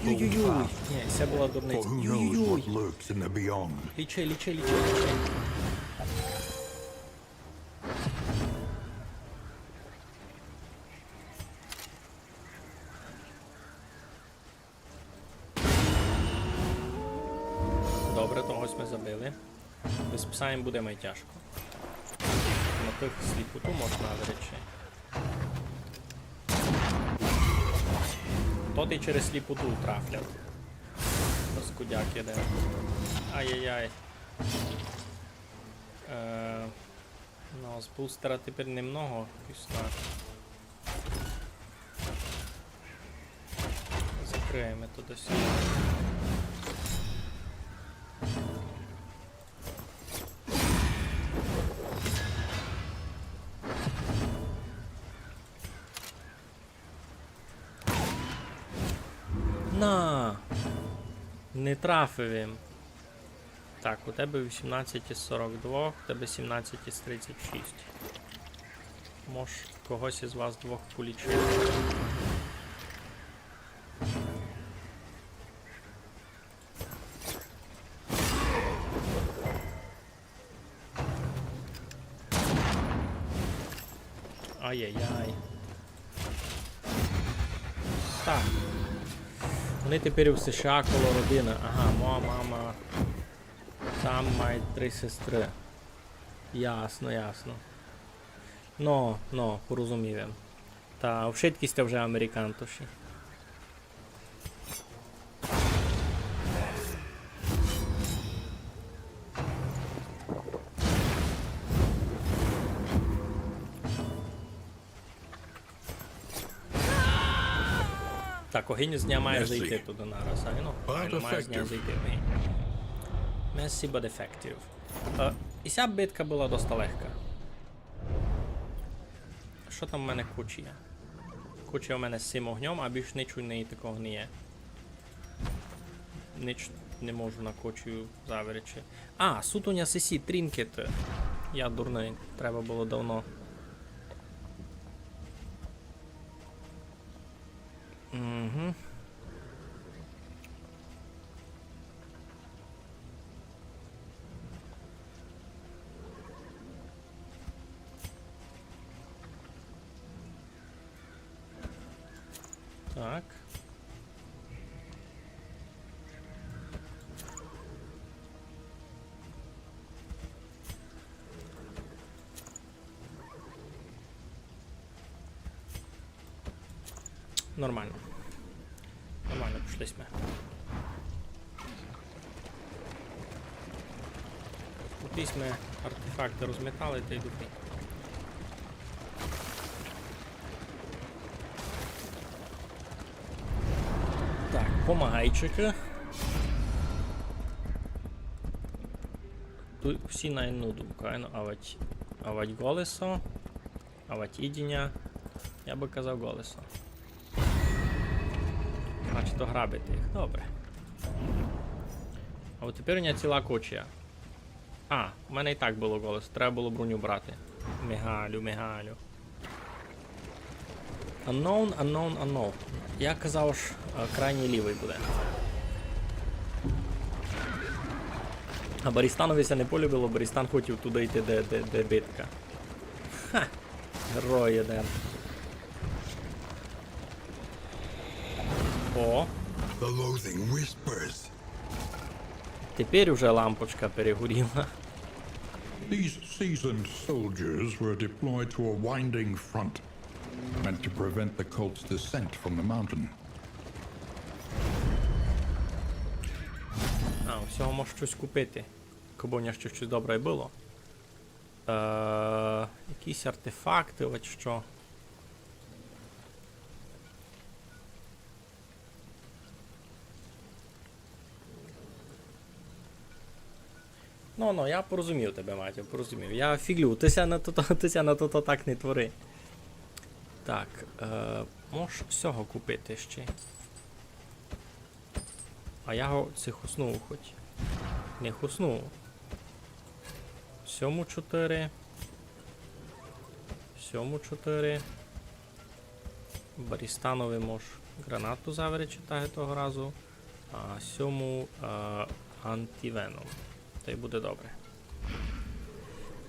Юй-юй-юй. Ні, се была дурниця. Юй-юй-юй. Лічи, лічи, лічи, лічи. Добре, того сьме забили. Без пса їм буде май тяжко. На тых сліпоту можна виречи. То ти через сліпоту трафлять. Паскудяк єден. Ай-яй-яй. Е, ну, з бустера тепер немного, кусна. Закриєме то до сюды. На! Не трафив им. Так, у тебе вісімнадцять із сорок двох, у тебе сімнадцять із тридцять шість. Мож когось із вас двох полічити. Ай-яй-яй. Так. Вони тепер у С Ш А коло родины. Ага, моя мама. Там має три сестры. Ясно, ясно. Но, но, порозумів им. Та вшыткі сьте вже американтоші. Так, огинь з ня має зайти туды нараз, а, ну, файно, має з ня зайти огинь. Messy but effective. Е, і ся битка была доста легка. Што там у мене кочія? Кочія у мене з сим огньом, а більш нич у неї такого не є. Нич не можу на кочію заверечи. А, суть у ня сесі трінкеты. Я дурный, треба было давно. Угу. Так. Нормално. Нормално, пішли сьме. Туй сьме артефакты розметали, та й добрі. Так, помагайчикы. Туй всі на єдну думку, айно, авать, авать голесо. Авать їдіня. Я бы казав голесо. Значить, то грабити їх. Добре. А от тепер у мене ціла кочія. А, у мене і так было голесо. Треба было броню брати. Мигалю, Мигалю. Unknown, unknown, unknown. Я казав, ож, е, крайній лівый буде. А Барістанови ся не полюбило, Барістан хотів туды йти, де, де, де битка. Ха! Герой єден. О. The loathing whispers. Тепер уже лампочка перегоріла. These seasoned soldiers were deployed to a winding front, meant to prevent the cult's descent from the mountain. А, у сього мож штось купити. Кобы у нього ще штось добре было. Е, якісь артефакты, от што. Ну, ну, я порозумів тебе, Матю, порозумів. Я фіглю, ты ся на то, ты ся на то, то так не твори. Так, е, можеш сього купити ще. А я го се хосную хоть. Не хосную. Сьому чотыри. Сьому чотыри. Барістанови мож гранату заверечи так того разу. А сьому, а, антивеном. Та й буде добре.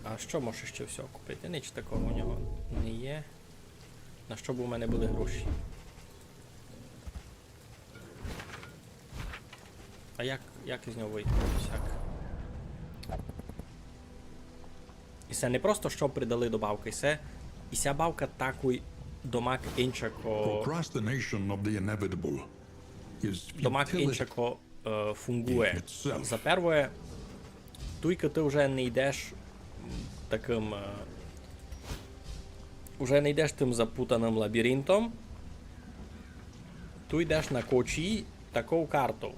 А што може ще всього купити? Нич такого у нього не є. На што бы у мене были гроші? А як, як із нього выйти? Ось як. І се не просто што придали до бавкы, і се, і ся бавка такой домак инчако, Procrastination of the inevitable is домак futility инчако, е, фунґує. In itself. За первоє, туйка ты вже не йдеш, м, такым, е, вже не йдеш тым запутаным лабіринтом, ты йдеш на кочі таков картов,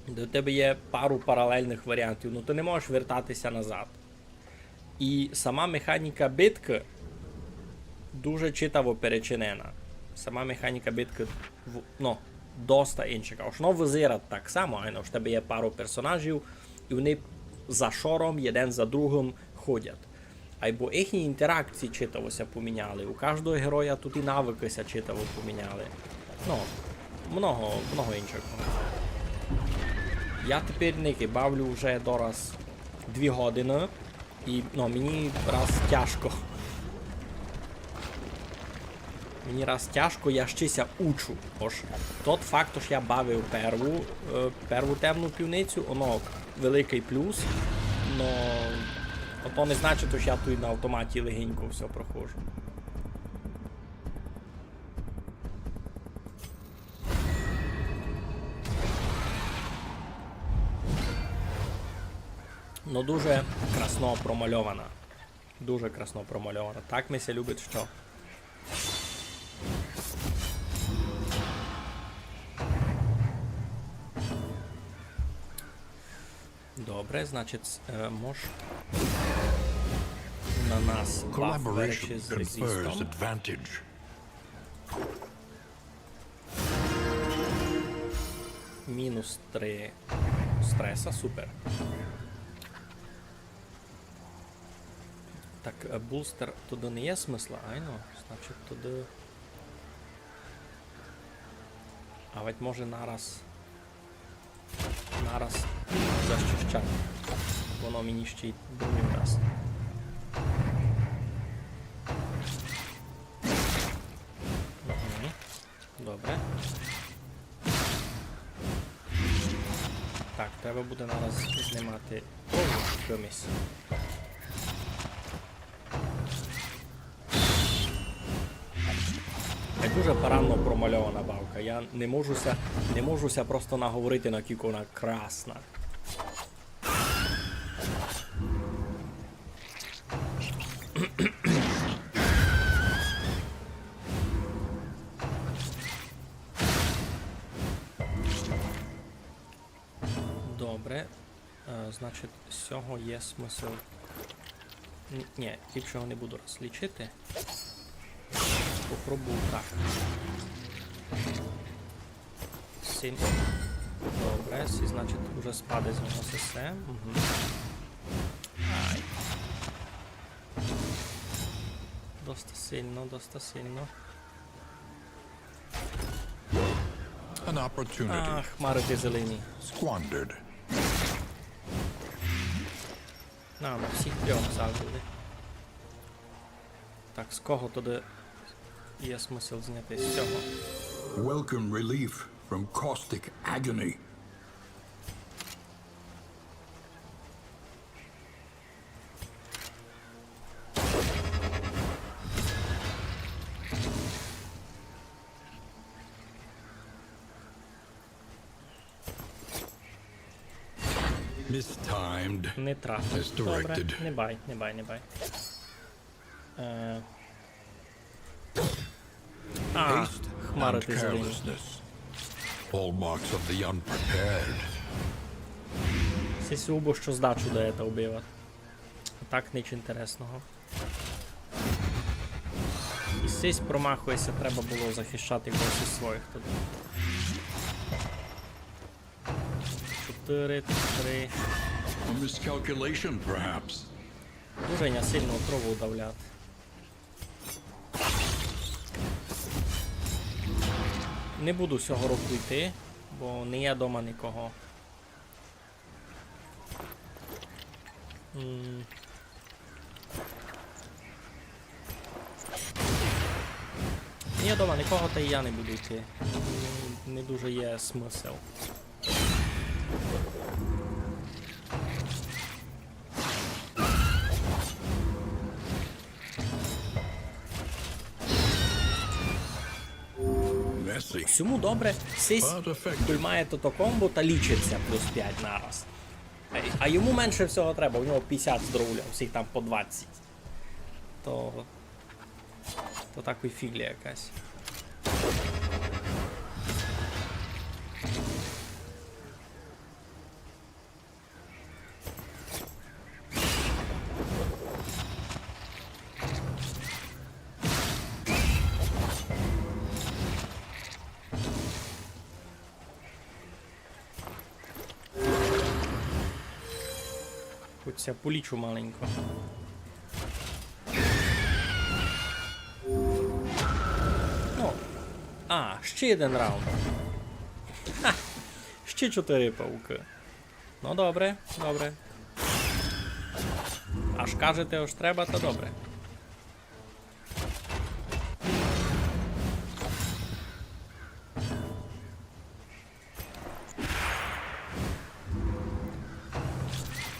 де в тебе є пару паралельных варіантів, ну, ты не можеш вертати ся назад. І сама механіка биткы дуже читаво перечинена. Сама механіка биткы в-, ну, доста инша. Ож воно визирать так само, айно, ож в тебе є пару персонажів, і они за шором, єден за другым ходять. Айбо їхні інтеракції читаво ся поміняли. У каждого героя туй і навыкы ся читаво поміняли. Ну, много, много иншого. Я тепер, никай, бавлю вже дораз дві годины. І, ну, мені раз тяжко. Мені раз тяжко, я ще ся учу. Ож тот факт, ож я бавив перву, е, перву Темну пивницю, воно великый плюс, но то не значить, ож я туй на автоматі легенько всьо проходжу. Но дуже красно промальована. Дуже красно промальована. Так ми ся любить, што. Добре, значить, е, мож на нас баф, до речі, з резистом. Collaboration confers advantage. Мінус три стреса, супер. Так, е, бустер туды не є смысла, айно? Значить, туды. А ведь може нараз. Нараз защищати. Воно мені ще й броню дасть. Мгм. Добре. Так, треба буде нараз знимати крову чимось. Е, дуже парадно промальована бавка. Я не можу ся, не можу ся просто наговорити, накілько вона красна. Добре. Е, значить, з сього є смысл. Н-, ні, ліпше його не буду розлічити. Попробую так. Сім. Добре, сі, значить, уже спаде з нього сесе. Угу. Ай. Доста сильно, доста сильно. An opportunity. А, хмары ти зелені. Squandered. На, на всіх трьох завжди. Так, з кого туды є смысл зняти? З сього. Welcome relief from caustic agony. Mistimed. Не трафив. Добре. Misdirected. Не бай, не бай, не бай. Е. А, хмары ти зелені. Haste and carelessness. Hallmarks of the unprepared. Сись убо што здачу дає та убиват. А так ніч інтересного. І сись промахує ся, треба было захищати когось із своїх туды. Чотири, три. A miscalculation, perhaps. Дуже ня сильно отрову давлять. Не буду сього року йти, бо не є дома нікого. М. Є дома нікого, та й я не буду йти. Не дуже є смысл. Всьому добре, сись доймає тото комбо та лічить ся плюс пять нараз. А, а йому менше всього треба, у нього пятдесят здоровля, у сих там по двадцять. То, то такой фіґля якась. Хоть ся полічу маленько. Ну. А, ще єден раунд. Ха! Ще чотири паукы. Ну, добре, добре. Аж кажете, ож треба, та добре.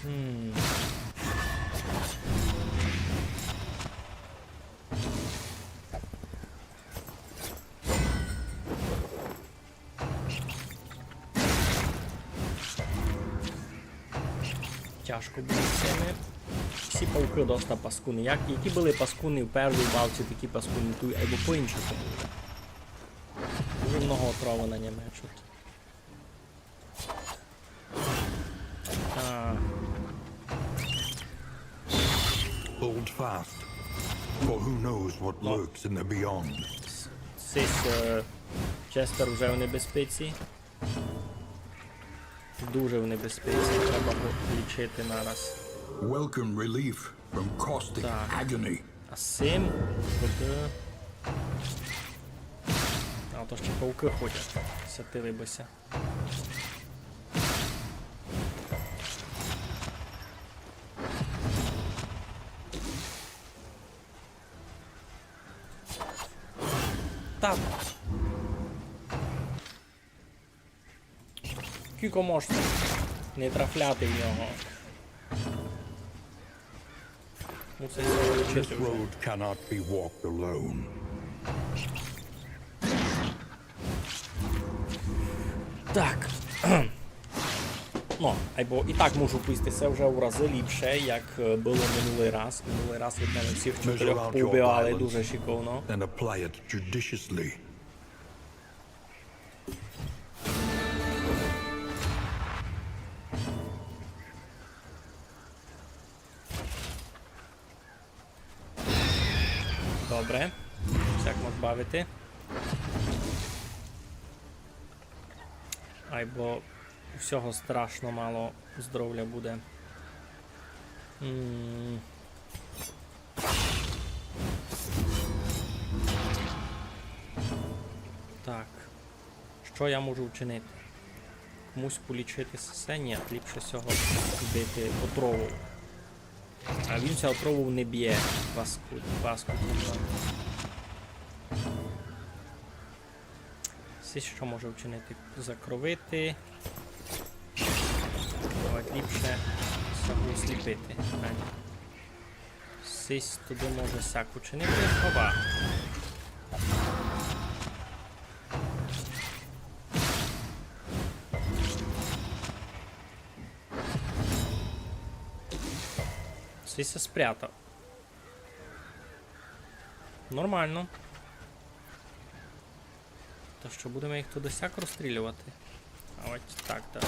М. Тяжко буде з цими. Всі паукы доста паскудні. Як, які были паскудні в первій балці, такі паскудні туй, айбо по-іншому уже. Дуже много отровы на ньому чути. А. Hold fast, for who knows what lurks in the beyond. Сись, е, Джестер уже в небезпеці. Дуже в небезпеці, треба го лічити нараз. Welcome relief from caustic agony. А з сим буде. А то ще паукы ходять. Сятили бы ся. Так. Кілько можна не трафляти в нього. Мусить ся вилічити вже. This road cannot be walked alone. Так. Ну, айбо і так можу повісти, се вже у рази ліпше, як, е, было минулый раз. Минулый раз від мене всіх чотирьох поубивали дуже шиковно. Measure out your violence and apply it judiciously. Добре. Всяк мож бавити. Айбо у всього страшно мало здоровля буде. М. Так. Што я можу вчинити? Комусь полічити сесе? Ні, ліпше сього бити отрову. А він ся отрову не бє, паскуд-, паскудник. Сись што може вчинити? Закровити. Давай ліпше сього осліпити. Ай. Сись туды може сяк учинити. Опа. Сись ся спрятав. Нормално. Та што, будеме їх туды сяк розстрілювати? А от так, так.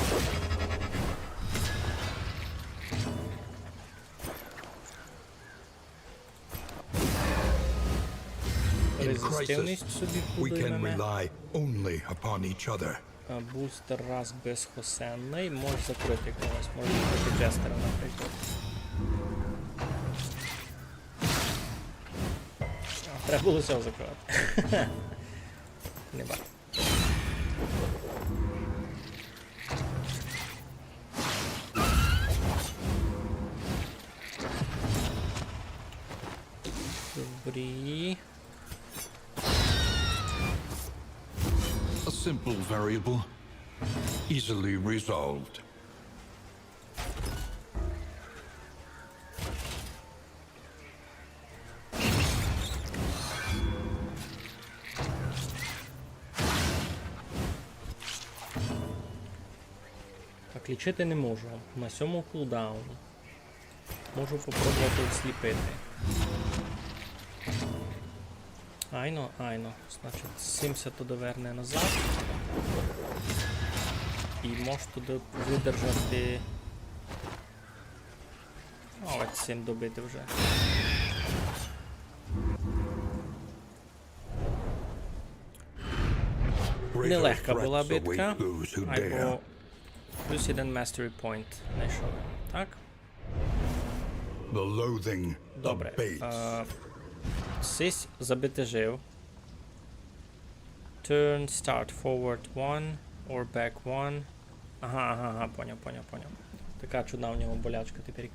Резистивность собі будуєме. In crisis, we can rely only upon each other. А, бустер раз безхосенный, можеш закрити когось, можеш закрити Джестера, наприклад. А, треба было сього закрывати. Не бачу. Добрі. A simple variable, easily resolved. Клічити не можу. На сьому кулдаун. Можу попробовати осліпити. Айно, айно. Значить, сим ся туды верне назад. І мож туды выдержати. А от сим добити вже. Нелегка была битка. Айбо плюс один mastery point знайшов. Так? Добре. Е, сись забити жив. Turn start forward one or back one. Ага, ага, ага, поняв, поняв, поняв. Така чудна у нього болячка тепер.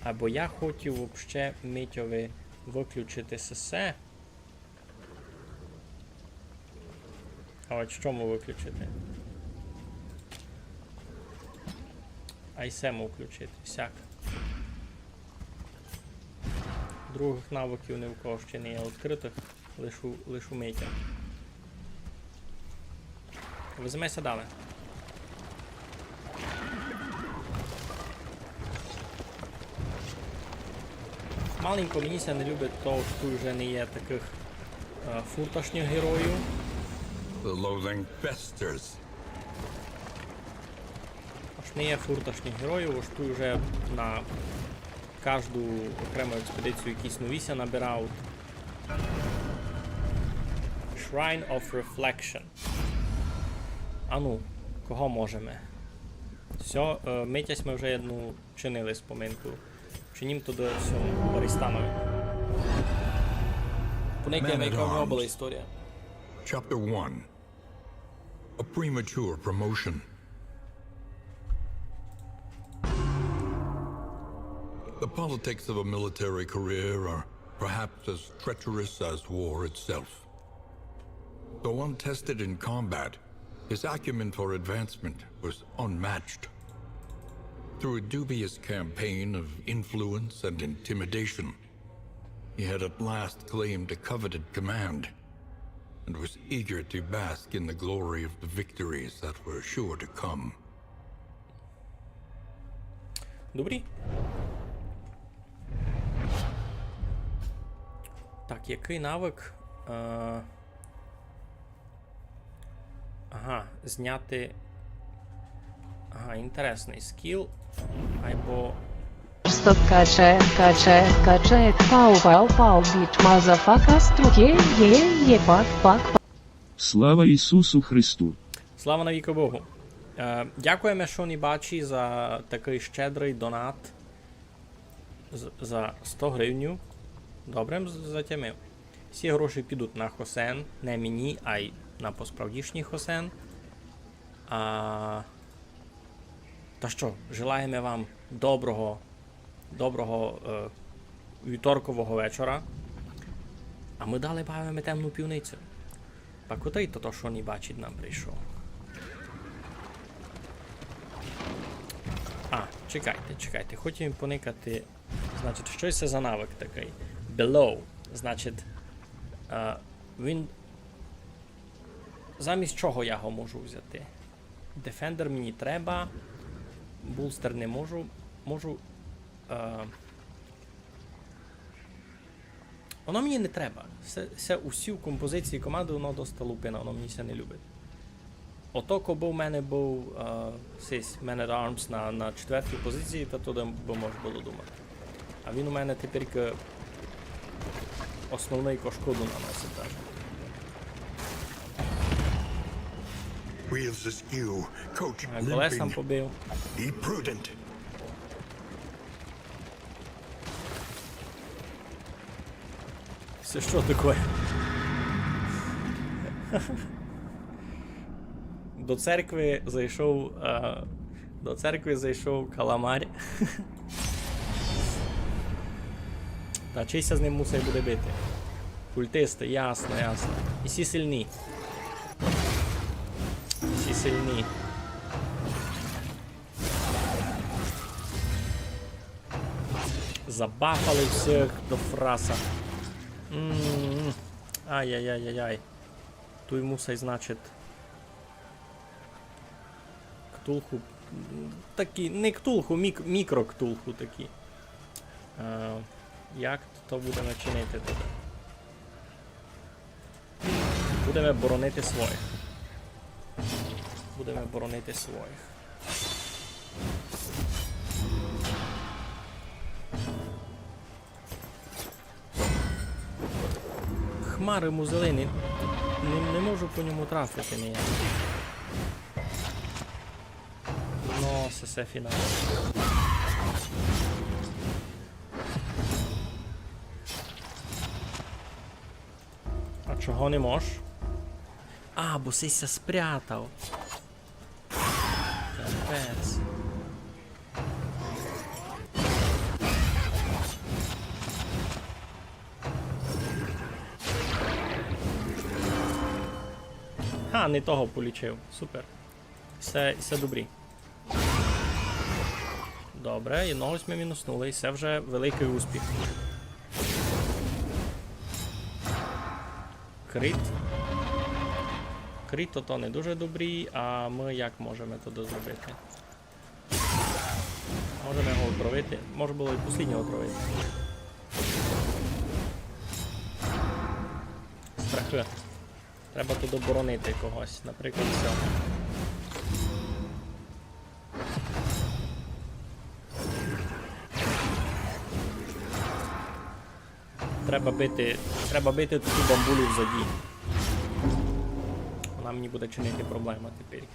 Айбо я хотів вообще Митьови выключити сесе. А от што му выключити? А й се му включити. Сяк. Другых навыків ні в кого ще не є відкрытых, лиш у, лиш у Митя. Веземе ся далі. Маленько мені ся не любить то, што вже не є такых, е, фурташніх героїв. The loathing festers. Ож не є фурташніх героїв, ож туй вже на кажду окрему експедицію якісь нові ся набирають. Shrine of Reflection. Ану, кого можеме? Всьо, е, Митя сьме вже одну чинили споминку. Чинім туды сьому Баристанови. Поникаєме, яка в нього была історія. Chapter one. A premature promotion. The politics of a military career are perhaps as treacherous as war itself. Though untested in combat, his acumen for advancement was unmatched. Through a dubious campaign of influence and intimidation, he had at last claimed a coveted command and was eager to bask in the glory of the victories that were sure to come. Добрі. Так, якый навык? Е, ага, зняти. Ага, інтересный скіл. Айбо Стоп, каче, каче, каче, пау, пау, пау, біч, мазафака, струке, є, є, пак, пак, пак. Слава Ісусу Христу! Слава навікы Богу! Е, дякуєме, шановні бачі, за такый щедрый донат з-, за сто гривнів. Добре м з-, затямив. Всі гроші підуть на хосен, не мені, ай на посправдішній хосен. А, та што, желаєме вам доброго, доброго, е, вівторкового вечора. А мы далі бавиме Темну пивницю. Па котрый то, то, што не бачить, нам прийшов? А, чекайте, чекайте, хотів им поникати. Значить, што се за навык такый? Below. Значить, е, він... Замість чого я го можу взяти? Defender мені треба. Bolster не можу. Можу, е, воно мені не треба. Се, се усі в композиції команды, воно доста лупина, воно мені ся не любить. Ото, кобы в мене быв, е, сись Man at Arms на, на четвертій позиції, та туды бы мож было думати. А він у мене тепер основный, ко шкоду наносить даже. Wheels askew, coach limping. Колесам побив. Be prudent. Се што такоє? До церкви зайшов, е, до церкви зайшов каламарь. Та чий ся з ним мусить буде бити? Культисты, ясно, ясно. І сі сильні. І сі сильні. Забафали всіх до фраса. М. Ай-яй-яй-яй-яй. Туй мусай, значить, Ктулху Такі, не ктулху, мік-, мікро-ктулху такі. Е, як то будеме чинити туды? Будеме боронити своїх. Будеме боронити своїх. Хмари му зелені. Не, не можу по ньому трафити ніяк. Но, се, се фінал. А чого не мож? А, бо сись ся спрятав. Капець. Ха, не того полічив. Супер. Всьо, всьо добрі. Добре, єдного сьме мінуснули, і се вже великый успіх. Кріт. Кріт то, то не дуже добрі, а мы як можеме то зробити? Можеме його отравити. Може было і посліднього отравити. Страхы. Треба туды боронити когось, наприклад, сього. Треба бити, треба бити ту бамбулю взаді. Она мені буде чинити проблемы тепер.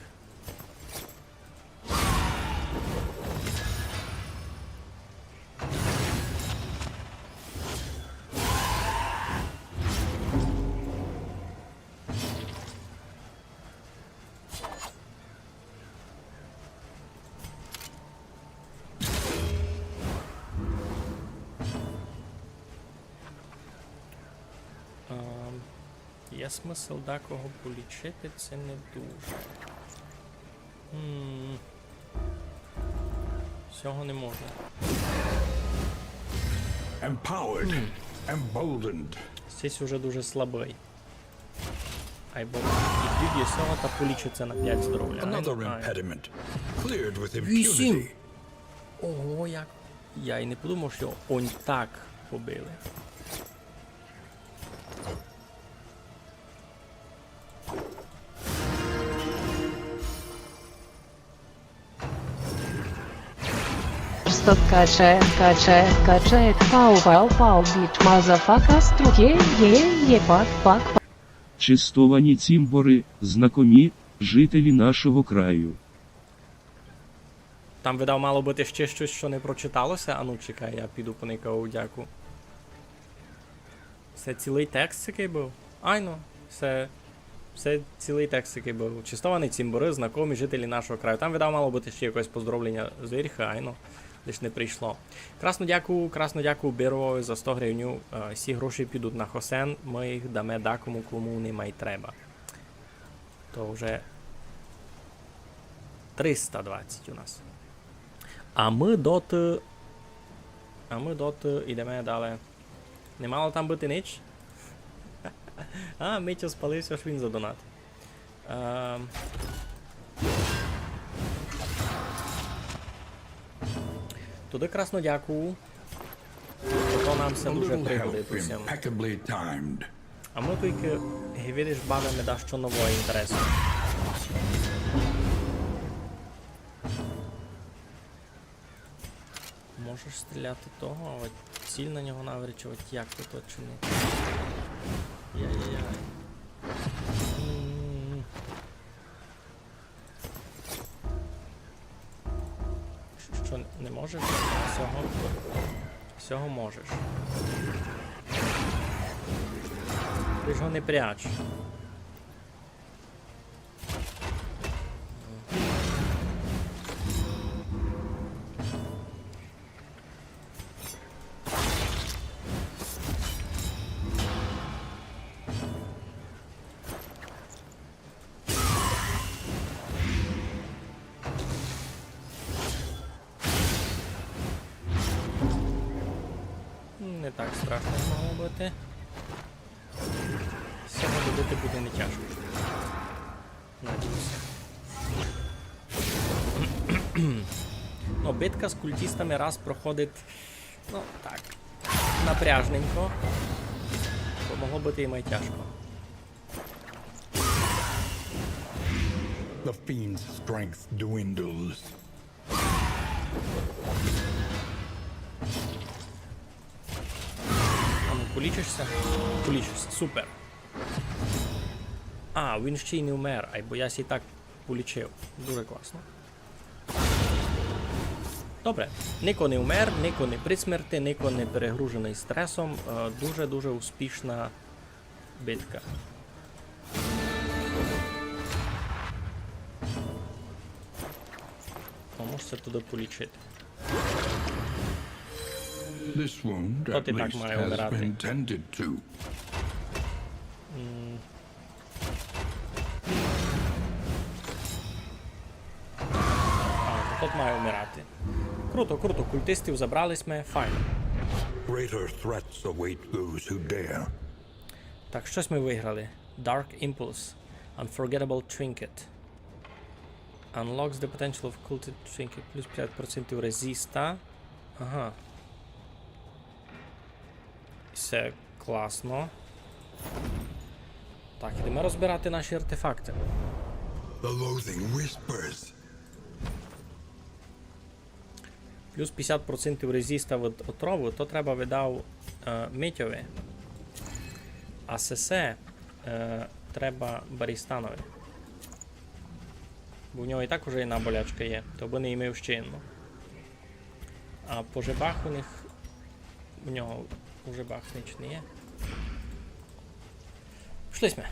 Ем, є смысл декого полічити, се не дуже. М. Сього не можна. Empowered, emboldened. Сись уже дуже слабый. Айбо і бібі сього та полічить ся на пять здоровля. Another impediment cleared with impunity. Вісім. Ого, як. Я й не подумав, што онь так побили. Стоп, качає, качає, качає, пау, пау, пау, біч, мазафака, струке, є, є, пак, пак, пак. Честовані цімборы, знакомі жителі нашого краю. Там, видав, мало быти ще штось, што не прочитало ся. Ану, чекай, я піду поникаю, дяку. Се цілый текст сякый быв? Айно, се, се цілый текст сякый быв. Честовані цімборы, знакомі жителі нашого краю. Там, видав, мало быти ще якоєсь поздоровленя з верха, айно, лиш не прийшло. Красно дякую, красно дякую Бировови за сто гривню. Е, сі гроші підуть на хосен, мы їх даме дакому, кому они май треба. То вже триста двадцять у нас. А мы доты, а мы доты йдеме дале. Не мало там быти нич? А, Митя спалив ся, ож він задонатив. Ем. Туды красно дякую. То нам ся дуже пригодить усім. А мы туйкы, ги видиш, бавиме дашто нового інтересного. Можеш стріляти того, а от ціль на нього навряд чи, от як тут от чинити? Яй-яй-яй. М. Што, не можеш? Сього, сього можеш. Ты ж го не прячь. Не так страшно, як могло быти. Сього добити буде не тяжко. Надію ся. Ну, битка з культистами раз проходить, ну, так, напряжненько. Бо могло быти і май тяжко. The fiend's strength dwindles. А ну, полічишся? Полічишся, супер. А, він ще й не вмер, ай, бо я ся й так полічив. Дуже класно. Добре. Нико не вмер, нико не при смерти, нико не перегруженый стресом. Е, дуже-дуже успішна битка. О, можеш ся туды полічити. This wound, От і at так least, має has вмирати. Been tended to. М. А, ну тут має вмирати. Круто, круто, культистів забрали сьме, файно. Greater threats await those who dare. Так, щось ми виграли. Dark Impulse. Unforgettable Trinket. Unlocks the potential of cultist trinket. Плюс пять процентів резиста. Ага. Всьо класно. Так, ідеме розбирати наші артефакты. The loathing whispers. Плюс пятдесят процентів резиста від отровы, то треба, видав, е, Митьови. А сесе, е, треба Барістанови. Бо в нього і так уже одна болячка є, то бы не имів ще одну. А по жебах у них, у нього у жебах нич не є. Пішли сьме.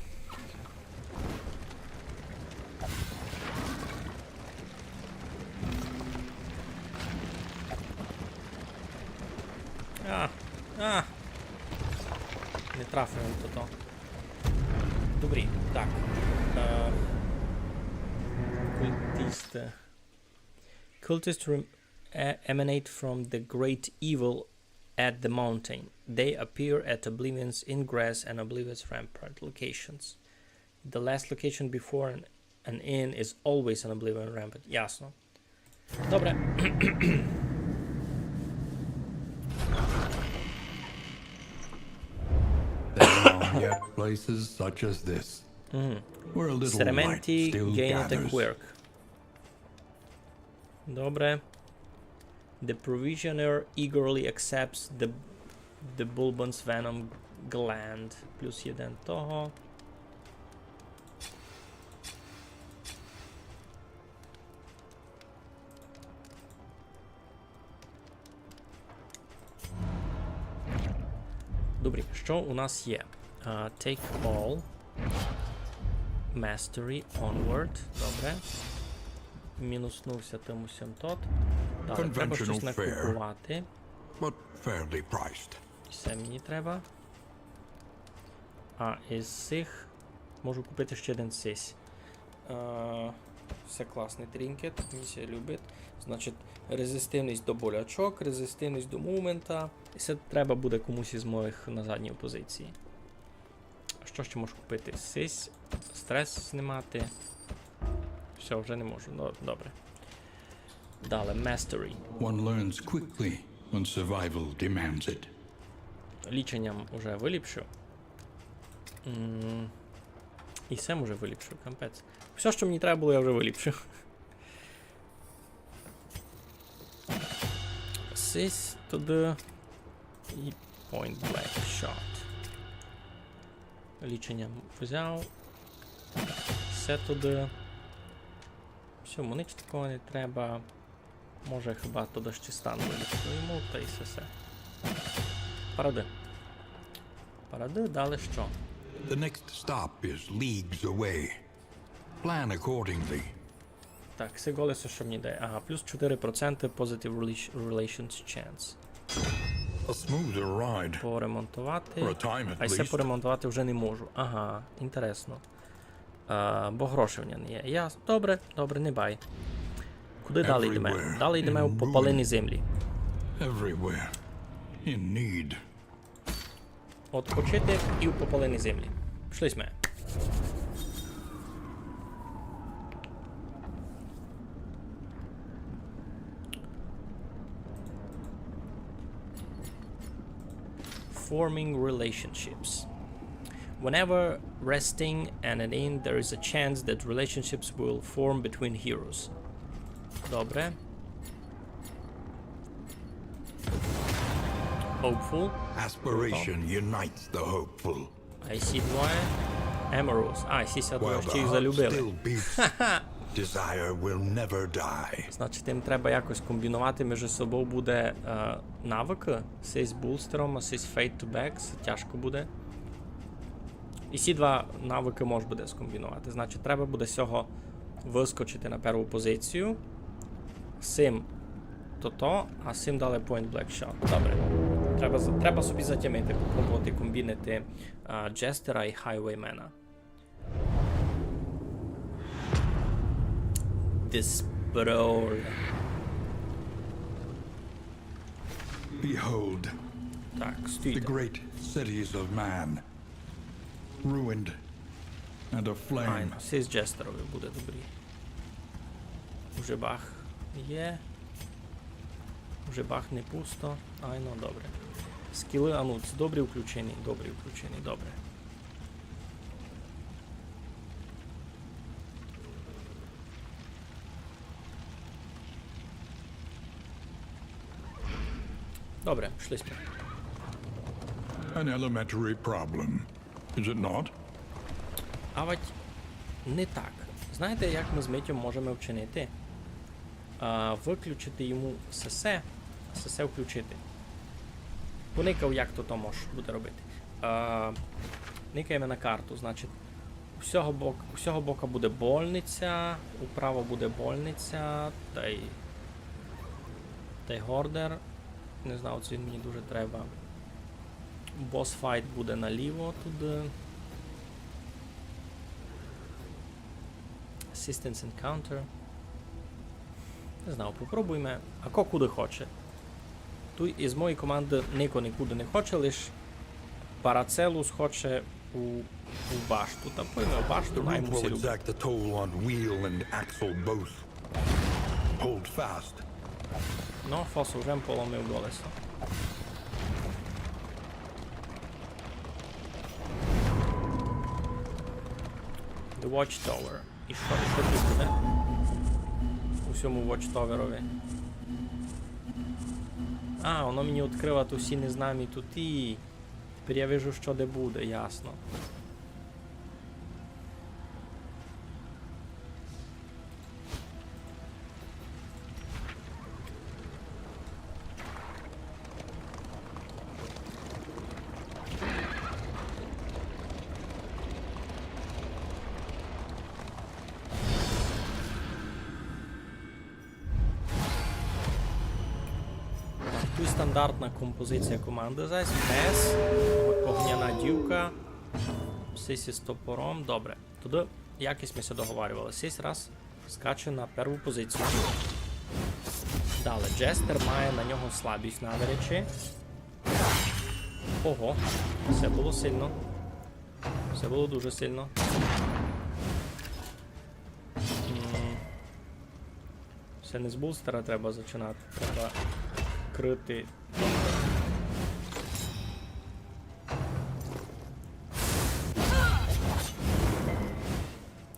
А, а. Не трафив він тото. Добрі, так. Е, культисты. Cultists rem- e- emanate from the great evil at the mountain. They appear at Oblivion's Ingress and Oblivion's Rampart locations. The last location before an, an inn is always an Oblivion Rampart. Ясно. Добре. There are yet places such as this, where a little light Серементі still gained a gathers. Quirk. Добре. The provisioner eagerly accepts the, the Bulbon's Venom Gland. Плюс один того. Добрі, што у нас є? А, take all. Mastery, onward. Добре. Мінуснувся тым усім тот. Далі треба штось накупувати. But fairly priced. Всьо мені треба. А із сих можу купити ще один сись. Е, всьо класный трінкет, мені ся любить. Значить, резистивность до болячок, резистивность до мувмента. І се треба буде комусь із моїх на задній позиції. А што ще можу купити? Сись, стрес знімати. Всьо, вже не можу. Ну, добре. Далі, Mastery. One learns quickly when survival demands it. Ліченням уже выліпшив. М, і сем уже выліпшив, капець. Всьо, што мені треба было, я вже выліпшив. Сись туды. І point blank shot. Лічення взяв. Всьо туды. Всьо, мені такого не треба. Може, хіба туды ще стан выліпшуємо, та й всьо. Парады. Парады, далі што? The next stop is leagues away. Plan accordingly. Так, се колесо, што мені дає? Ага, плюс чотири проценты positive rela- relations chance. A smoother ride. Поремонтовати. For a time at А се least. Поремонтовати вже не можу. Ага, інтересно. А, бо грошей в мене не є. Я... Добре, добре, не бай. Куды далі йдеме? Everywhere Далі йдеме у in попалені ruin. Землі. Everywhere. In need. Отпочити і у попалені Землі. Пішли сьме. Forming relationships. Whenever resting and an inn, there is a chance that relationships will form between heroes. Добре. Hopeful. Aspiration unites the hopeful. А сі два. Emeralds. А, сі два ще їх залюбили. While the heart still beats, desire will never die. Значить, їм треба якось комбінувати між собою буде, е, навикы. Сись з болстером, а сись Fade to Back, се тяжко буде. І сі два навыкы мож буде скомбінувати. Значить, треба буде сього выскочити на перву позицію. Сим тото, а сим далі Point Blank Shot. Добре. Треба з-, треба собі затямити, попробовати комбінити, а, Джестера і Гайвеймена. Disparole. Behold, так, стійте. The great cities of man, ruined and aflame. Айно, сись Джестерови буде добрі. Уже бах є. Уже бах не пусто. Айно, добре. Скілы, а ну, ц-, добрі включені, добрі включені, добре. Добре, пішли сьме. An elementary problem, is it not? Авать не так. Знаєте, як мы з Митьом можеме вчинити? А, выключити йому сесе, сесе включити. Поникав, як то, то мож буде робити. А, никаєме на карту, значить, у сього бок-, у сього бока буде больниця, управо буде больниця, тай, тай гордер. Не знаю, ци він мені дуже треба. Бос файт буде наліво туды. Assistance encounter. Не знаю, попробуйме. А ко куды хоче? Туй із моєї команды нико никуды не хоче, лиш Парацелус хоче у, у башту. Та пойме у башту, маєме всі любити. The root will exact a toll on wheel and axle both. Hold fast. Но, Фос уже поломив колесо. The Watchtower. І што, і што туй буде? У сьому Watchtower-ови. А, воно мені відкрывать усі незнамі туй. Тепер я вижу, што де буде, ясно. Так, туй стандартна композиція команды зась. Тес, огняна дівка, сись із топором. Добре. Туды, як сьме ся договарювали, сись раз скаче на перву позицію. Далі, Джестер має на нього слабість, навряд чи. Ого, се было сильно. Се было дуже сильно. М. Се не з бустера треба зачинати, треба крити.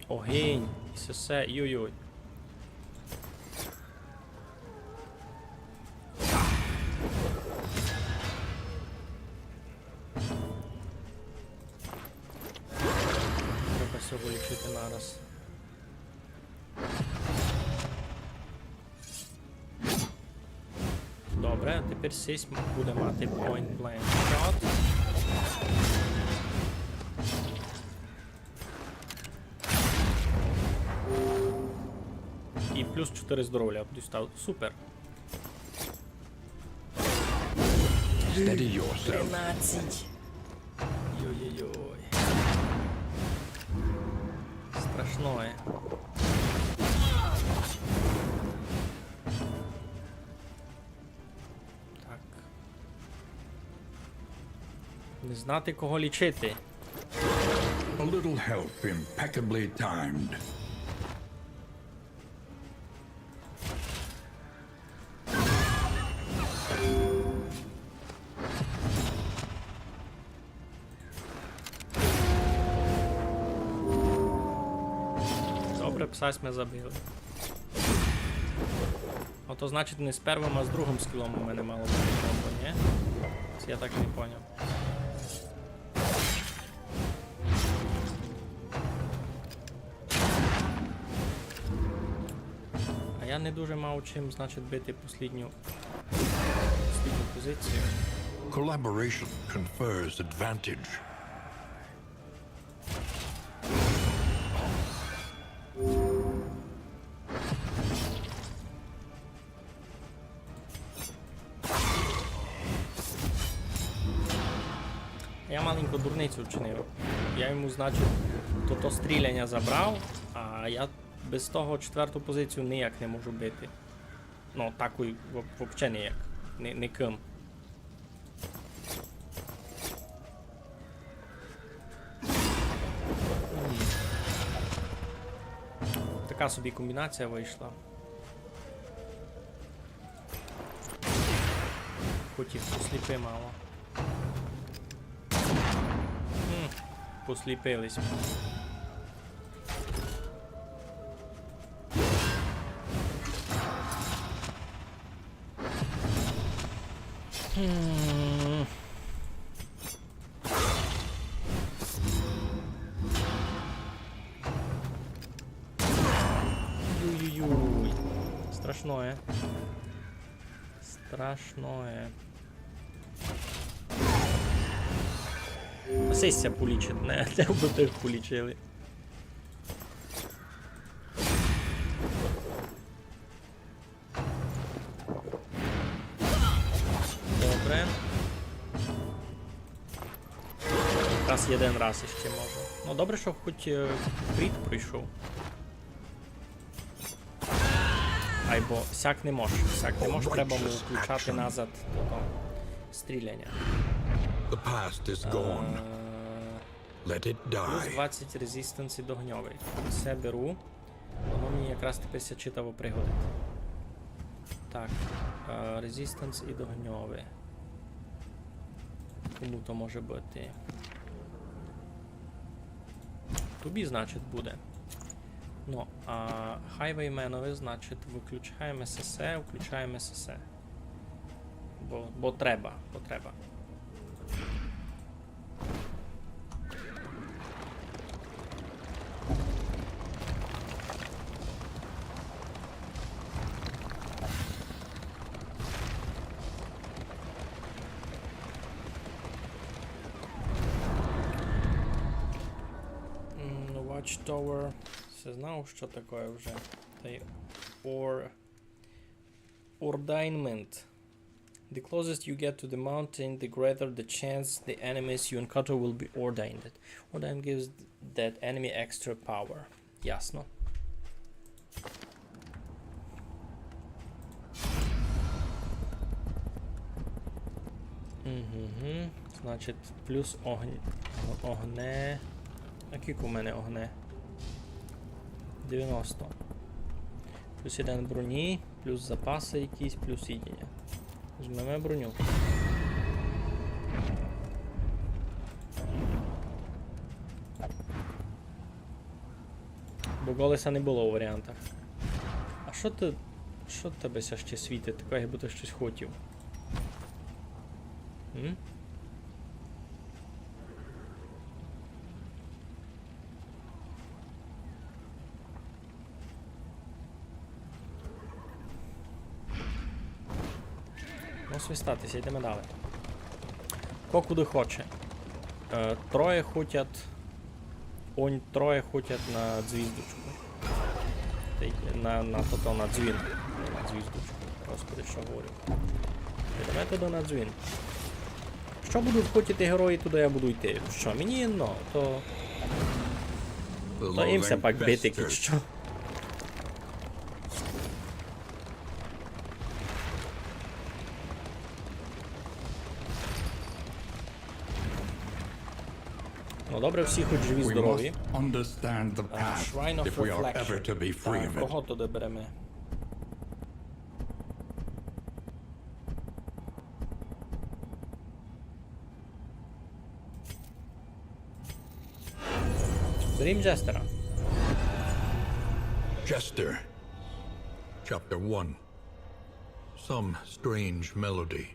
Огинь, і се все, йой-йой. Треба сього лічити нараз. Добре, тепер сись буде мати point blank shot. І плюс чотири здоровля дістав. Супер. Steady yourself. Тринадцять. Йой-йой-йой. Страшноє. Так. Не знати, кого лічити. A little help impeccably timed. Пса сьме забили. Ото, значить, не з первым, а з другым скілом у мене мало быти комбо, нї? Се я так і не поняв. А я не дуже мав чим, значить, бити послідню, послідню позицію. Collaboration confers advantage. Я маленьку дурницю вчинив. Я йому, значить, то, то стріляня забрав, а я без того четверту позицію ніяк не можу бити. Ну, такой во-, вообще ніяк. Ни-, никым. Така собі комбінація вийшла. Хотів посліпи мало. М, посліпились. Хм. Юй-юй-юй. Страшноє. Страшноє. А сись ся полічить, не, не бы тых полічили. Добре. Якраз єден раз іщи може. Ну, добре, што хоть, е, кріт пройшов. Айбо сяк не мож, сяк не мож, треба му включати назад тото стріляня. The past is gone. Е, Let it die. Плюс двадцять резистенс і догньовый. Се беру. Воно мені якраз тепер ся читаво пригодить. Так, е, резистенс і догньовый. Кому то може быти? Тобі, значить, буде. Ну, а хайвейменови, значить, выключаєме сесе, включаєме сесе. Бо, бо треба, бо треба. М, Watchtower. Се знав, што такоє вже. Тай ор-, Ordainment. The closest you get to the mountain, the greater the chance the enemies you encounter will be ordained. Ordain gives that enemy extra power. Ясно. Угу. Значить, плюс огн-, огне. А кілько у мене огне? Девяносто. Плюс єден броні, плюс запасы якісь, плюс їдіня. Возьмеме броню. Бо колеса не было у варіантах. А што ты, што тебе ся ще світить? Таке, якбы ты штось хотів. М? Ну, свистатися, йдеме далі. Ко куды хоче. Е, троє хотять, онь троє хотять на звіздочку. Та й на, на тото, на дзвін. На звіздочку. Господи, што говорю. Йдеме туды на дзвін. Што будуть хотіти герої, туды я буду йти. Што, мені, ну, то, то їм ся пак бити, кідь што. Ну, добре, всі хоч живі, здорові. А, Shrine of Reflection. Так, кого туды береме? Берім Джестера. Chester. Chapter one. Some strange melody.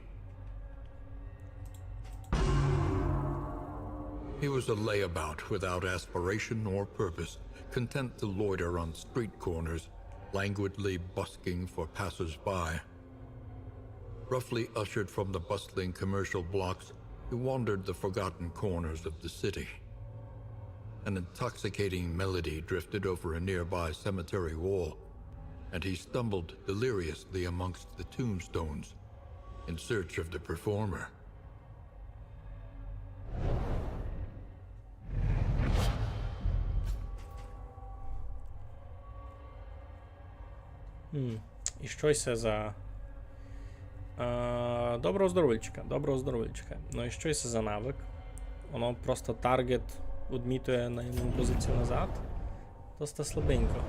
He was a layabout without aspiration or purpose, content to loiter on street corners, languidly busking for passers-by. Roughly ushered from the bustling commercial blocks, he wandered the forgotten corners of the city. An intoxicating melody drifted over a nearby cemetery wall, and he stumbled deliriously amongst the tombstones in search of the performer. Хм. І што се за... А, доброго здоров'ячка, доброго здоров'ячка. Ну і што се за навык? Воно просто таргет одмітує на єдну позицію назад. Доста слабенько.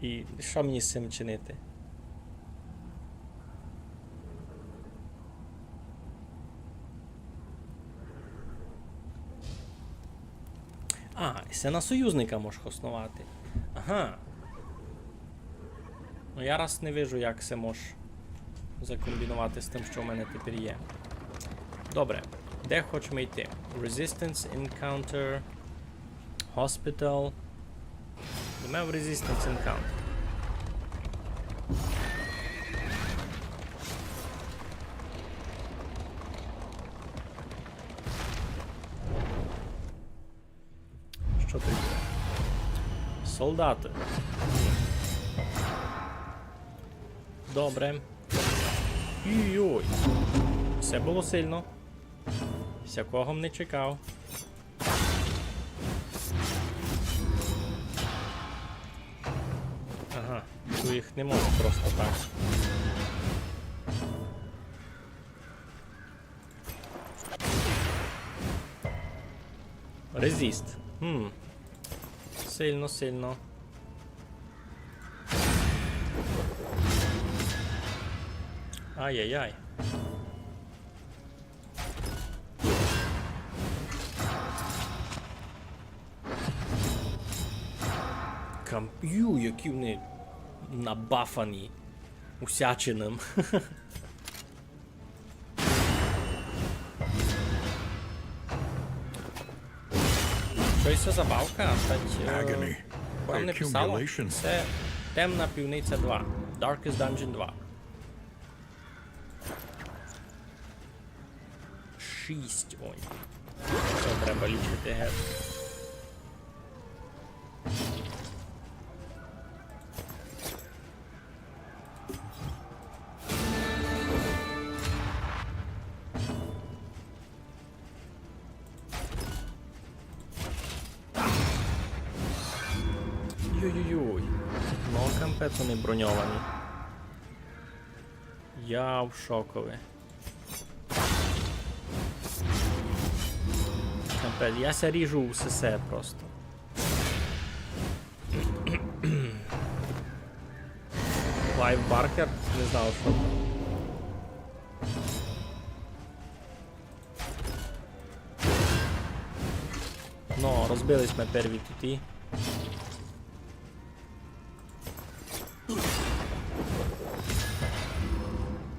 І што мені з цим чинити? А, і се на союзника мож хосновати. Ага. Ну, я раз не вижу, як се мож закомбіновати з тым, што в мене тепер є. Добре, де хочеме йти? Resistance Encounter, Hospital. Йдеме в Resistance Encounter. Што тут є? Солдаты. Добре. Йой. Се было сильно. Сякого м не чекав. Ага, ту їх не можу просто так. Резіст. Хм. Сильно, сильно. Ай-яй-яй. Кам-, ю, які вони набафані. Усяченым. Што се за бавка? Стать, е, там не писало. Це Темна пивниця два. Darkest Dungeon два. Шість. Ой. Це треба лічити геть. Йой-йой-йой. Ну, капець, вони броньовані. Я в шокови. Капець, я ся ріжу у сесе просто. Клайв Баркер? Не знав, што. Но, розбили сьме перві туті.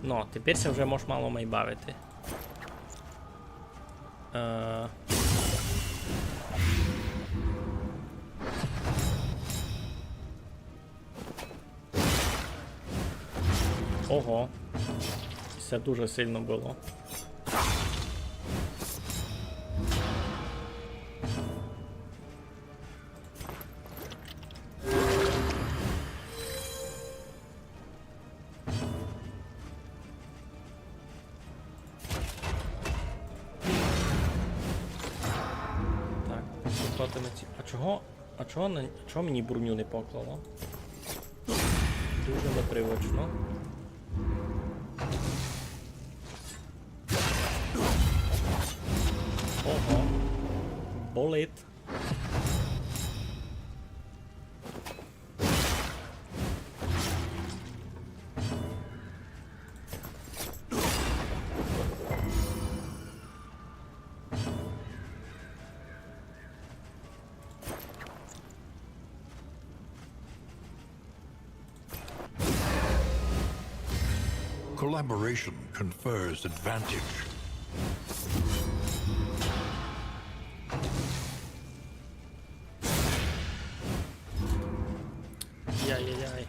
Но, тепер ся вже мож мало май бавити. Е. Ого. Се дуже сильно было. Так, пошукати на ці-, а чого? А чого на, чого мені броню не поклало? Дуже непривично. Ого. Болить. Collaboration confers advantage. Яй-яй-яй.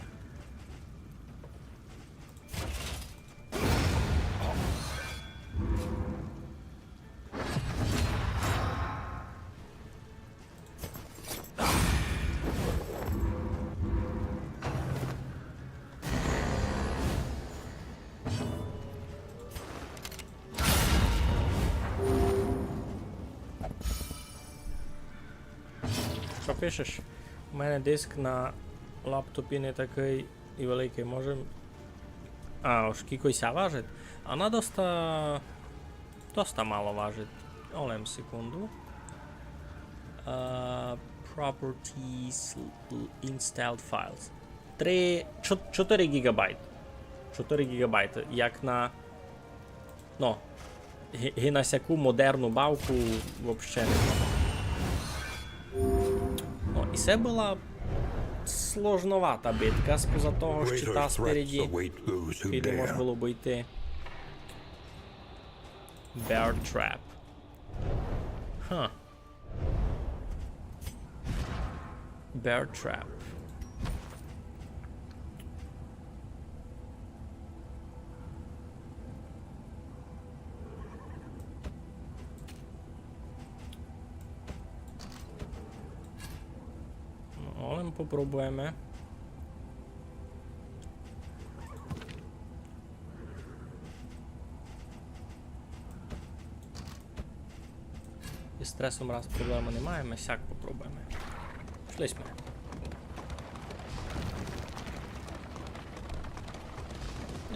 Што пишеш? У мене диск на лаптопі не такый і великый, може. А, ож кілько ся важить? Она доста, доста мало важить. Олем секунду. А, properties, installed files. Три, чо-, чотири гіґабайты. Чотири гіґабайты. Як на Но, ги, ги на сяку модерну бавку вообще не. Но, і се была сложновата битка, споза того, што та спереді, куды мож было бы йти. Bear trap. Ха. Bear trap. Но, олем попробуєме. Із стресом раз проблемы не маєме, сяк попробуєме. Пішли сьме.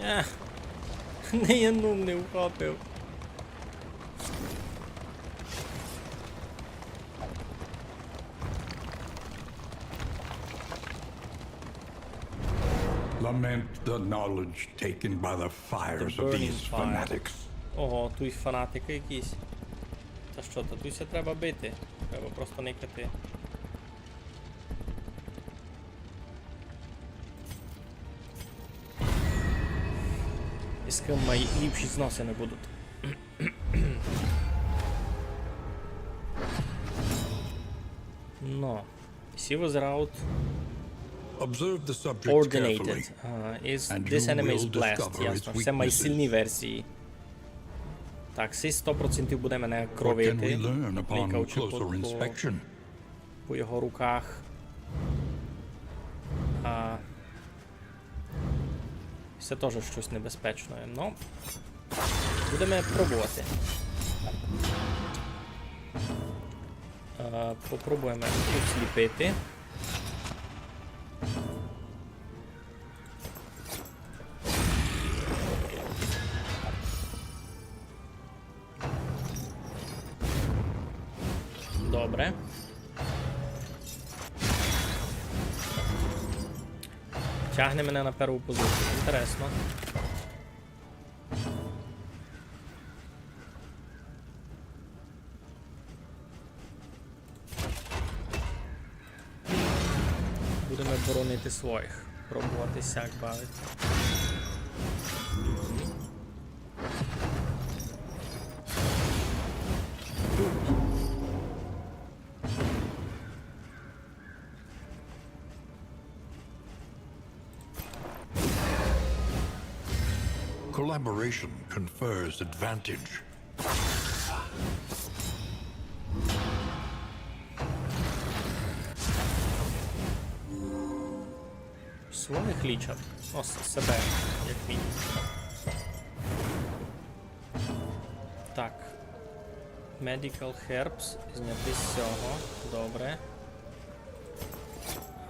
Ех, ні єдну не вхопив. Lament the knowledge taken by the fires of these fanatics. Ого, туй фанатикы якісь. Та што, та туй ся треба бити. Треба просто никати. І з ким май ліпші зносины будуть. Но. Сі визирають coordinated. Ага, is this enemy is blessed, ясно. Се май сильні версії. Так, сі сто процентів буде мене кровити. Кликаючи по, по, по його руках. А, Се тоже штось небезпечне. Но, будеме пробовати. Е, попробуєме осліпити. Добре. Тягне мене на перву позицію. Інтересно. Будеме боронити своїх. Пробовати сяк бавити. Collaboration confers advantage. Своїх лічать. О, с-, себе, як мінімум. Так. Medical herbs, зняти з сього. Добре.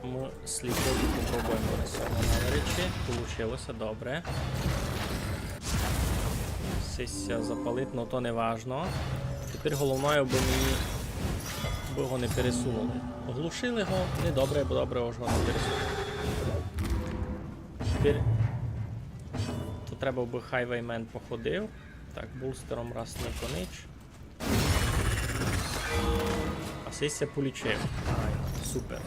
Мы сліпити попробуєме на сього наварити. Получилося, добре. Сися запалить, но то не важно. Тепер головне, аби мені, аби його не пересунули. Оглушили його, не добре, бо добре, ож його не пересунули. Тепер то треба, аби Highwayman походив. Так, булстером раз не конич. А сись ся полічив. Ай, супер.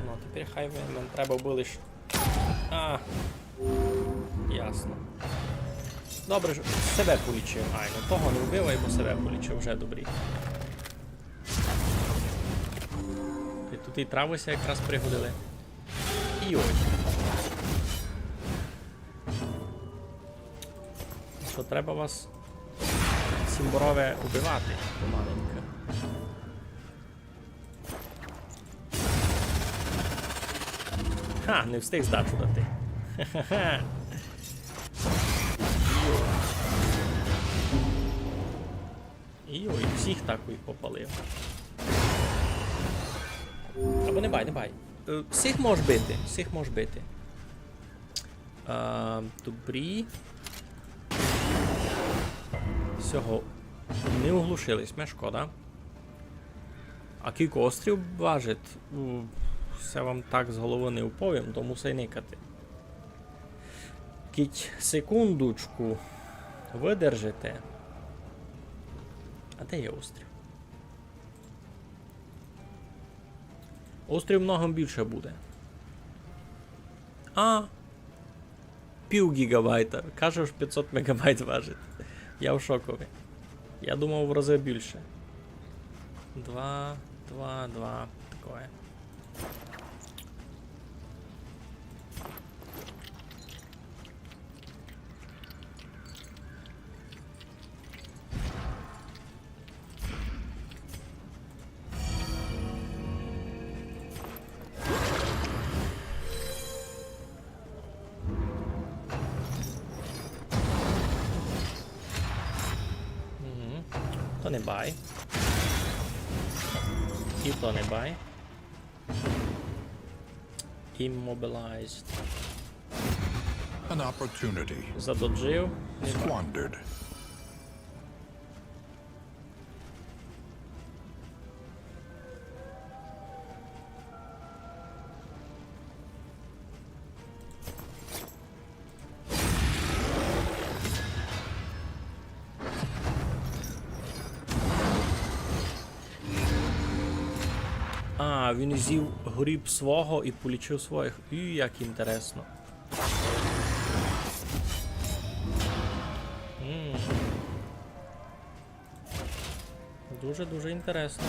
Ну, Тепер хай ви-, нам треба было лиш. А, ясно. Добре, ж себе полічив. Ай, ну того не вбивай, бо себе полічив, вже добрі. І тут і травы ся якраз пригодили. І ой. Што треба вас, цімборове, убивати помаленьку. Ха, не встиг здачу дати. Ха-ха-ха. Йой. Йой, всіх такой попалив. Або не бай, не бай. Е, всіх мож бити, всіх мож бити. Е, добрі. Сього не оглушили сьме, шкода. А кілько острів важить? У, се вам так з головы не уповім, то мусай никати. Кідь секундочку выдержите. А де є острів? Острів много більше буде. А, пів гіґабайта. Каже, ож пятьсот меґабайт важить. Я в шокови. Я думав в разы більше. Два, два, два. Такоє. Мгм. То не бай. І то не бай. Immobilized. An opportunity. Задоджив. Не бай. Squandered. А, він зїв гриб свого і полічив своїх. І як інтересно. М. Дуже-дуже інтересно.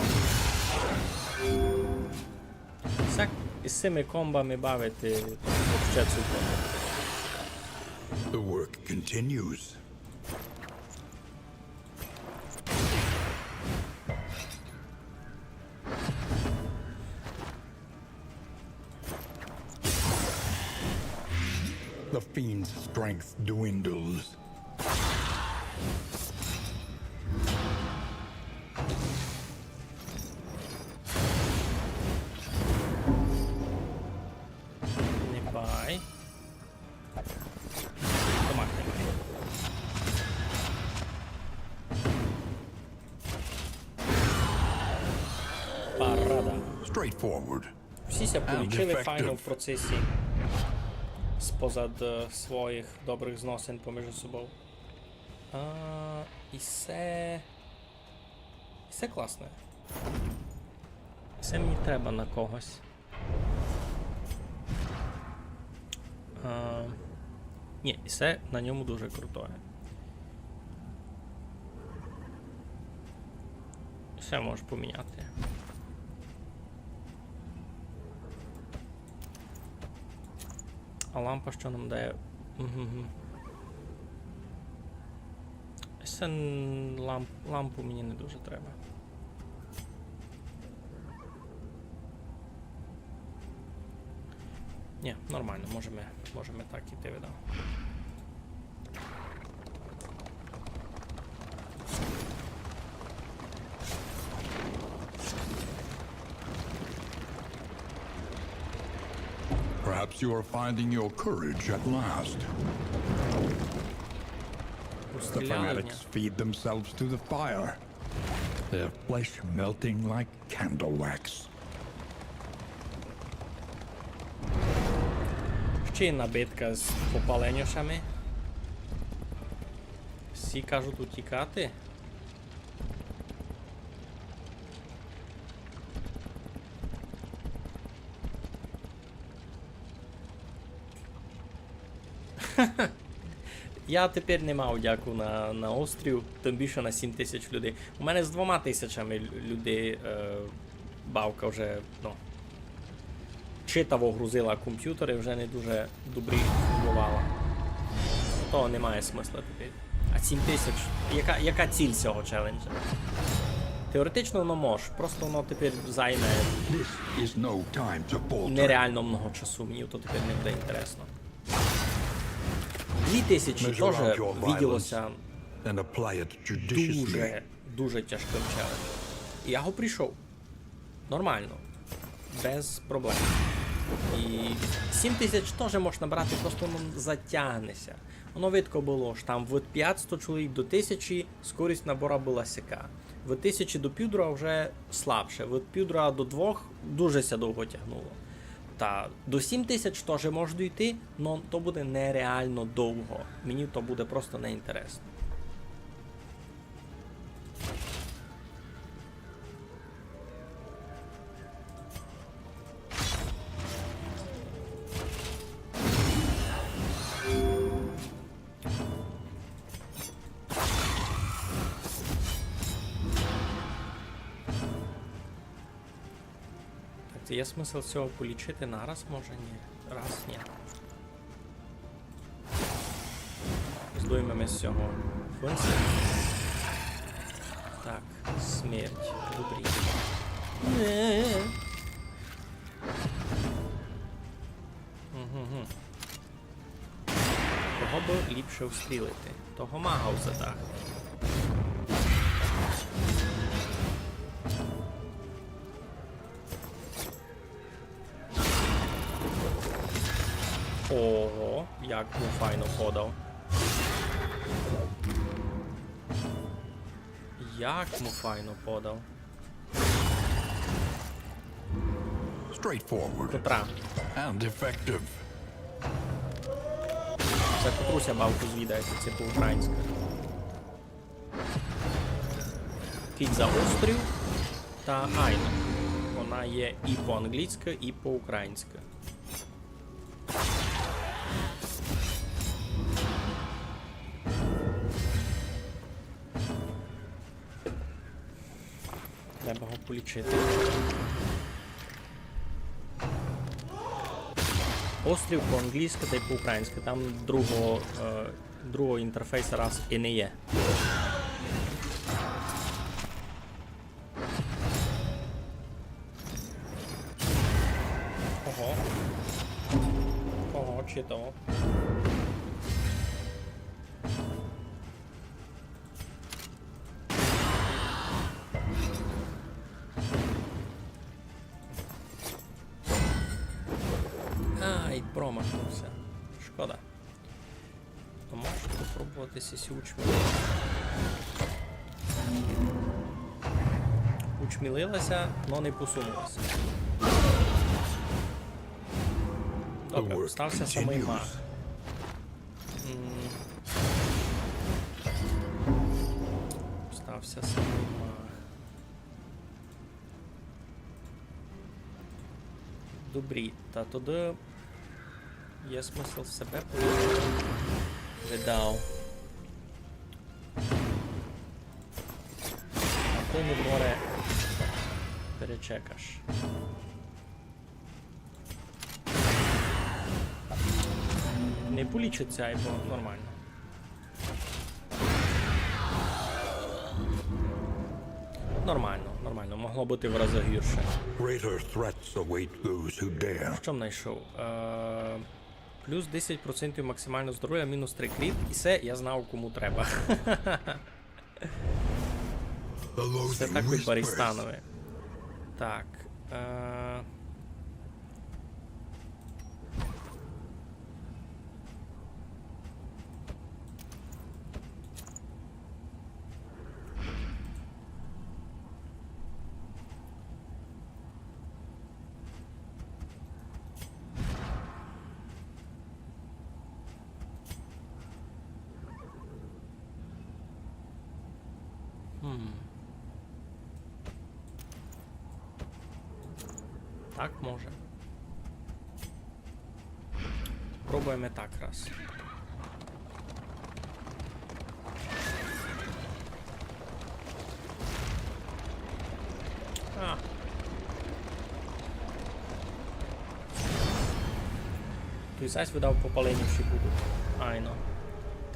Всяк із сими комбами бавити вообще супер. The work continues. The fiend's strength dwindles. Не бай. Томат не бай. Парада. Straightforward. Всі ся полічили файно в процесі. Спозад, е, своїх добрых зносин поміж собов. А, і се, і се класне. Се мені треба на когось. А, нї, і се на ньому дуже крутоє. Всьо можеш поміняти. А лампа што нам дає? Мгм. Се н-, ламп-, лампу мені не дуже треба. Нї, нормално, можеме, можеме так іти, видав. Perhaps you are finding your courage at last. The fanatics feed themselves to the fire, their flesh melting like candle wax. Ще єдна битка з попаленьошами. Всі кажуть утікати. Я тепер не мав дяку на, на острів, тым більше на сім тисяч людей. У мене з двома тисячами лю-, людей, е, бавка вже, ну, читаво грузила компютер і вже не дуже добрі фунґовала. Того немає смысла тепер. А сім тисяч, яка, яка ціль сього челенджа? Теоретично воно мож, просто воно тепер займе This is no time to falter. Нереално много часу, мені то тепер не буде інтересно. Дві тисячі Measure тоже out your виділося violence and apply it judiciously. Дуже, дуже тяжкым челенджем. І я го пройшов. Нормално. Без проблем. І сім тисяч тоже мож набрати, просто воно затягне ся. Воно видко было, што там від пятсто чоловік до тисячі скорость набора была сяка. Від тисячі до півтора вже слабше, від півтора до двох дуже ся довго тягнуло. Та до сім тисяч тоже мож дойти, но то буде нереално довго. Мені то буде просто неінтересно. Так, це є смысл сього полічити нараз, може? Ні. Раз, ні. Здуєме ми з сього функцію. Так, смерть. Добрі. Не. Мгм. Кого бы ліпше встрілити? Того мага в задах. Ого, як му файно подав. Як му файно подав. Straightforward. Котра? And effective. За котру ся бавку звідає, ці по-українськи. Кидь за острів та айно. Вона є і по-англійськи, і по-українськи. Треба го полічити. Острів по-англійськи тай по-українськи. Там другого, е, другого інтерфейса раз і не є. Ого. Ого, читаво. Ай, промахнувся. Шкода. А можу попробовати сісі учмілити. Учмілилася, но не посунулася. Добре, остався самый маг. М. Остався самый маг. Добрі, та тогды є смысл себе повісити. Видав. А ти не море перечекаш. Не полічиться, айбо нормално. Нормално, нормално. Могло быти в разы гірше. Greater threats await those who dare. Што м найшов? Е, плюс десять процентів максималного здоровя, мінус три кріт. І се я знав, кому треба. Се так у Барістанови. Так. Е, Хм. Так може. Пробуєме так раз. Сась видав попалені всі будуть. Айно.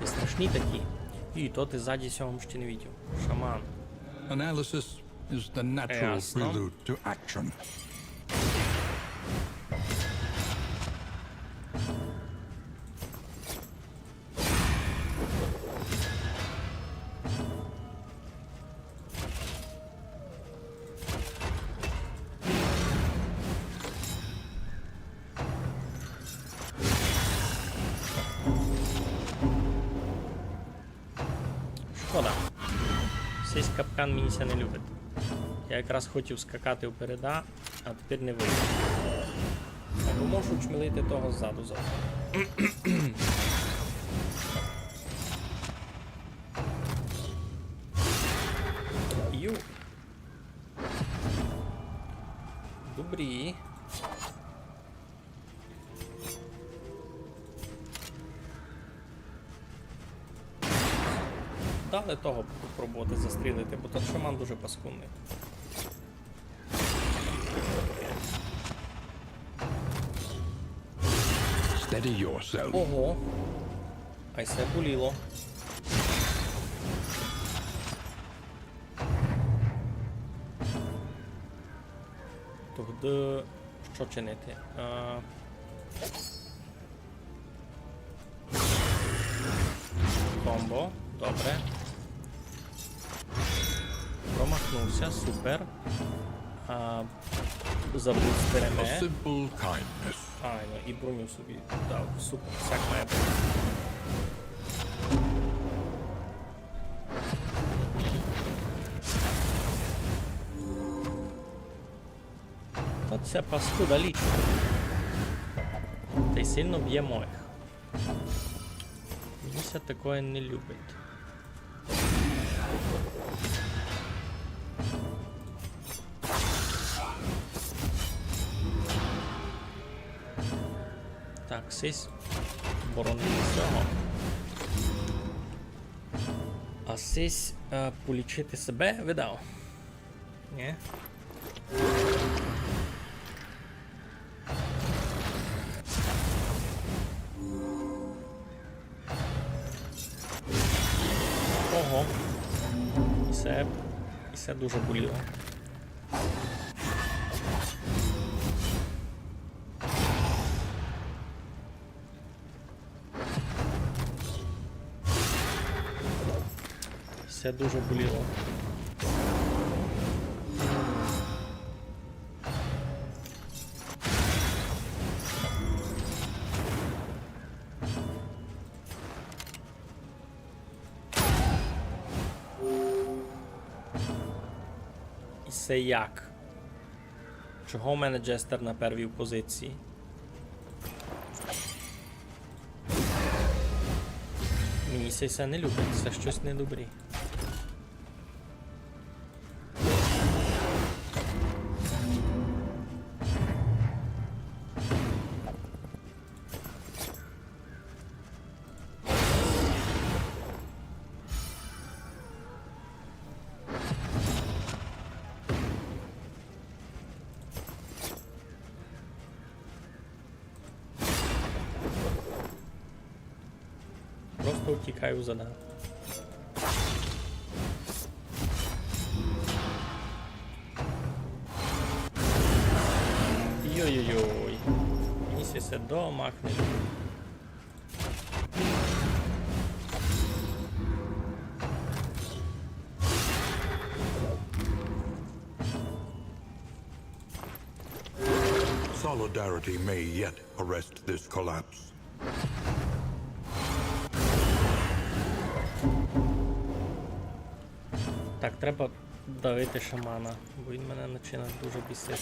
Ти страшні такі. І то ти ззаді сього ще не видів. Шаман. Analysis is the natural Ясно. Prelude to action. Шкода. Сись капкан мені ся не любить. Я якраз хотів скакати впереда, а тепер не вийде. Або можу чмелити того ззаду завтра. Ю. Добрі. Дали того попробувати застрілити, бо тот шаман дуже паскудний. Steady yourself. Ого. Ай се боліло. Тогды што чинити? Е, комбо. Добре. Промахнувся, супер. А, забув спереме. A simple kindness. Айно, і броню собі дав. Супер, всяк має бути. Та ця паскуда лічно. Та й сильно б'є моїх. Мені ся такоє не любить. Так, сись боронить сього. А сись, е, полічити себе видав. Ні? Ого. І се, і се дуже боліло. Се дуже боліло. І се як? Чого в мене Джестер на первій позиції? Мені се, се не любить, се штось недобрі. Просто утікаю за нами. Йой-йой-йой. Мені ся се домах не любить. Solidarity may yet arrest this collapse. Так, треба давити шамана, бо він мене починає дуже бісити.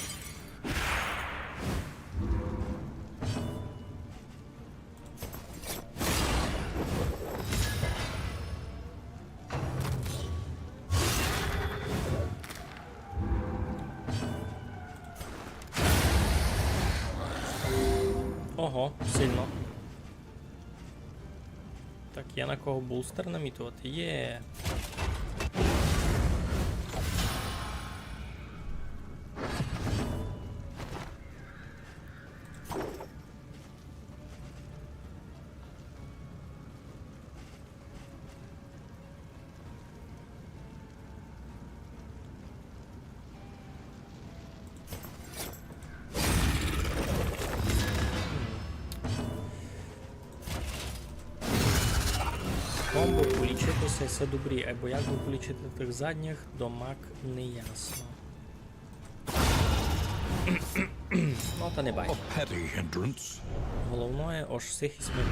Ого, сильно. Так, є на кого бустер намітувати? Є. Комбо полічити ся, всьо добрі, айбо як бы полічити тых задніх, домак не ясно. Ну, та не бай. A petty hindrance. Головноє, ож сих сьме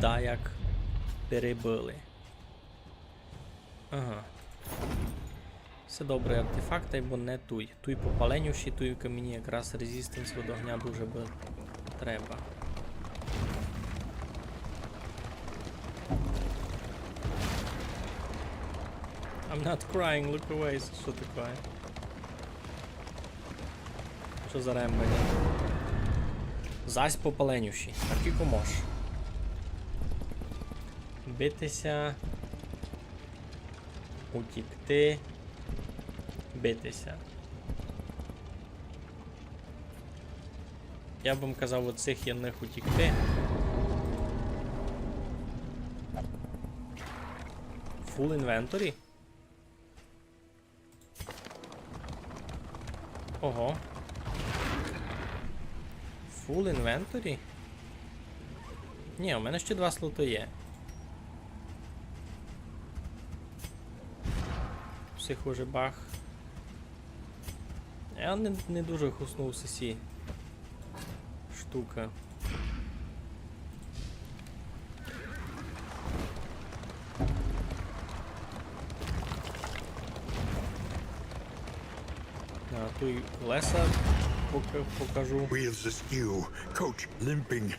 даяк перебили. Ага. Всьо добре, артефакты, айбо не туй. Туй по паленю ще, туй ко мені якраз резистенс від огня дуже бы треба. I'm not crying, look away, се што таке? Што за рембаня? Зась по паленю ще. А кіко мож? Бити ся. Утікти. Бити ся. Я бы казав, од сих єдных утікти. Full inventory? Ого. Full inventory? Ні, у мене ще два слоты є. Всіх уже бах. Я не, не дуже хуснув сесі штукы. А, туй колеса пока-, покажу. Wheels askew, coach limping.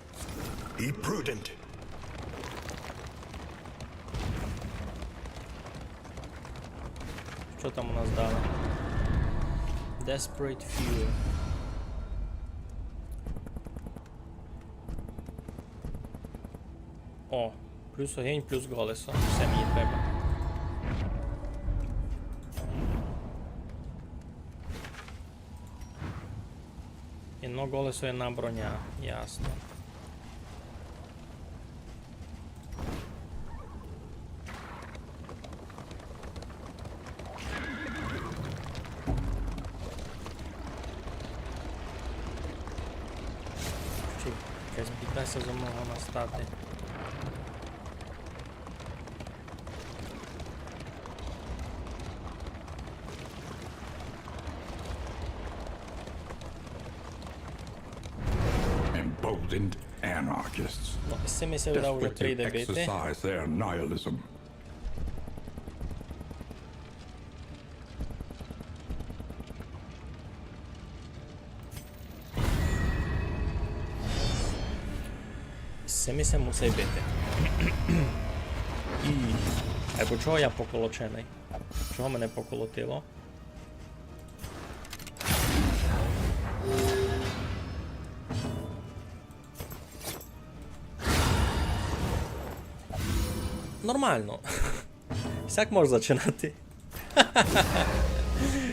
Be prudent. Што там у нас далі? Desperate Few. О, плюс огень, плюс колесо. Всьо мені треба. Єдно колесо, єдна броня. Ясно. Чу, якась біда ся зо мнов могла стати. Emboldened anarchists. Ну, з сими ся вже прийде бити. Desperate to exercise their nihilism. З сими ся мусить бити. І... Айбо чого я поколоченый? Чого мене поколотило? Нормално. Сяк мож зачинати.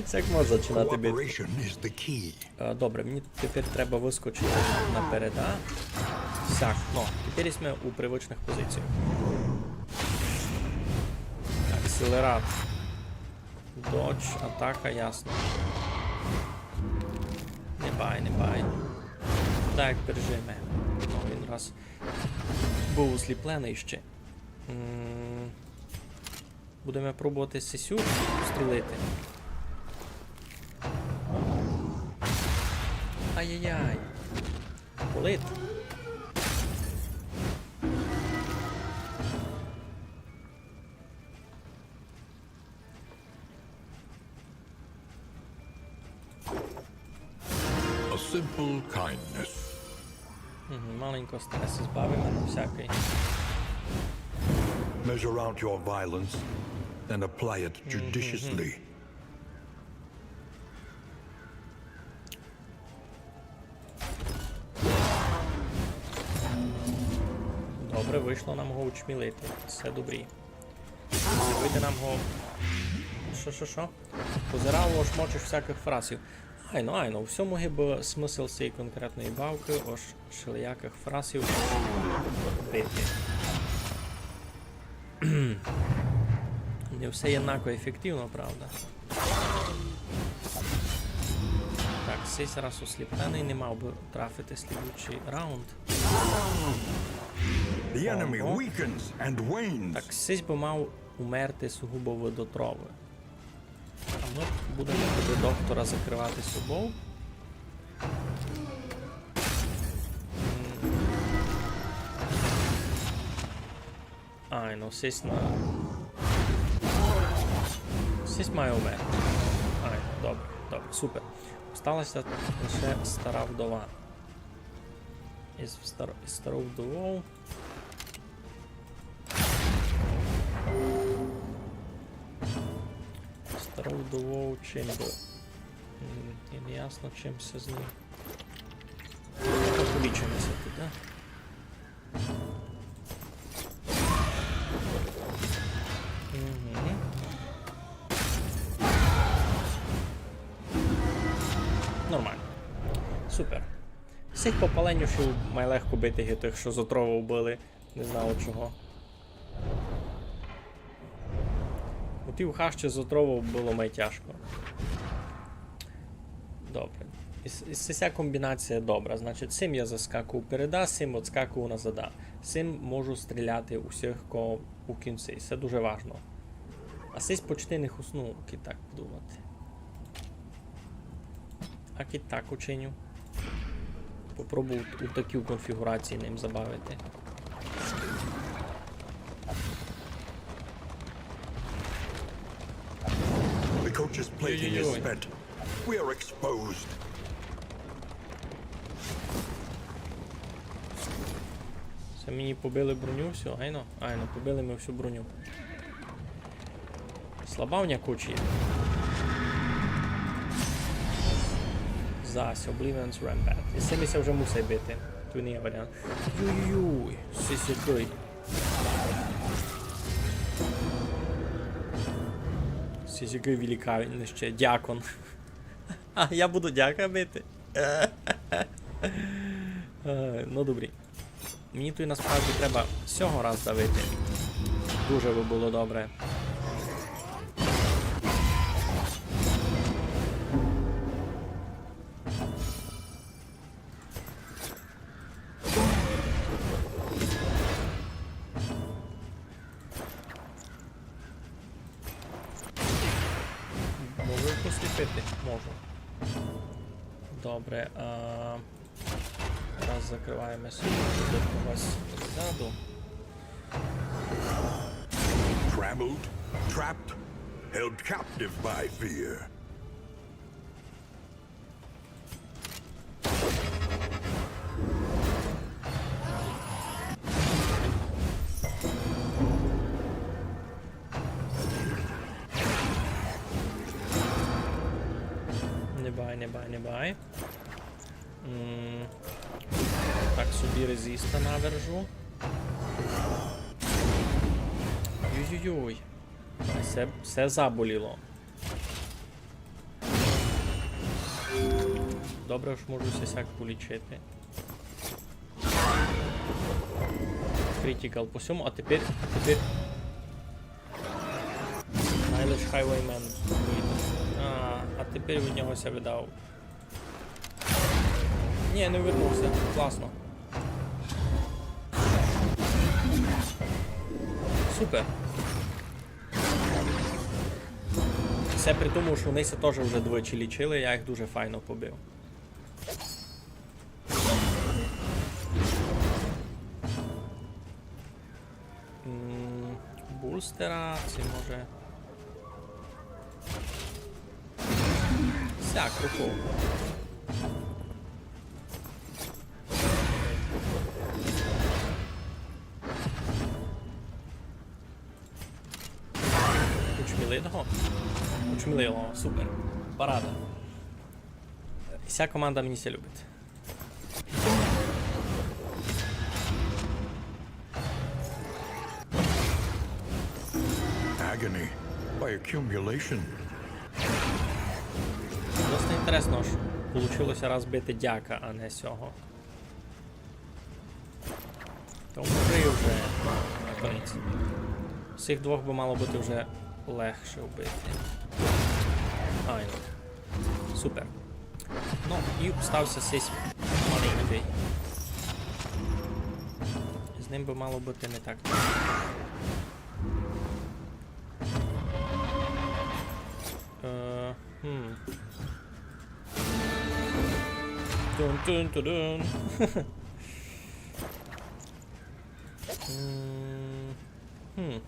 Сяк мож зачинати битву. Cooperation is the key. Е, добре, мені тепер треба выскочити наперед, а? Сяк, ну, тепер сьме у привычных позиціях. Акселерат. Додж, атака, ясно. Не бай, не бай. Так, держиме. Ну, він раз быв осліпленый ще. М, будеме пробовати сесю стрілити. Ай-яй-яй. Болить. A simple kindness. Мгм, маленько стрес збавиме на всякый. Measure out your violence and apply it judiciously. Добре, вышло нам го учмілити. Всьо добрі. Не выйде нам го. Шо, шо, шо? Позирав, ож мочиш всякых фрасів. Айно, айно, у всьому гибы смысл сей конкретної бавкы, ож шелиякых фрасів бити. Не всьо єднако ефективно, правда. Так, сись раз осліпленый, не мав бы трафити слідуючый раунд. The enemy weakens and wanes. Так, сись бы мав умерти сугубо від отрови. А мы будеме тоді доктора закрывати собов. М. Ай, ну, сись на... Сись має умерти. Ай, ну, добре, добре, супер. Осталася лише стара вдова. Із стар-, із старов вдовов. Стару вдову чим бы? М, і не ясно, чим се з ним. Покалічимося туди. Мгм. Нормално. Супер. Сих попаленюшів май легко бити ги тых, што з отрову вбили. Не знав чого. У тій хащі з отрову было май тяжко. Добре. І с-, і ся комбінація добра. Значить, сим я заскакую переда, сим отскакую назада. Сим можу стріляти усіх, кого у кінці. Се дуже важно. А сись почти не хусну, кидь так подумати. А кидь так учиню. Попробую у такій конфігурації ним забавити. The coach's plating is spent. We are exposed. Се мені побили броню всю, айно? Айно, побили ми всю броню. Слаба в ня кучі. Зась, Oblivion's Rampart. І з сими ся вже мусить бити. Туй не є варіант. Юй-юй-юй. Сись якый. Сись якый великан ще. Дякон. А, я буду дяка бити. Е, ну, добрі. Мені туй насправді треба сього раз давити. Дуже бы было добре. Можу їх осліпити? Можу. Добре, а, раз закрываєме собі до когось ззаду. Trammeled, trapped, held captive by fear. Не бай, не бай, не бай. М, так, собі резиста навержу. Юй-юй-юй. Ай, се, се заболіло. Добре, ож можу ся сяк полічити. Критикал по сьому, а тепер, а тепер... Най лиш Highwayman вийде. А, а тепер від нього ся видав. Ні, не вернувся. Класно. Супер. Се при тому, што вони ся тоже вже двічі лічили, я їх дуже файно побив. М, булстера, ци може. Сяк, руку. Учмілило. Учмілило, супер. Парада. Ся команда мені ся любить. Agony by accumulation. Досить інтересно, ож получилося раз бити дяка, а не сього. Тому вже і вже конець. Всіх двох би мало бути вже легше вбити. Ай, ну. Супер. Ну, і стався сись маленький. З Ним бы мало быти не так. Е, хм. Тун-тун-ту-дун. М, хм.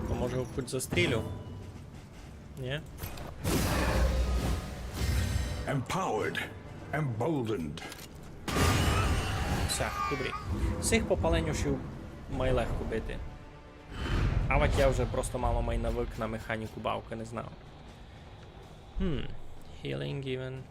То може його хоч застрілю? Ні? Empowered, emboldened. Всьо, добрі. Сих попаленюшів май легко бити. А от я вже просто мало май навык на механіку бавкы, не знав. Хм, healing even.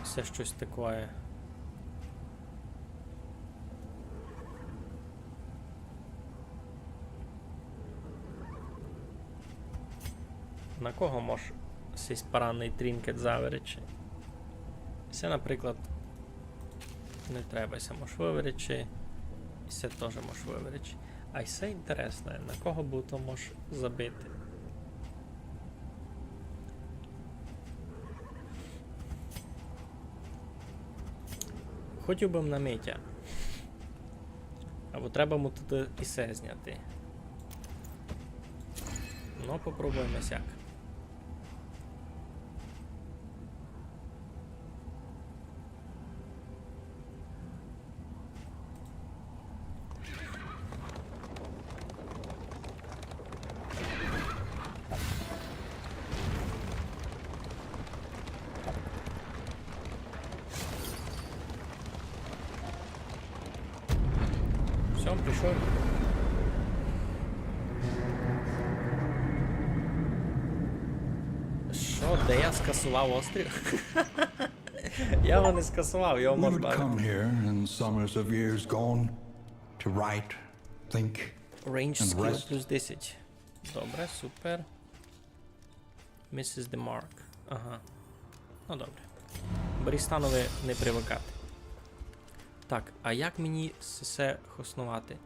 Се штось такоє. На кого мож сись паранный трінкет заверечи? Се, наприклад, не треба, се мож выверечи. І се тоже мож выверечи. А й се інтересне, на кого бы то мож забити? Хотів бы на Митя. Або треба му туды і се зняти. Ну, попробуєме сяк. Всьо, пішов. Што, де я скасував острів? Я його не скасував, його We мож would бавити. Come here in summers of years gone to write, think, Range and skill rest. Плюс десять. Добре, супер. Misses the mark. Ага. Ну добре. Брістанови не привыкати. Так, а як мені с-, се хосновати?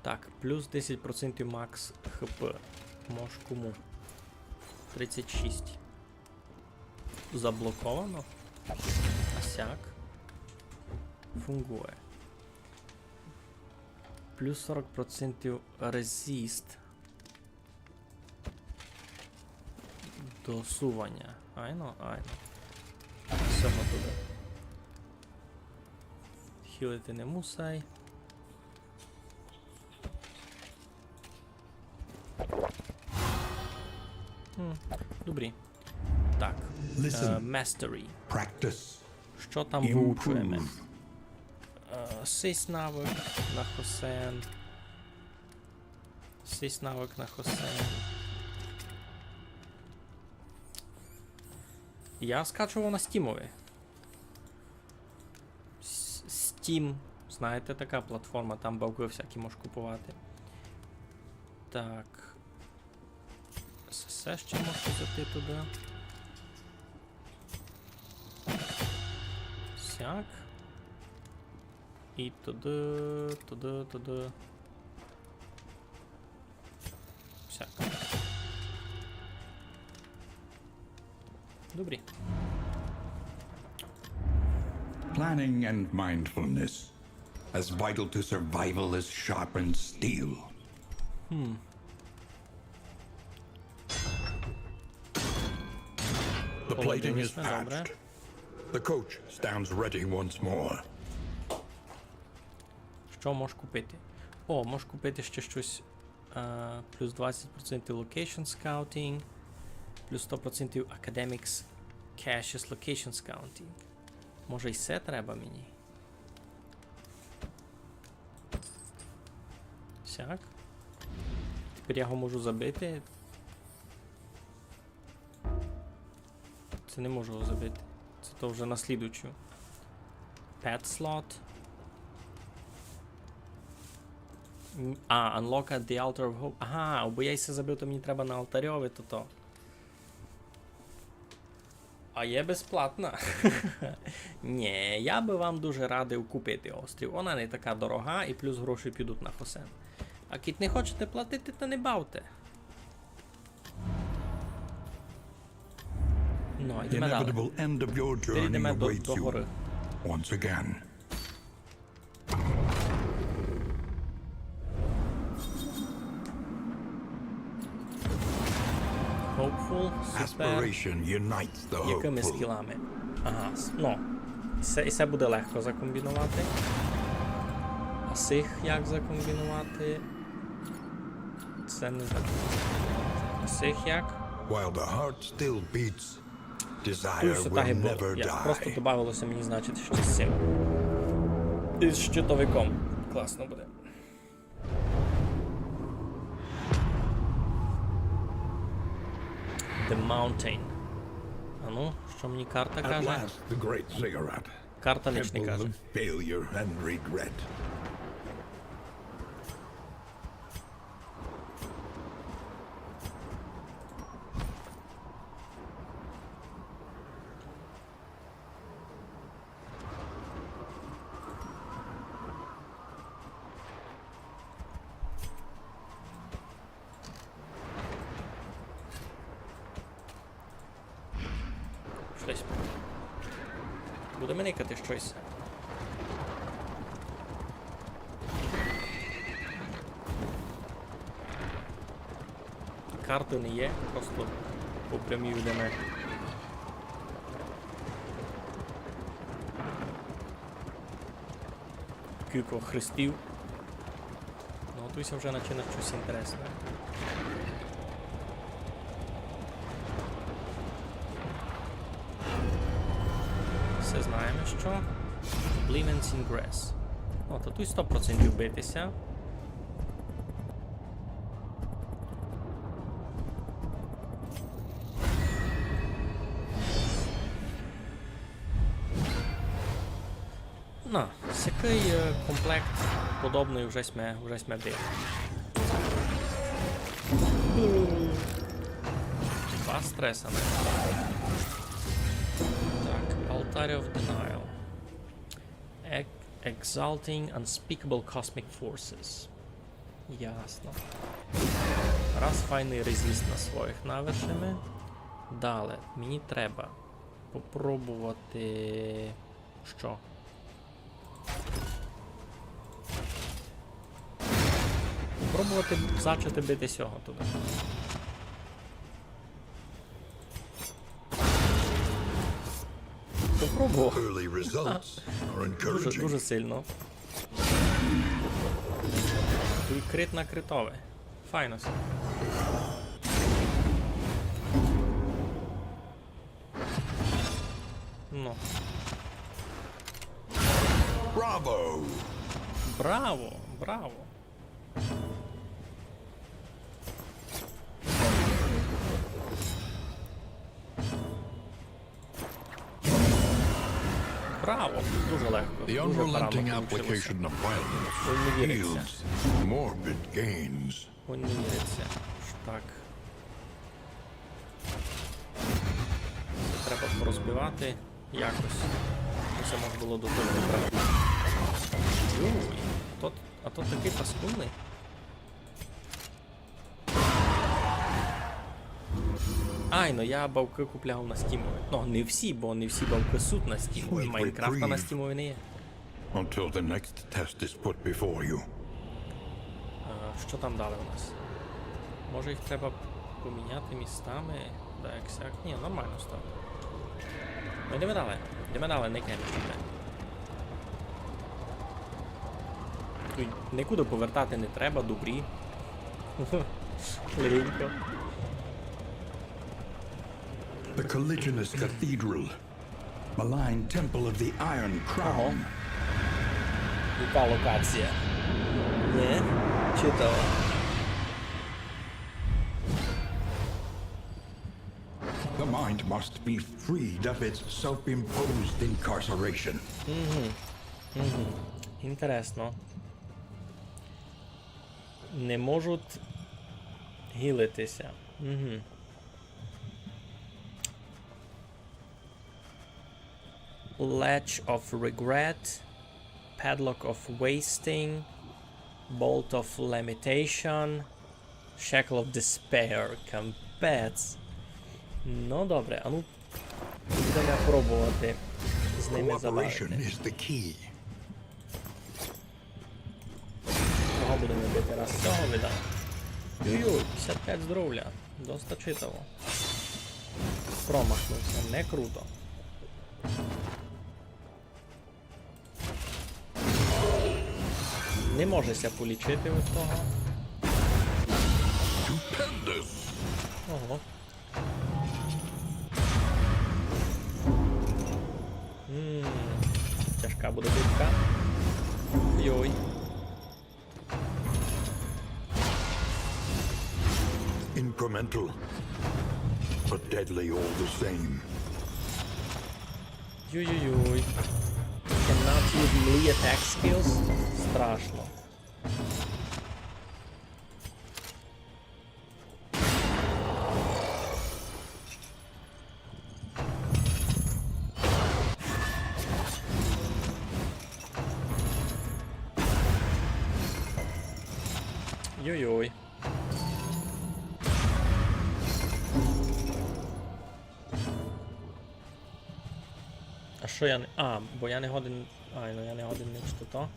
Так, плюс десять процентів макс ХП. Мож кому? Тридцять шість. Заблоковано. А сяк. Фунґує. Плюс сорок процентів резист. Досуваня. Айно, айно. Всьо, мы туды. Хілити не мусай. М, добрі. Так. Listen. Е, Mastery. Practice. Што там выучуєме? Improve. Е, сись навык на хосен. Сись навык на хосен. Я скачував на Стімови. С-, Steam, знаєте, така платформа, там бавкы всякі можеш купувати. Так. Се, се ще можеш взяти туды. Сяк. І туды, туды, туды. Всяк. Добрі. Planning and mindfulness, as vital to survival as sharpened steel. Хм. The plating is patched. Холодились, добре. The coach stands ready once more. Што можеш купити? О, можеш купити ще штось, е, плюс двадцять процентів location scouting, плюс сто процентів academics caches location scouting. Може, і се треба мені? Сяк. Тепер я його можу забити. Се не можу його забити. Се то вже на слідуючу. Pet slot. М, а, Unlock at the Altar of Hope. Ага, бо я ся забыв, то мені треба на алтарьови, то то. А є безплатна. Нє, я бы вам дуже радив купити острів. Она не така дорога і плюс гроші підуть на хосен. А кідь не хочете платити, то не бавте. Ну, а йдеме далі. Inevitable end of your journey awaits you once again. Перейдеме до, до горы. Hopeful, супер. Aspiration unites the hopeful. Якыми скілами? Ага, с-, ну, се, і се буде легко закомбінувати. А сих як закомбінувати? Се не знаю. А сих як? While the heart still beats, Туй всьо так і было. Я, просто добавило ся мені, значить, ще з сим. Із щитовиком. Класно буде. The Mountain. А ну, што мені карта каже? Карта ніч не каже. Штось. Будеме никати штось. Карты не є, просто по прямій йдеме. Кілько хрестів. Ну, туй ся вже начинать штось інтересне. Всьо знаєме, што. Bleeding Ingress. О, та туй сто процентів бити ся. Ну, сякый, е, комплект подобный уже сьме, уже сьме били. Два стреса, не? Так, Altar of Denial. Ек-, Exalting Unspeakable Cosmic Forces. Ясно. Раз файный резист на своїх навишиме. Дале, мені треба попробовати Што? Попробовати зачати бити сього туды. Попробовав. Early results are encouraging. Дуже, дуже сильно. Туй крит на критови. Файно ся. Ну. Браво! Браво, браво. Браво, дуже легко, дуже парадно получило ся. Ой, не вірить ся. Ой, не вірить ся. Так. Се треба порозбивати якось. Се мож было до того добрати. Юй, а тот, а тот такый паскудный. Ай, ну я бавкы купляв на стімови. Ну, не всі, бо не всі бавкы суть на стімови. Майнкрафта на стімови не є. Until the next test is put before you. А, што там далі у нас? Може, їх треба поміняти містами? Да, як сяк. Ні, нормално стало. Ну, йдеме далі. Йдеме далі, никаєме, што йде. Туй никуды повертати не треба, добрі. Легенько. The Collisionist Cathedral. Malign Temple of the Iron Crown. Ого. Яка локація? Ні? Читаво. The mind must be freed of its self-imposed incarceration. Мгм. Мгм. Інтересно. Не можуть гілитися. Угу. Ledge of Regret, Padlock of Wasting, Bolt of Lamentation, Shackle of Despair. Капець. Ну, добре, а ну, будемо пробовати з ними забавити. Cooperation is the key. Кого будемо бити? Раз цього видав. Юй-юй, пятдесят пять здоровля. Доста читаво. Промахнувся, не круто. Не може ся полічити від того. Stupendous. Ого. М, тяжка буде битка. Йой. Incremental, but deadly all the same. Юй-юй-юй. Cannot use melee attack skills. Страшно. Йой-йой. А што я не... А, бо я не годен... Ай, ну я не годен нич то.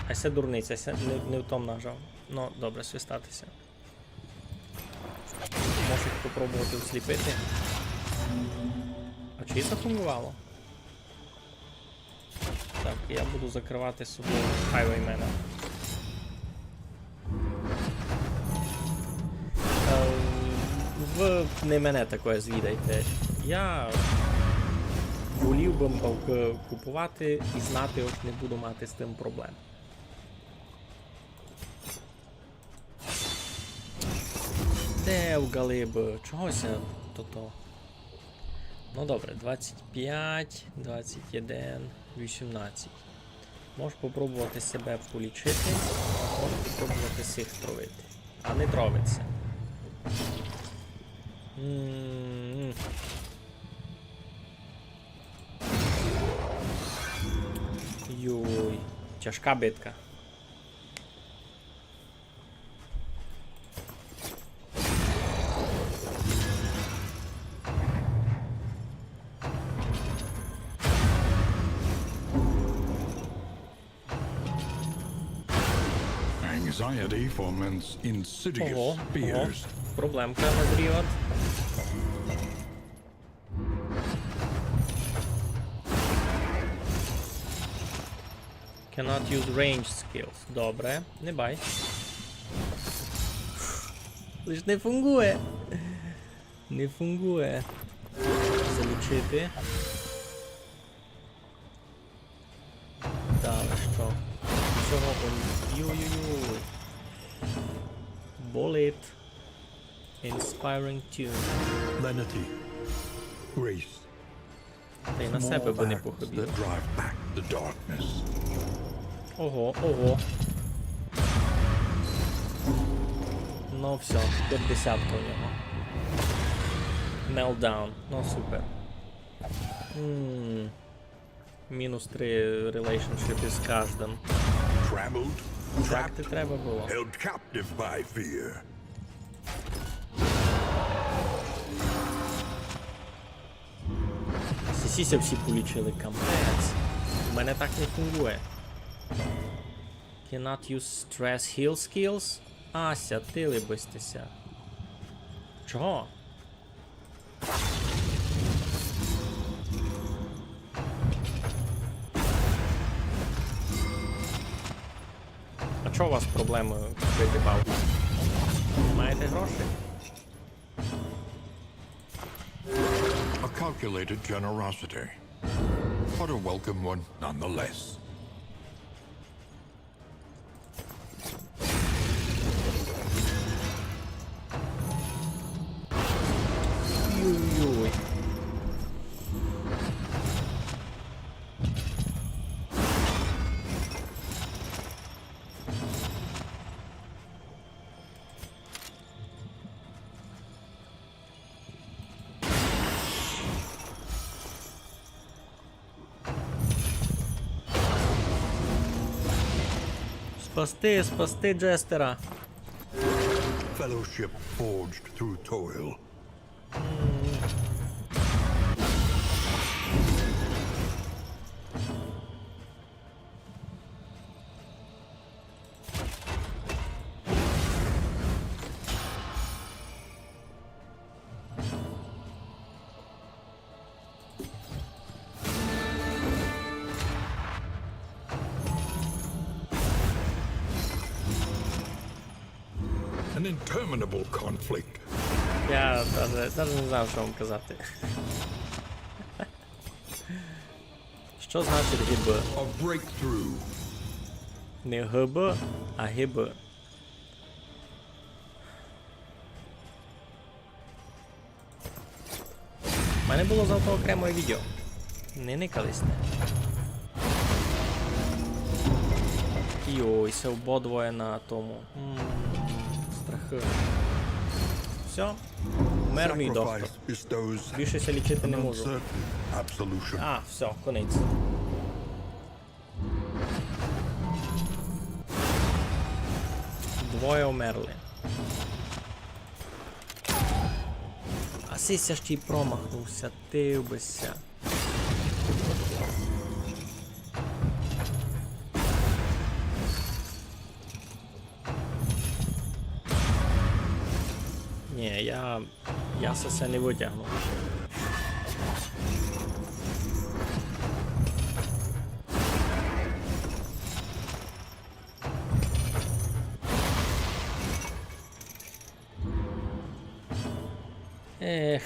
А се дурниця, се не, не в том нажав. Ну, добре, свистати ся. Можу попробовати осліпити. А чи зафунґовало? Так, я буду закрывати собою Highwaymana. Е, вы не мене такоє звідайте. Я волів бы мпавкы купувати і знати, ож не буду мати з тым проблем. Де в галибы? Чого ся тото? Ну добре, двадцять пять, двадцять один, вісімнадцять. Можу попробовати себе полічити, можу попробовати сих травити. А не травить ся. М. Йой, тяжка битка. Anxiety foments insidious fears. Ого, ого. Проблемка назріла. Cannot use range skills. Добре, не бай. Лиш не фунґує. Не фунґує. Залічити. Далі што? Цього он. Юй-юй-юй. Болить. Inspiring tune. Lenity. Grace. Та й на себе бы не похибив. Small acts that drive back the darkness. Ого, ого. Ну всьо, пятдесятка у нього. Meltdown. Ну, супер. М. Мінус три relationship із каждым. Trammeled, так не треба было. Held captive by fear. Сісі ся всі полічили, капець. У мене так не фунґує. Cannot use stress heal skills. Ася, ти либись ти ся. Чого? А чого у вас проблемы купити палку? Не маєте грошей? A calculated generosity, but a welcome one nonetheless. Юй-юй. Спасти, спасти Джестера. Fellowship forged through toil. An interminable conflict. Я даже, даже не знав, що вам казати. Що значить ГБ? A breakthrough. Не ГБ, а ГБ. У мене було за то окреме відео. Не никали сьте. Йой, се обидвоє на тому. М, страхы. Всьо. Умер мій доктор. Sacrifice bestows Більше ся лічити an не можу. Uncertain absolution. А, всьо, конець. Двоє умерли. А сись ся ще й промахнув ся, ти бы ся. Ні, я, я се, се не вытягну. Ех.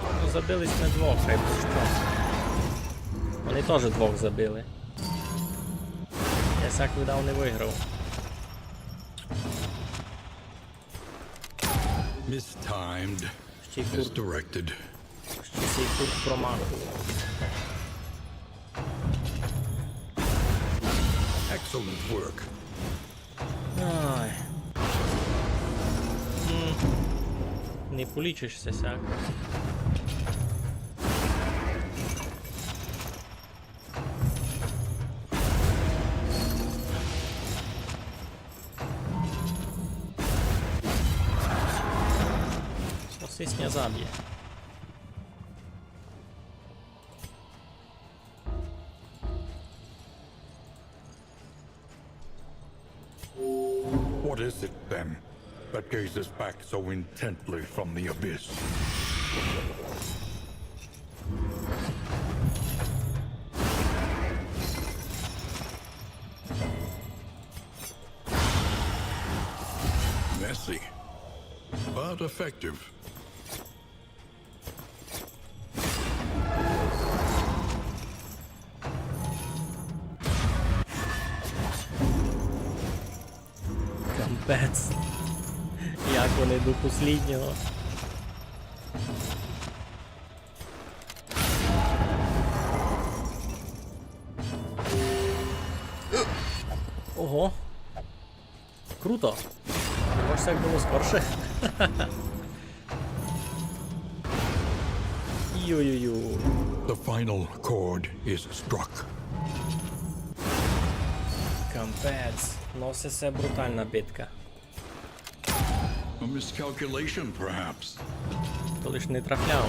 Ну, забили сьме двох, хай бы што. Они тоже двох забили. Я сяк видав не выграв. Mistimed. Ще й курт, Misdirected. ще й курт промаху. Excellent work. Ай. М. Не полічиш ся сяк. Ось сись ня забє. What is it, then, that gazes back so intently from the abyss? Messy, but effective. Капець. Як вони до посліднього. Ого. Круто. Може, це було скорше. Йо-йо-йо. The final chord is struck. Капець. Ну, се, се брутална битка. A miscalculation, perhaps. То лиш не трафляв.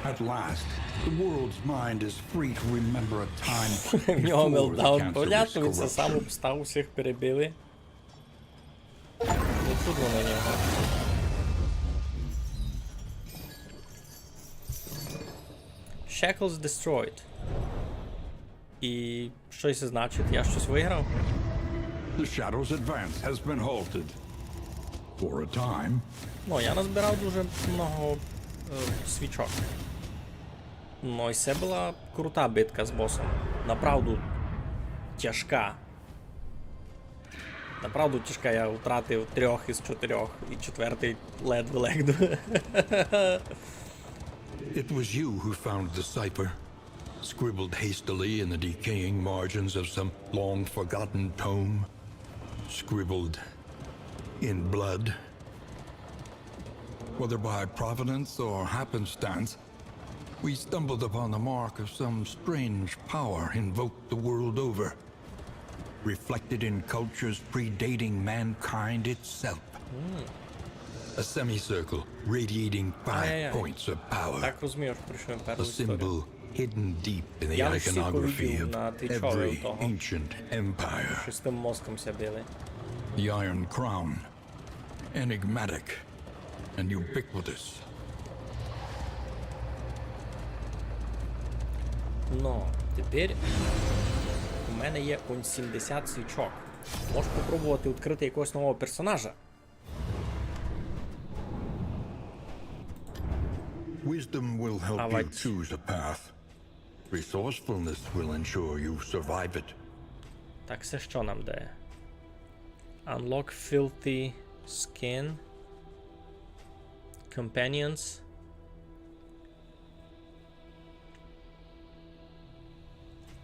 At last, the world's mind is free to remember a time В нього before the мелдаун, cancerous понятно, він се сам corruption. обстав, усіх перебили. Не чудно на нього. Shackles destroyed. І що це значить? Я щось виграв? The Shadow's advance has been halted. For a time. Ну, я назбирав дуже много е, свічок. Ну, і це була крута битка з босом. Направду тяжка. Направду тяжка, я втратив трьох із чотирьох, і четвертий ледве-ледве. It was you who found the cipher, scribbled hastily in the decaying margins of some long forgotten tome. Scribbled in blood. Whether by providence or happenstance, we stumbled upon the mark of some strange power invoked the world over, reflected in cultures predating mankind itself. A semicircle radiating five Ай-яй-яй. Points of power. Так розумію, про що він A першу історію. Symbol hidden deep in the Я лише iconography повів of на твій чоловік every того. Ancient Empire. Щось з тим мозком ся били. The Iron Crown, enigmatic and ubiquitous. Ну, тепер у мене є он сімдесят свічок. Можеш попробувати відкрити якогось нового персонажа. Wisdom will help you Авать. Choose a path. Resourcefulness will ensure you survive it. Так, це що нам дає? Unlock filthy skin. Companions.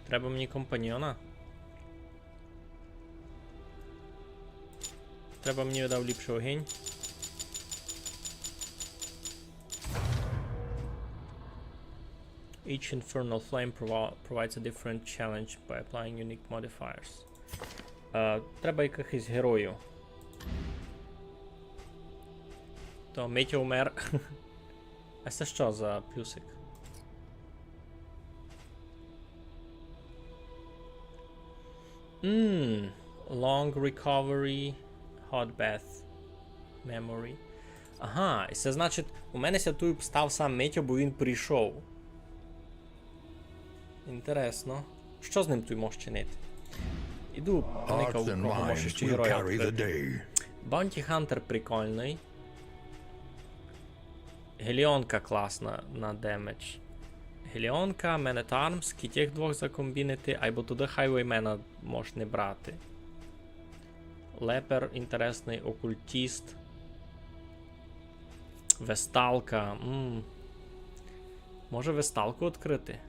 Треба мені компаньйона. Треба мені дав ліпший огонь. Each infernal flame provi- provides a different challenge by applying unique modifiers. Е, треба якихось героїв. То Митя умер. А це що за плюсик? Мм, long recovery, hot bath, memory. Ага, і це значить, у мене ся туй став сам Митя, бо він прийшов. Інтересно. Що з ним туй можеш чинити? Іду поникав, у кого може ще героя відкрити. Bounty Hunter прикольний. Геліонка класна на демедж. Геліонка, Man at Arms, кіть тих двох закомбінити, айбо туды Highwaymana можеш не брати. Лепер інтересный, окультіст. Весталка. М. Може весталку відкрити?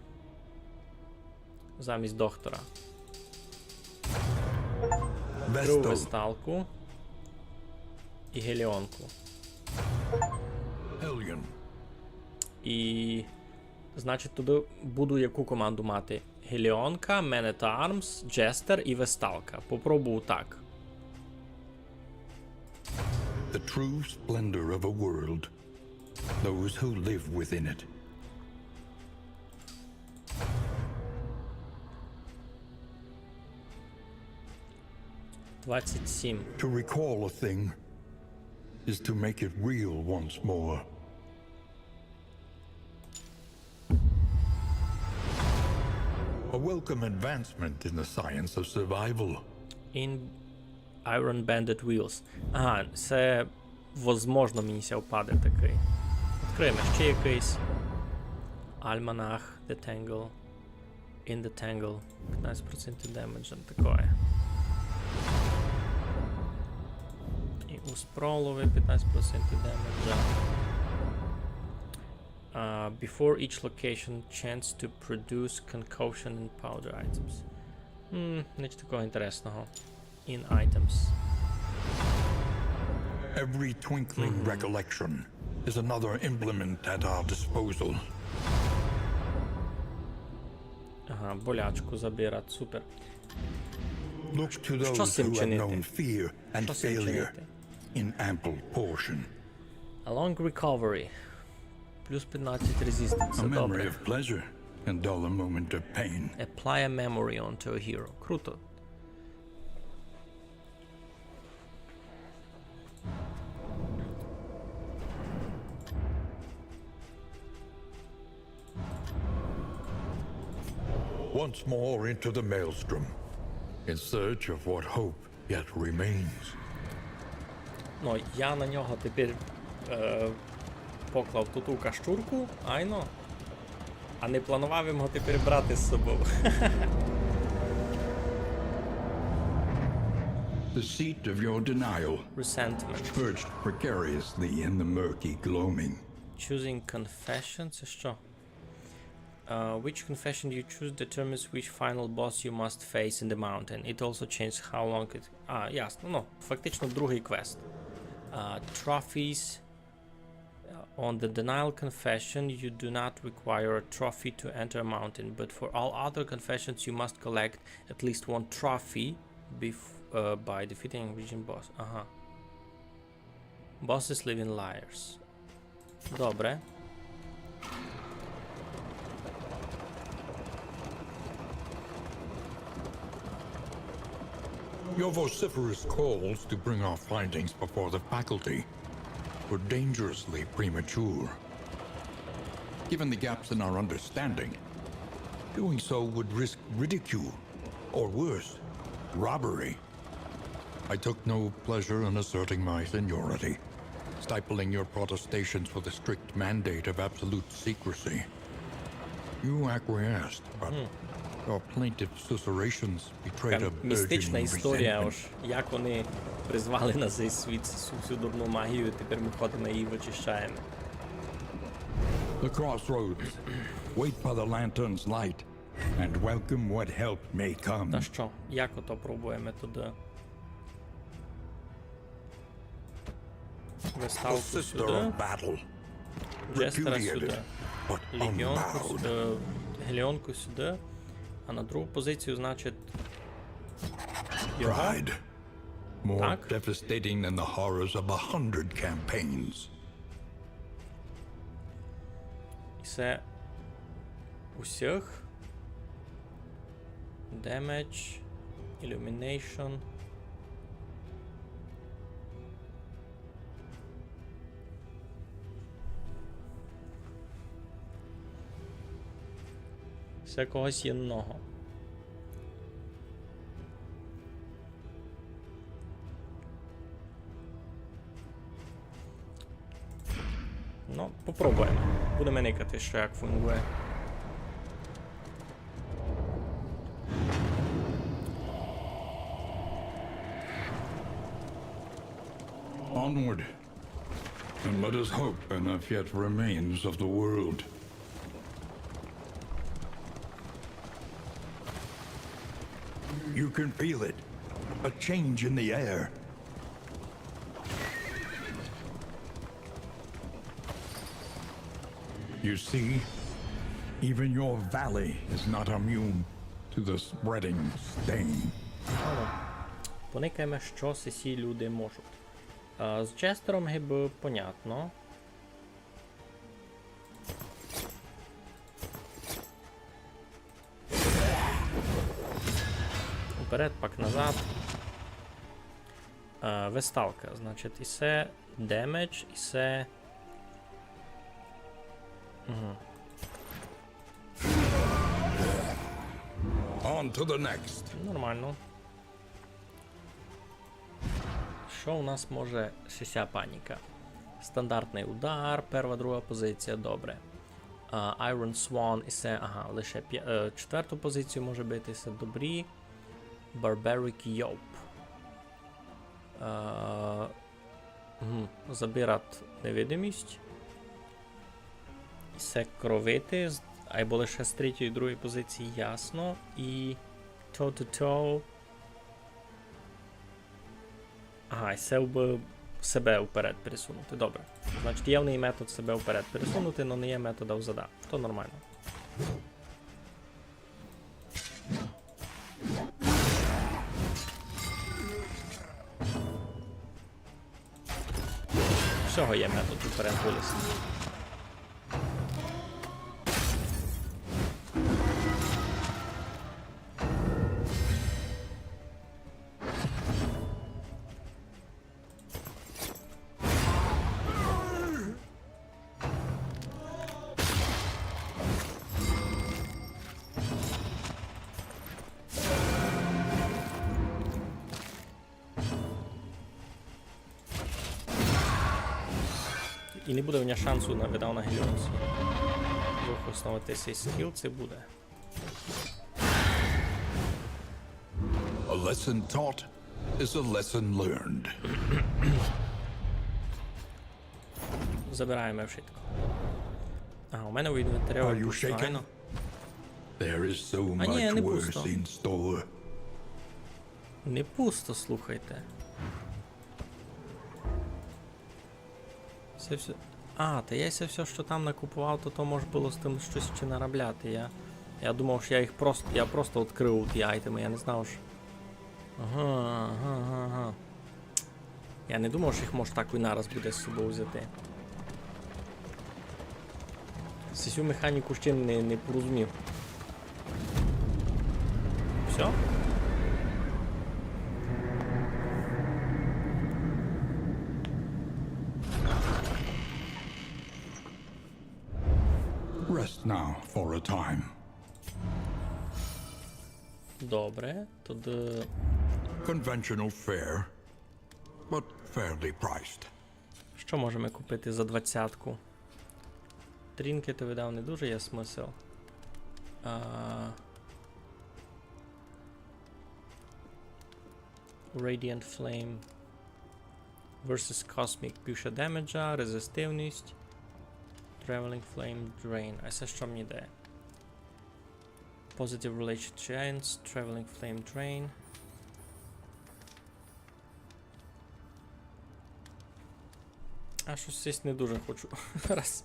Замість доктора. Відкрив весталку. І геліонку. Hellion. І, значить, туды буду яку команду мати? Геліонка, Man at Arms, Джестер і весталка. Попробую так. The true splendor of a world. Those who live within it. Двадцять сім. To recall a thing is to make it real once more. A welcome advancement in the science of survival. In Iron Banded Wheels. Ага, це, возможно, мені ся впаде такый. Відкриєме ще якыйсь. Альманах, The Tangle. In the Tangle. Пятнадцять процентів демеджа, такое. І у Спроулови пятнадцять процентів демеджа. Uh, before each location, chance to produce concoction and powder items. М, ніч такого інтересного. In items. Every twinkling recollection is another implement at our disposal. Ага, болячку забирать, супер. Look to Що з those цим who have чинити? Known fear and Що з цим failure чинити? In ample portion. A long recovery. Плюс пятнадцять resistance, A memory добре. Of pleasure can dull a moment of pain. Apply a memory onto a hero. Круто. Once more into the maelstrom, in search of what hope yet remains. Ну, я на нього тепер е, поклав туту каштурку, айно. А не планував його тепер брати з собою. The seat of your denial Resentment. Perched precariously in the murky gloaming. Choosing confession, це що? Uh, which confession you choose determines which final boss you must face in the mountain. It also changes how long it... А, ясно. Ну, фактично другий квест. Uh, trophies. On the denial confession, you do not require a trophy to enter a mountain, but for all other confessions, you must collect at least one trophy bef- uh, by defeating region boss. Ага. Bosses live in layers. Добре. Your vociferous calls to bring our findings before the faculty were dangerously premature. Given the gaps in our understanding, doing so would risk ridicule, or worse, robbery. I took no pleasure in asserting my seniority, stifling your protestations with a strict mandate of absolute secrecy. You acquiesced, but your plaintive susurrations betrayed a Така містична burgeoning історія, resentment. Ож як вони призвали на цей світ всю цю дурну магію, і тепер ми ходимо і її вичищаємо. The crossroads. Wait for the lantern's light, and welcome what help may come. Та що, як ото пробуємо туди? The Веставку sister сюди, of battle, Джестера repudiated, сюди, but Легіонку unbowed. сюди, Геліонку сюди, а на другу позицію, значить, його. Pride. More Так. Devastating than the horrors of a hundred campaigns. І це усіх. Damage, Illumination. Це когось єдного. Ну, попробуємо. Будемо никати, що як фунґує. Onward. And let us hope enough yet remains of the world. You can feel it. A change in the air. You see, even your valley is not immune to the spreading stain. Ану, поникаємо, що сесі люди можуть. А, з Джестером гибы понятно. Уперед, пак назад. А, веставка, значить, і се демедж, і се. Угу. On to the next. Нормално. Що у нас може сися паніка? Стандартный удар, перва, друга позиція, добре. А, Iron Swan і се, ага, лише пя- е, четверту позицію може бити, се добрі. Barbaric Yawp. Е, мгм, забират невидимість. І се кровити, з- айбо лише з третьої, другої позиції, ясно. І toe-to-toe. Ага, і се бы себе вперед пересунути. Добре. Значить, є в неї метод себе вперед пересунути, но не є метода взада. То нормално. Всього є метод вперед вилізти. І не буде у мене шансу на видав на геліонці. Вихосновати сей скіл, це буде. A lesson taught is a lesson learned. Забираємо вшытко. Ага, у мене у інвентарі пусто, айно. There is so А ні, much не worse пусто. In store. Не пусто, слухайте. Се всьо. А, та я се всьо, што там накупував, то, то мож было з тым штось іщи наробляти. Я, я думав, што я їх просто, я просто відкрыв ті айтемы, я не знав, што... Ага, ага, ага, ага. Я не думав, што їх мож так і нараз буде з собов взяти. Сисю механіку іщи не, не порозумів. Всьо? Rest now for a time. Добре, тогды... Conventional fare, but fairly priced. Што можеме купити за двадцятку? Трінкеты, видав, не дуже є смысл. А, Radiant Flame versus Cosmic. Більше демеджа, резистивность. Traveling Flame Drain. А се што мені дає? Positive Relation Chance, Traveling Flame Drain. А штось сись не дуже хочу. Раз.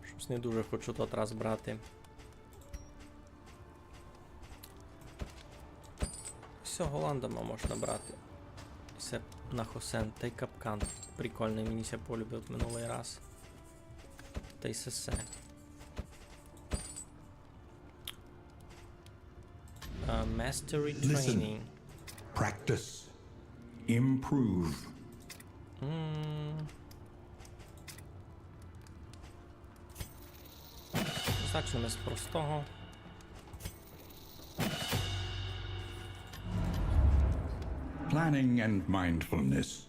Штось не дуже хочу тот раз брати. Всьо, голландами можна брати. Се на хосен, тай капкан. Прикольный, мені ся полюбив минулый раз. Тай се се. А, Mastery Training. Listen. Practice. Improve. М. Зачнеме з простого. Planning and mindfulness,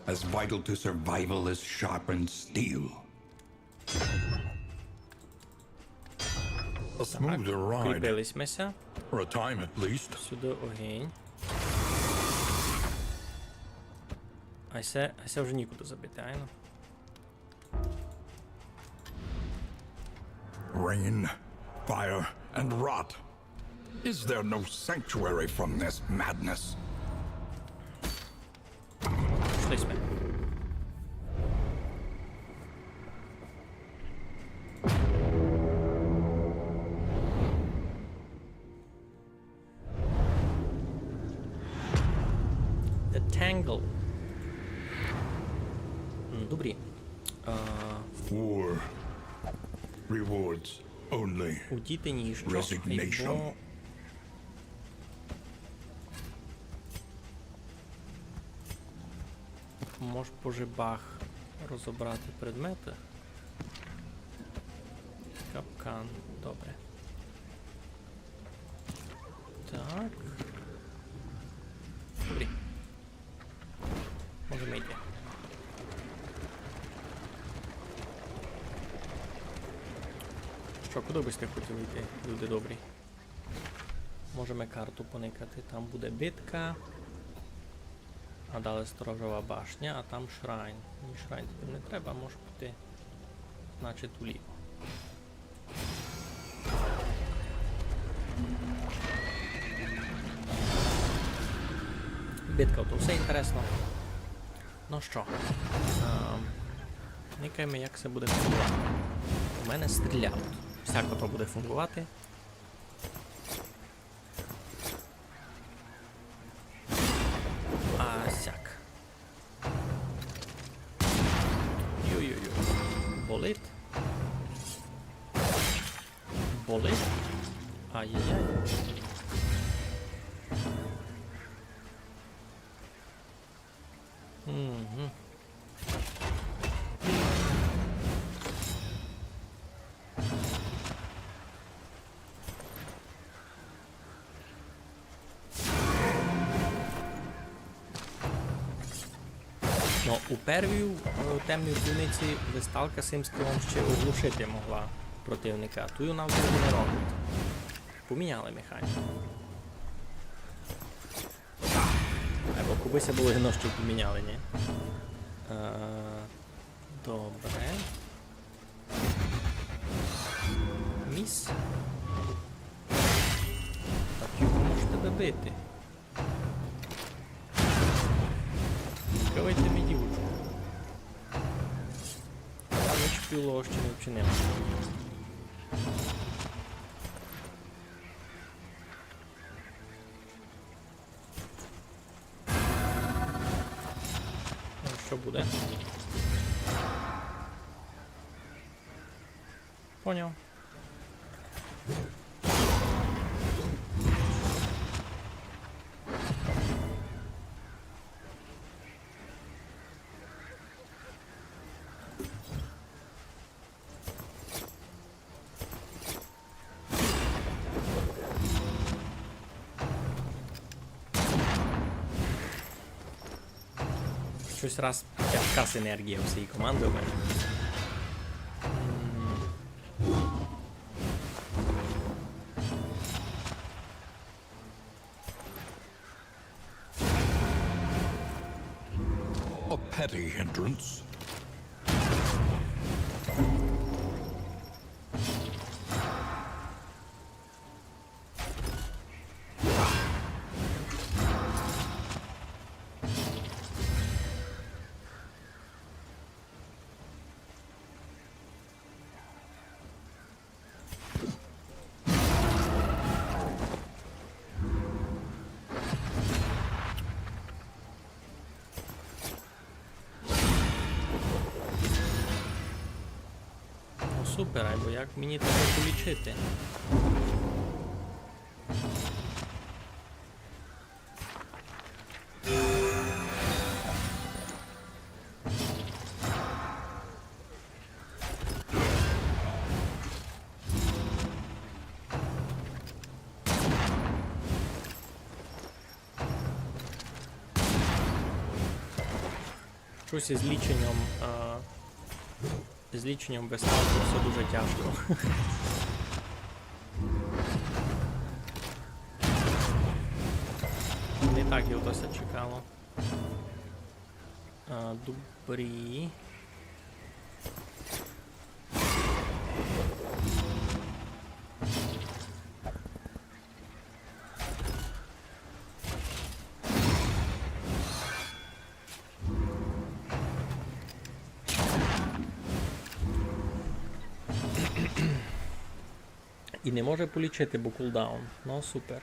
as vital to survival as sharpened steel. A smoother ride. Кріпили сьме ся. For a time at least. Сюды огинь. А се, а се вже нікуды забити, айно? Rain, fire, and rot. Is there no sanctuary from this madness? Пішли сьме. The Tangle. М, добрі. А, War rewards only resignation. Удіти ніщо, айбо мож по жебах розобрати предметы. Капкан, добре. Так. Добрі. Можеме йти. Што, куды бы сьте хотіли йти, люди добрі? Можеме карту поникати, там буде битка. А далі сторожова башня, а там шрайн. Мені шрайн тепер не треба, можу піти, значить, уліво. Битка, то всьо інтересно. Ну што, ем, никайме, як се буде фунґовати. У мене стріляють. Всяко то буде фунґовати. А сяк. Йо-йо-йо. Болить. Болить. Ай-яй-яй. Мгм. Но, у первій, е, темній дзвіниці весталка сим стрілом ще оглушити могла противника, а туй вона вже не робить. Поміняли механіку. Айбо кобы ся было видно, што поміняли, ні? Е, добре. Міс. Так його можете добити. Давайте мені дівчу. Я нич білого ще не вчинив. Ну, що буде? Поняв. Щось раз тяжка синергія у всієї команди у мене. М. A petty hindrance. Ну, супер, айбо як мені тебе полічити? Щось із ліченням, а, з ліченням виставки все дуже тяжко. Не так його досить чекало. А, добрі. І не може полічити, бо кулдаун. Ну, супер.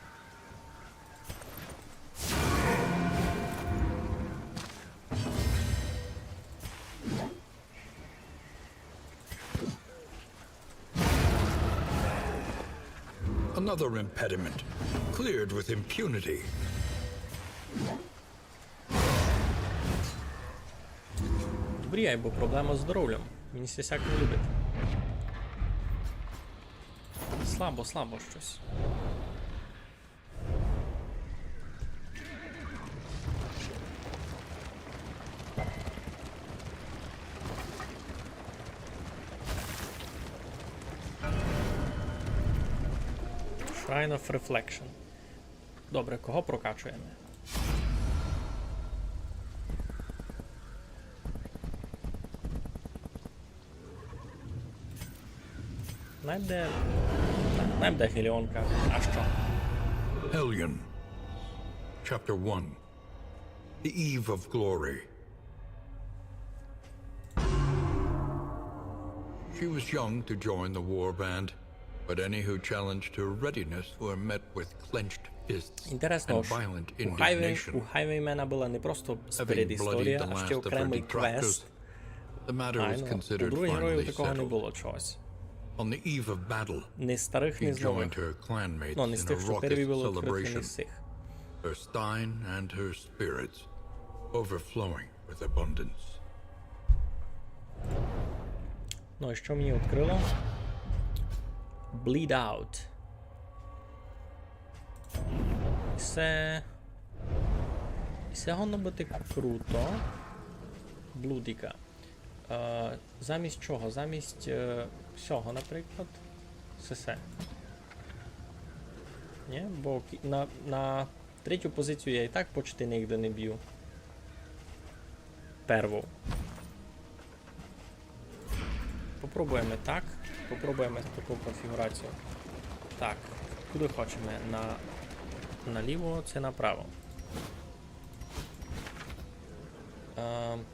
Another impediment cleared with impunity. Добрі, айбо проблема з здоровлям. Мені ся сяк не любить. Слабо, слабо щось. Shrine of Reflection. Добре, кого прокачуєме? Найде, найде Геліонка. А що? Hellion. Chapter one. The Eve of Glory. She was young to join the war band, but any who challenged her readiness were met with clenched fists and violent indignation. Інтересно, у Хайвеймена была не просто спередісторія, а ще окремый квест. Having bloodied the last of her detractors, the matter was considered finally settled. Айно, у других героїв такого не было чогось. On the eve of battle, she joined her clanmates in a raucous celebration. Ну, не з тых, што перві были відкрыті, не з сих. Her stein and her spirits overflowing with abundance. Ну, і што мені відкрыло? Bleed out. Се, се годно быти круто. Блудіка. Е, замість чого? Замість, е, сього, наприклад. Сесе. Нї? Бо кі-, на, на третю позицію я і так почти нигде не бю. Перву. Попробуєме так. Попробуєме таку конфігурацію. Так, куды хочеме? На, наліво ци направо? Ем,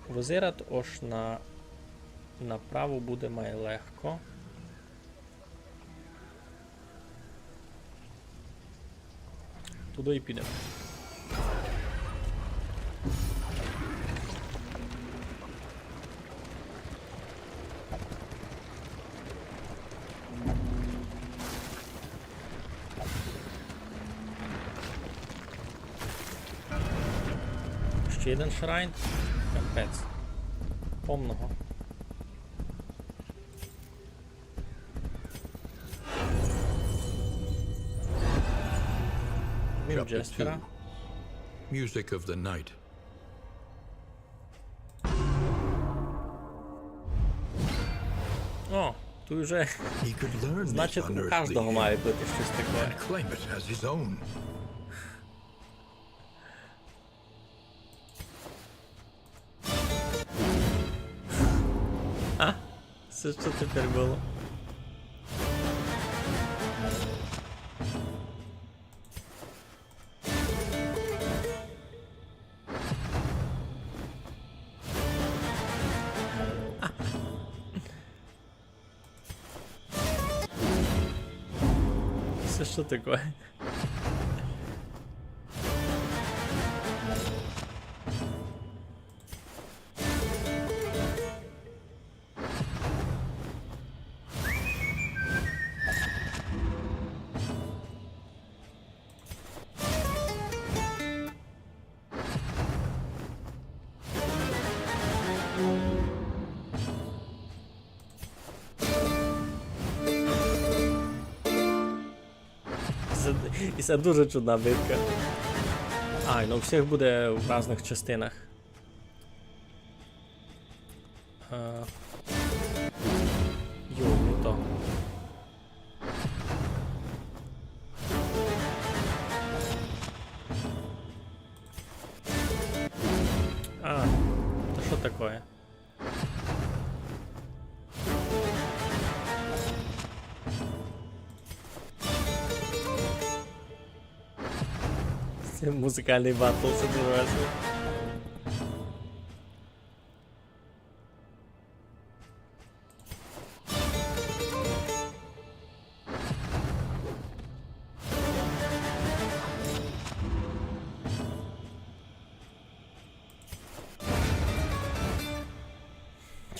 визират, ож на, направо буде май легко. Туды і підеме. Ще єден шрайн. Капець. Повного. Вінджестера. Chapter two. Music of the Night. О, туй уже, значить, у каждого має быти штось таке. He could learn these unearthly genes and claim it as his own. А? Се што тепер было? Се што таке? Се, і се дуже чудна битка. Ай, ну, у всіх буде в разных частинах. Е, йо, не то. А, то што таке? Се музыкалный батл, се дуже весело.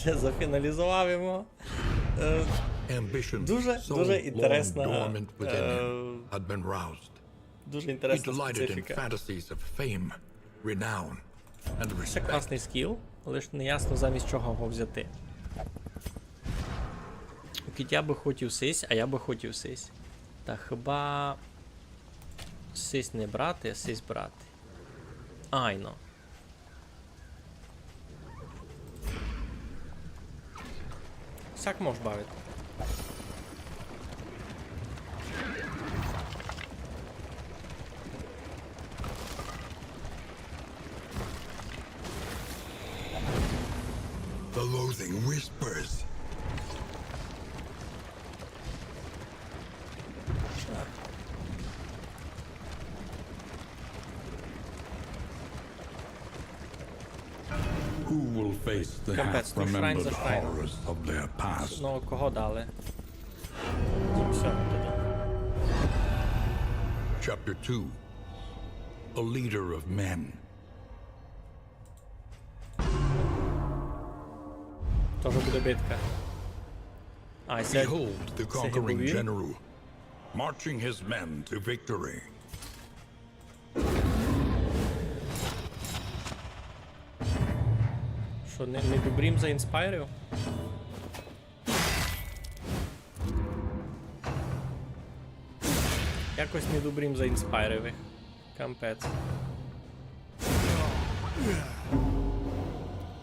Я зафіналізовав його. Е, дуже, дуже інтересна, е, дуже інтересна специфіка. Це класный скіл, але ж не ясно, замість чого його взяти. Окей, я бы хотів сись, а я бы хотів сись. Та хіба сись не брати, а сись брати. Айно. Сяк мож бавити. The loathing whispers. Who will face the half-remembered horrors of their past? Ну, кого дали? Всьо, тоді. Chapter two. A leader of men. Тоже буде битка. А, се, behold the conquering general, marching his men to victory. Што, не, недобрі м заінспайрив? Якось недобрі м заінспайрив їх. Капець.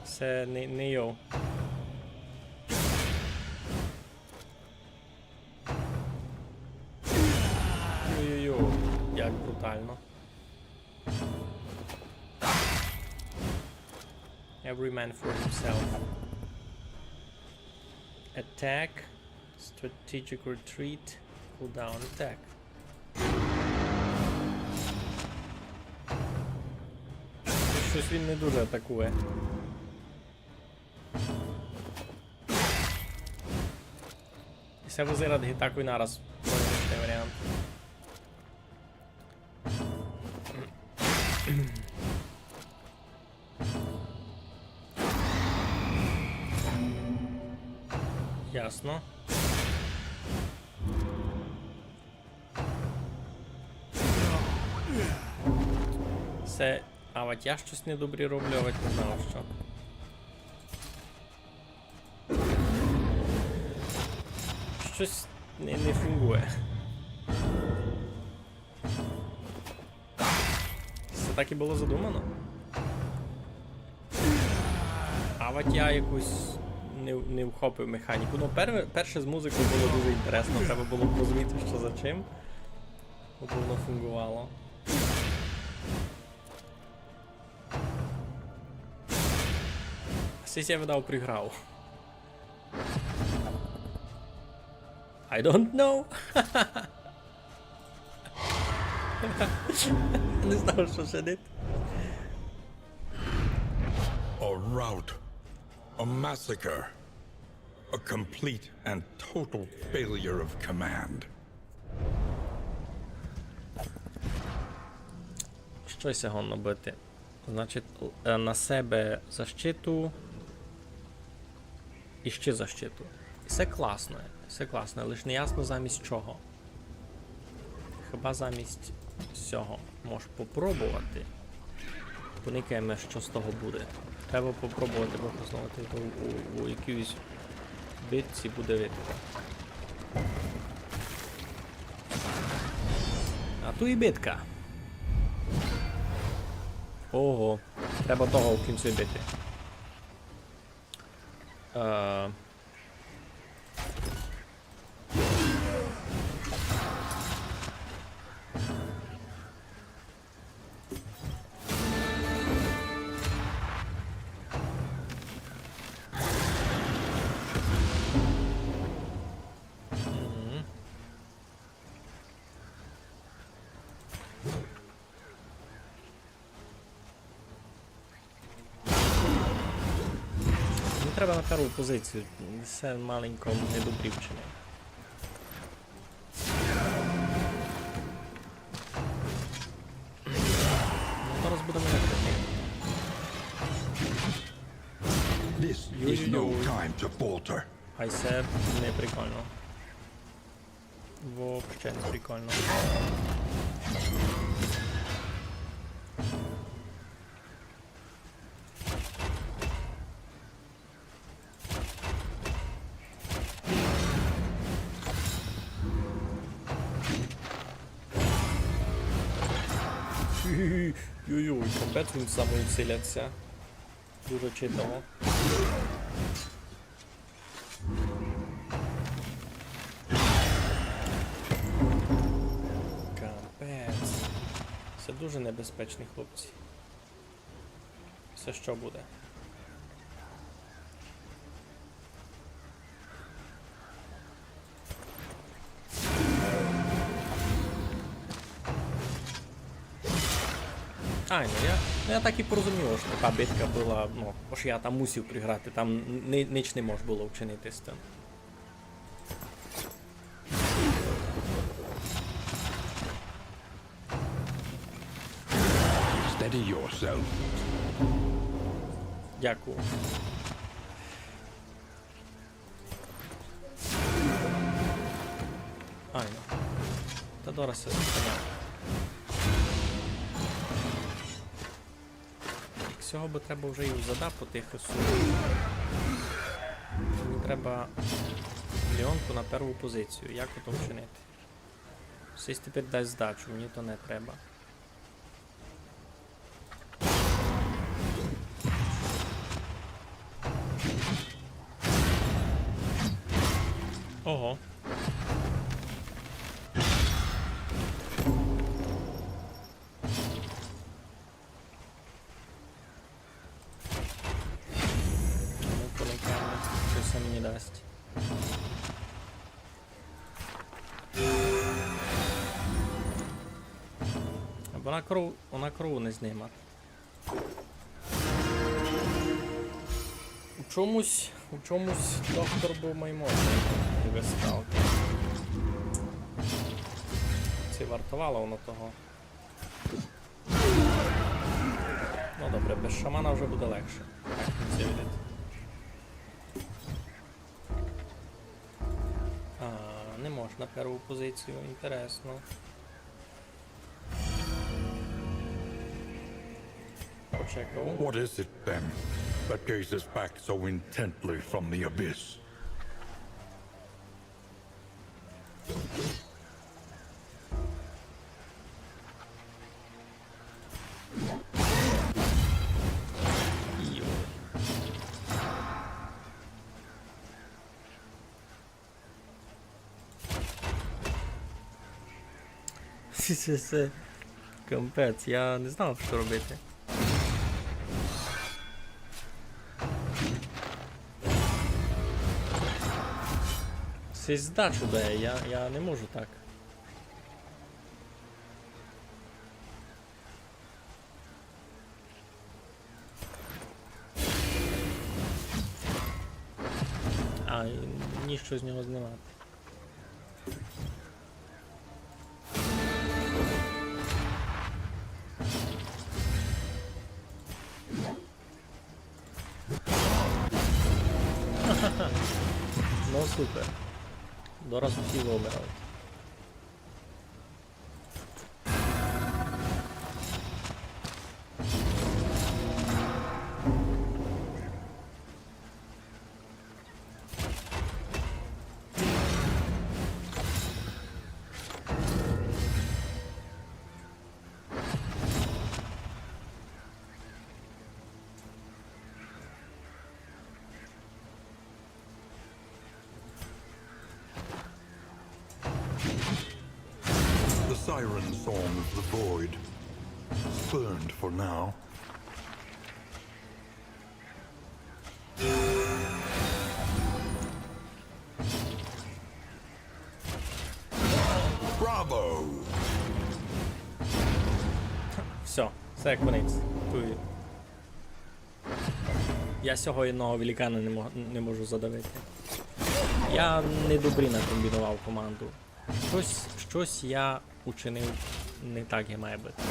Се не, не йо. Ой-ой-ой, як брутално. Every man for himself. Attack, strategic retreat, cooldown attack. Щось він не дуже атакує. І се визирать ги такой нараз. Може быти варіант. Ясно. Се, авать я штось недобрі роблю, авать не знаю што. Штось не, не фунґує. Се так і было задумано. Авать я якусь не, не вхопив механіку. Ну, пер-, перше з музиков было дуже інтересно, треба было б розуміти, што за чим. От воно фунґовало. Сись я видав приграв. I don't know. Не знав, што чинити. A rout. A massacre. A complete and total failure of command. Што ся годно быти? Значить, е, на себе защиту і ще защиту. І се класно, се класно, лиш не ясно замість чого. Хіба замість сього. Мож попробовати. Поникаєме, што з того буде. Треба попробовати выкористовати у, у, у якійсь битці буде видко. А ту і битка. Ого, треба того в кінці бити. Е. Мгм. Не треба на перву позицію, се маленько недобрі вчинив. Ну, зараз будемо як таке. This is no time to falter. Ай, се не прикольно. Вообще не прикольно. Йой-йой, капець, він самоусиляться. Дуже читаво. Капець. Се дуже небезпечні хлопці. Се што буде? Ай, ну я, ну я так і порозумів, што та битка была, ну, ож я там мусив приграти, там ни-, нич не мож было вчинити з тым. Steady yourself. Дякую. Айно. Та дораз ся зупиняв. Сього бы треба вже і взада потихо сунути. Мені треба Леонку на перву позицію. Як ото вчинити? Сись тепер дасть здачу, мені то не треба. Ого. Ну, поникаєме, што се мені дасть. Бо она кров, она крову не знима. У чомусь, у чомусь доктор быв майморный і вистав. Ци вартовало воно того. Ну добре, без шамана вже буде легше. Так, мені ся видить. А, не можна перву позицію, інтересно. Почекав. What is it, then, that gazes back so intently from the abyss? Йой. Се, се, се капець, я не знав, што робити. Се здачу дає, я, я не можу так. А, ніщо з нього знимати. Ну, супер. Дораз усі вымирають. The siren song of the void. Spurned for now. Браво! Всьо, се конець. Туй. Я сього єдного великана не мо-, не можу задавити. Я недобрі накомбінував команду. Штось, штось я учинив не так, як має быти.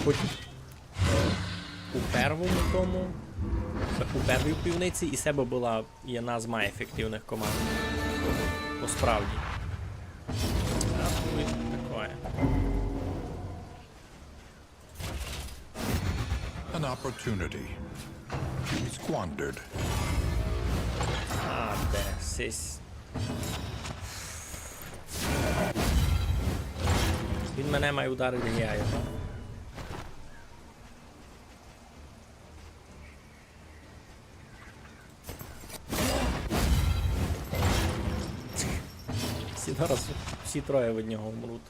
Хоть у первому тому, у первій пивниці і се бы была єдна з майефективных команд. По справді. А тут такоє. An opportunity squandered. А, де сись. Він мене має ударити, я його. Всі зараз, всі троє від нього вмруть.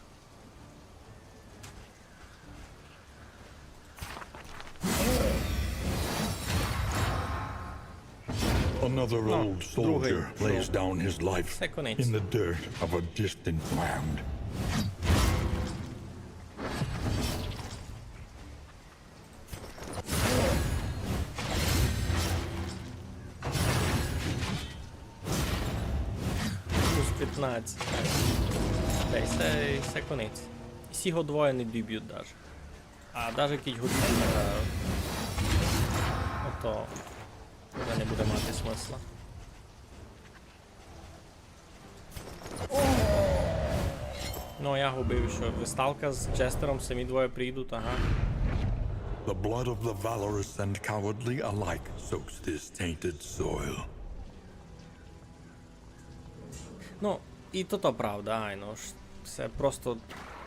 Another old soldier lays down his life in the dirt of a distant land. Мінус пятнадцять. Та й се, і се конець. І сі го двоє не добють даже. А даже кідь го добють, та ото вже не буде мати смысла. Ну, а я губив, што весталка з Честером самі двоє прийдуть, ага. The blood of the valorous and cowardly alike soaks this tainted soil. Ну, і то, то правда, айно ж. Се просто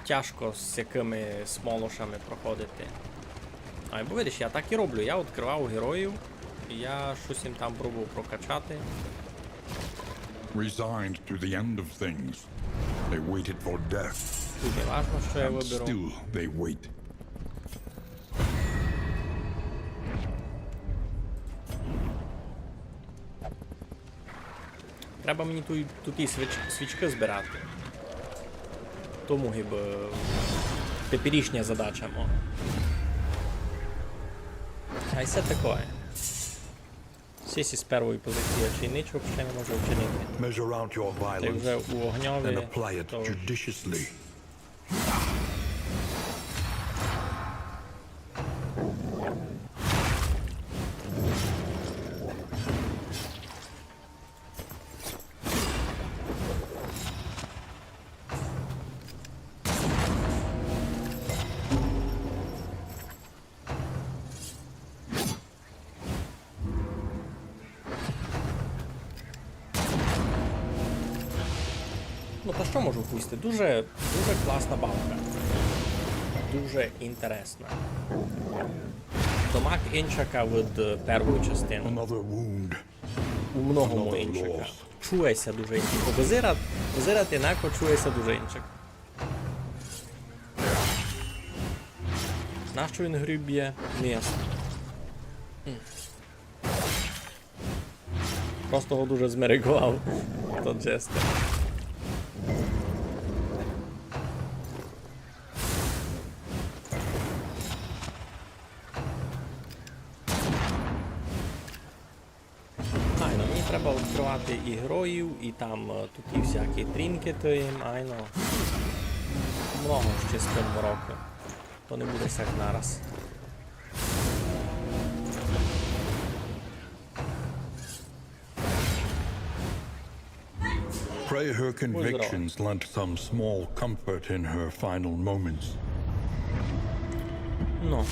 тяжко з сякыми смолошами проходити. Айбо видиш, я так і роблю. Я відкрывав героїв, і я штось їм там пробую прокачати. Resigned to the end of things, they waited for death. Тут не важно, што я выберу. And still they wait. Треба мені туй, туй свіч-, свічкы збирати. Тому гибы теперішня задача, мо. А й всьо такоє. Сись із первої позиції чи нічого ще не може вчинити. Measure out your violence, then apply it judiciously. Ты вже у огньови, то Ну, та што можу повісти? Дуже, дуже класна бавка. Дуже інтересна. Домак иншака від, е, первої частины. Another wound. У многому иншака. Чує ся дуже иншак. Визират, визират инако, чує ся дуже иншак. Нащо він гриб бє? Не ясно. М. Просто го дуже змериковав тот джестер. Айно, мені треба відкривати і героїв, і там, е, туй і всякі трінкеты, айно. Много ще з тым року. То не буде всяк нараз. Pray her convictions lent some small comfort in her final moments. Ну,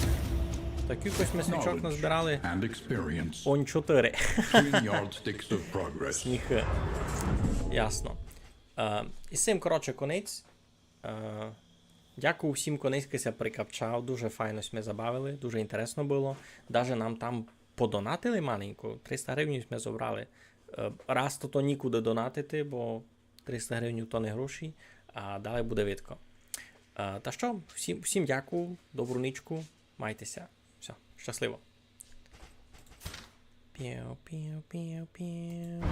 такі якось ми свічок назбирали. Knowledge and experience. Он чотири. Three yardsticks of progress. Сміхы. Ясно. Е, і з сим, коротше, конець. Е, дякую всім, ко нынька ся прикапчав. Дуже файно сьме забавили, дуже інтересно было. Даже нам там подонатили маленько, триста гривень сьме зобрали. Е, раз то, то нікуды донатити, бо триста гривень то не гроші, а далі буде видко. Е, та што, всім, всім дякую, добру нічку, майте ся. Всьо, щасливо. Піу, піу, піу, піу.